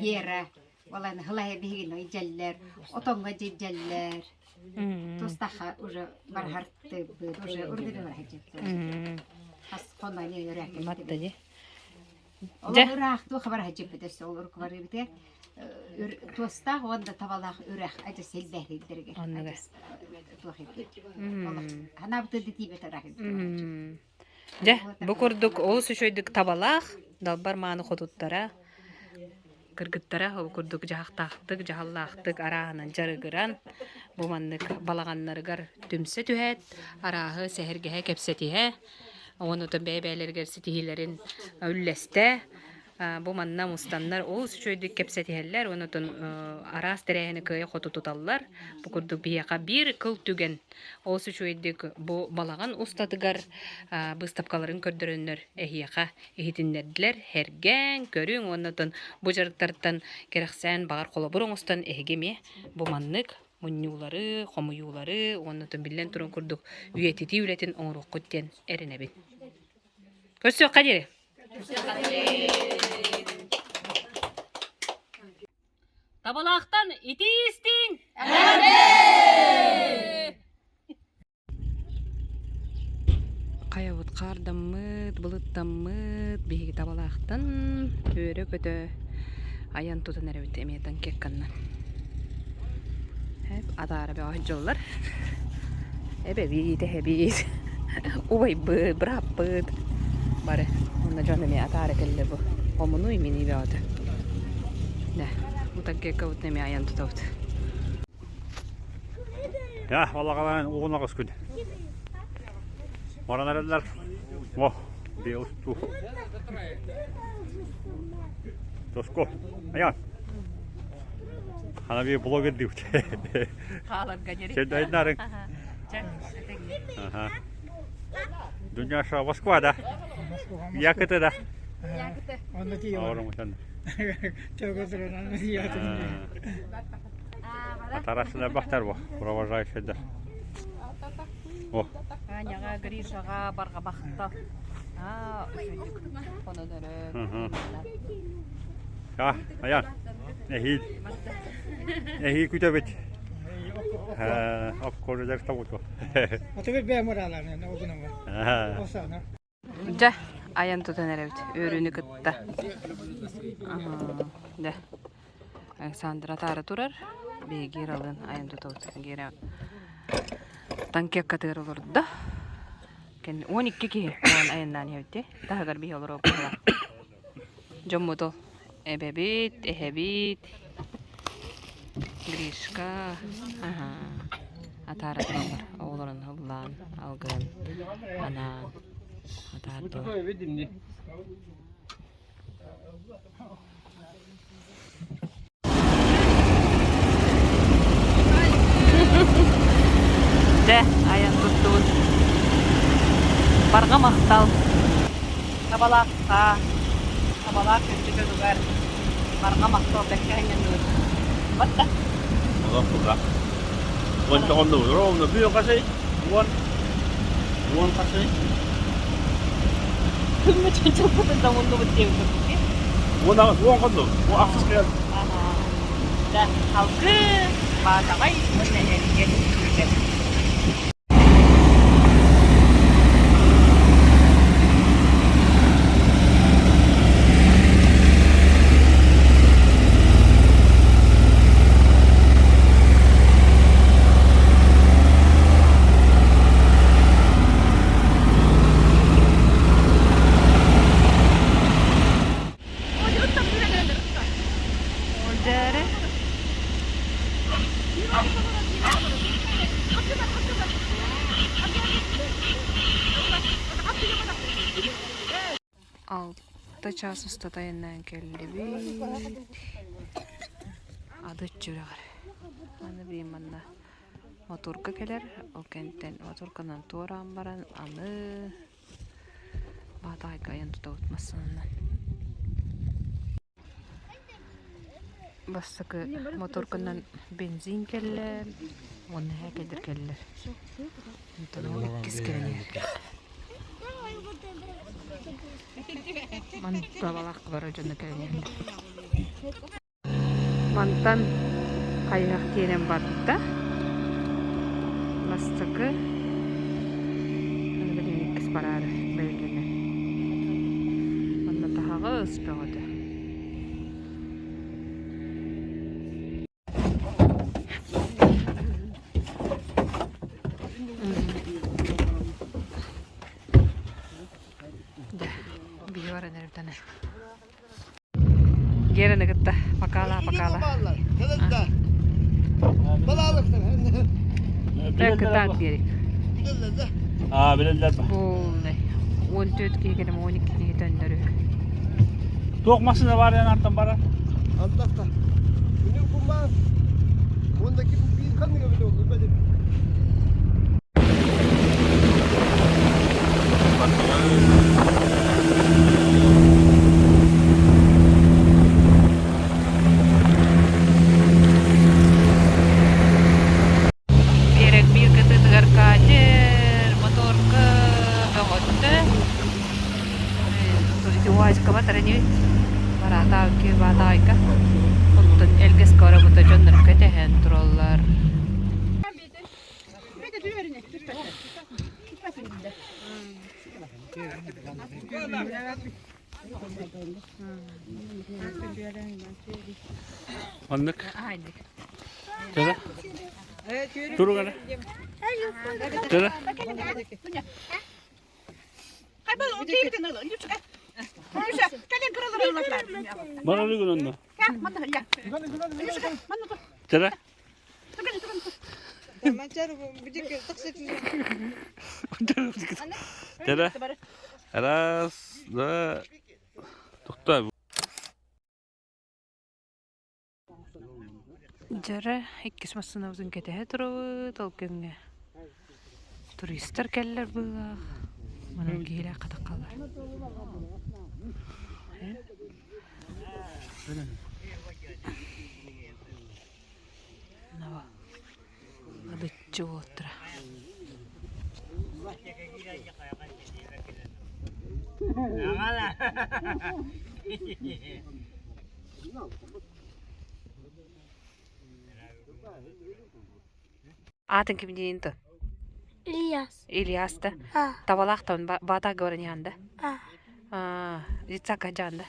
Гера, Олан хылайа биһигин дьэллэр, отоҥҥо дьэллэр. Тустаха уже барһартыбыт, уже урдүбү барһартыбыт. Хас хоно не өрөккө. Матта ди. Дьэ. Ыраах туох барһартыбыт өссө ол уруккубарыбыт туостаах уонна табалаах үрэх адьас элбэһирдэригэр. Оннуга. Туох Ханаабыты дитиибет ыраах. Дьэ, бу курдук олус үчүгэйдик табалаах, далбар мааны хотуттара, кыргыттара ол курдук дьаһахтаахтык, дьаһаллаахтык арааһынан дьарыгыран, бу маннык балаҕаннарыгар түмсэ түһээт, арааһы сэһэргэһэ, кэпсэтиһэ, уонна бэйэ-бэйэлэригэр ситиһиилэрин үллэстэ, Бу манна мустаннар олус үчүгэйдик кэпсэтиһэллэр уонна оттон араас тэрээһини кыайа-хото туталлар. Бу курдук биһиэхэ биир кыл түгэн олус үчүгэйдик бу балаҕан устатыгар быыстапкаларын көрдөрөннөр эһиэхэ иһитиннэрдилэр. Һэргээҥ, көрүҥ уонна оттон бу дьарыктартан кэрэхсээн баҕар холобур оҥостон эһиги эмиэ бу маннык мунньуулары, хомуйуулары уонна оттон биллэн туран курдук үйэтитии үлэтин оҥоруоххут диэн эрэнэбин. Көрсүөххэ диэри! Табалаахтан итии истиҥ! Хайабыт хаардаммыт, былыттаммыт, биһиги табалаахтан үөрэ-көтө айан тутан эрэбит эмиэ танкекканнан. Атаара бөҕө сылдьаллар. Эбэбит, эһэбит, убайбыт, бырааппыт бары. Онно дьон эмиэ атаара кэллэ бу. Хомунуу иминии бөҕөтө. Да, утаргеккабытын эмиэ айан тутабыт. Я, балаҕалаан угун аҕыс күн. Баран эрэллэр. О, биэлсту. Тоско. Аян. Ана би блогер диют. Хааларга дири. Сен Ага. Дуняша Москва да? Якыты да? Якыты. Атарасына бахтар бу, провожающийдар. О. Аняҕа, Гришаҕа барҕа бахта. Аа, үчүгдүк хонон өрө. А, аян. Эһиил. Эһиил күтэбит. Оккору табуту. Отубит бэйэм ыраларын, огунума. Осана. Дьэ, айан тутан эрэбит үөрүүнү кытта. Дьэ, Александра таара турар. Биһиги Гералыын айан тутабыт. Гера танкеккатыгар олордо. Кэнни 12 киһи буолан айаннаан иһэбит дии. Таһыгар биһи олоруохпут Дьоммут ол эбэбит, эһэбит, Гришка, аһа, атаара тураллар. Оҕолорун ыллаан, алгыан, анаан атаардылар. Дьэ, айан туттубут. Барҕа махтал. Табалаахха, табалаах күндү дьонугар барҕа махтал бэккэ анньынныбыт. Батта. Олох туга. Уон тоҕоннубут. Ровно бүө хасый. Уон. Уон хасый. Күммүт чылбытын да муннубут диэбит курдук. Уон уон хоннубут. Уон ахсыс кэлэн. Да, халгы, баатаҕай уонна эргэ күүтэр. Алта чаас устата айаннаан кэллибит. Адыччы үрэҕэр. Аны билигин манна моторга кэлэр, ол кэнниттэн моторканан туораан баран аны Баатаҕайга айан тутабыт массыынанан. Бастакы моторканан бензин кэллэ уонна һээкэйдэр кэллэр. Онтон ол иккис кэлэн иһэр. Манна табалаах бары дьоно кэлэн иһэллэр. Мантан хайыһах тиэнэн барда. Бастакы аны билигин иккис бараары бэлэмнэнэр. Манна таһаҕас бөҕөтө. Дьэ, биһи баран эрбитаны. Гераны кытта покала покала. Кытаат диэрик. Аа, билэллэр ба. Полный. 14 киһи кэлим 12 киһи төннөрү. Туох массыына бар ян артан барар? Антахта. Күнү кумма. Онда ким bir kanlı göbede oldu. Биэрэк биир кытыытыгар катер, моторка бөҕөттө. Ити УАЗикка батар инибит. Бараатаайка, Баатаайка. Оттон Элгэскэ барабыта дьоннор кэтэһэн тураллар. Оннук. Төре. Турук эрэ. Төре. Барары гынанна. Төре. Төре. Раз, два, тохтоо. Дьэрэ иккис массыынабытын кэтэһэ турабыт, ол кэмҥэ туристар кэллэр быһыылаах, манан киһилээх хатаххалар. Адыччы уоттара. Аатын ким диин то? Ильяс. Ильяс да? Табалаах тон баата говори да? А, Ицака жаанда.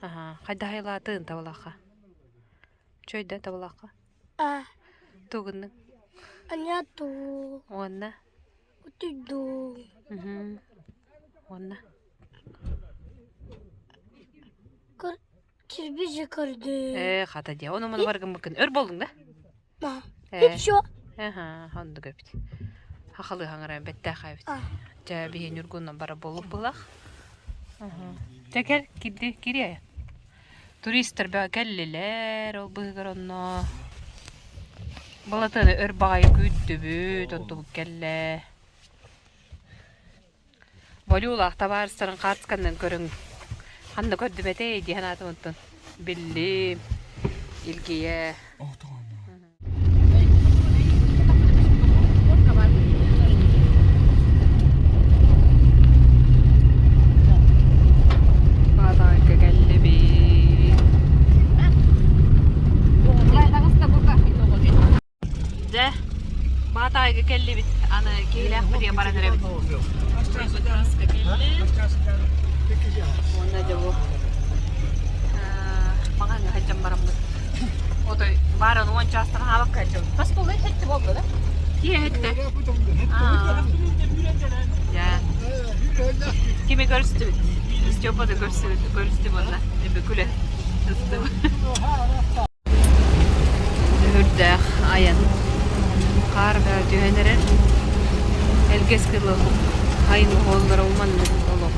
Аха, хайда хайлаатын табалаахха? Чөйдө табалаахха? Тугуннуҥ? Аняту. Уонна? Утуйду. Уонна? Кирбизи көрдүм. Ээ, хата дии. Ону маны баргыммыккын. Өр буоллуҥ да? И все. Аха, оннук эбит. Хахалы хаҥаран бэттээх эбит. Дьэ, биһи Ньургуннан бара буолук былах. Дьэ, кэл, кирди, кириэ. Туристар бөҕө кэллилэр, ол быыһыгар онно Балатыаны өр баҕайы күүттүбүт, онтубут кэллэ. Волюлаах табаарыстарын хаартысканан көрүҥ. Ханна көрдүм этэй дии санаатым онтон. Биллим, илгийэ. Баатаҕайга кэллибит. Дьэ, Баатаҕайга кэллибит. Аны киһилээхпитигэр баран эрэбит. Уонна дьэ бу маҕаһыыҥҥа сылдьан бараммыт. Отой баарын уон чаастан хаалакка сылдьабыт. Хас буолла? Сэттэ буолла да? Киһи эһэттэ. Дьэ. Кими көрүстүбүт? Степа да көрсүбүт, көрүстүм онно. Эбэ күлэ сыстым. Дүһүрдээх айан хаар бөҕө түһэн эрэр. Элгэс кылы хайын уһуоллара уманнык олох.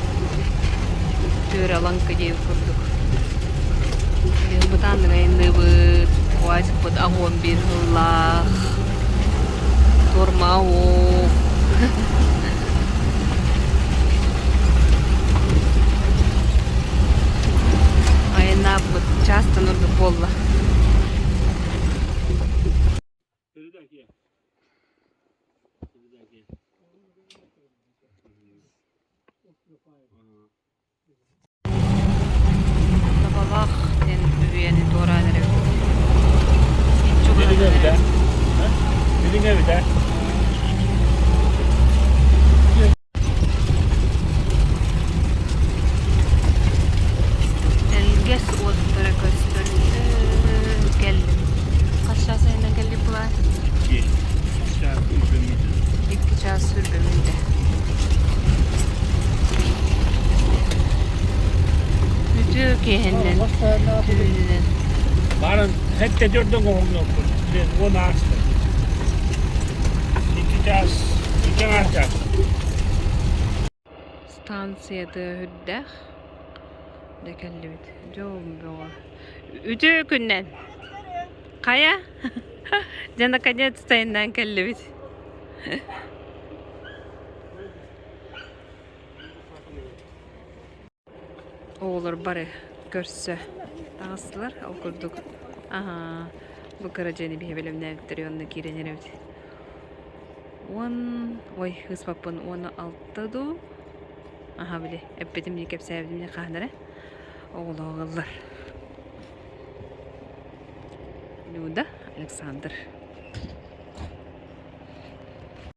Түөрэ-алаҥкы диэн курдук. Билигин бытааннык айанныыбыт, УАЗикпыт 81 сыллаах, туорма уох. Айаннаабыт чаастан ордук буолла. Табалаах диэн үрүйэни туораан эрэбит. Чугаһатан эрэбит. Элгэс уоттара көстөллөр кэллим. Хас чаас айынан кэллик булаа? Икки чаас сүрбэ мүнүүтэ. Үтүө киэһэннэн, түүнүнэн. Баран хэтте дөрдөн оҥноппун. Уон ааста. Икки чаас, икки аҥаар чаас. Станцията үрдээх. Дьэ кэллибит. Дьол бөҕө. Үтүө күннэн. Хайа? Дьэ наконец-то айаннаан кэллибит. Оҕолор бары көрсө таҕыстылар. Ол курдук аһаа бу кыра дьиэни биһи бэлэмнээбиттэр уонна киирэн эрэбит. Уон ой ыыспаппын уонна алта дуу аһаа били эппитим дии кэпсээбитим дии хаһан эрэ оҕолоох ыаллар. Люда, Александр.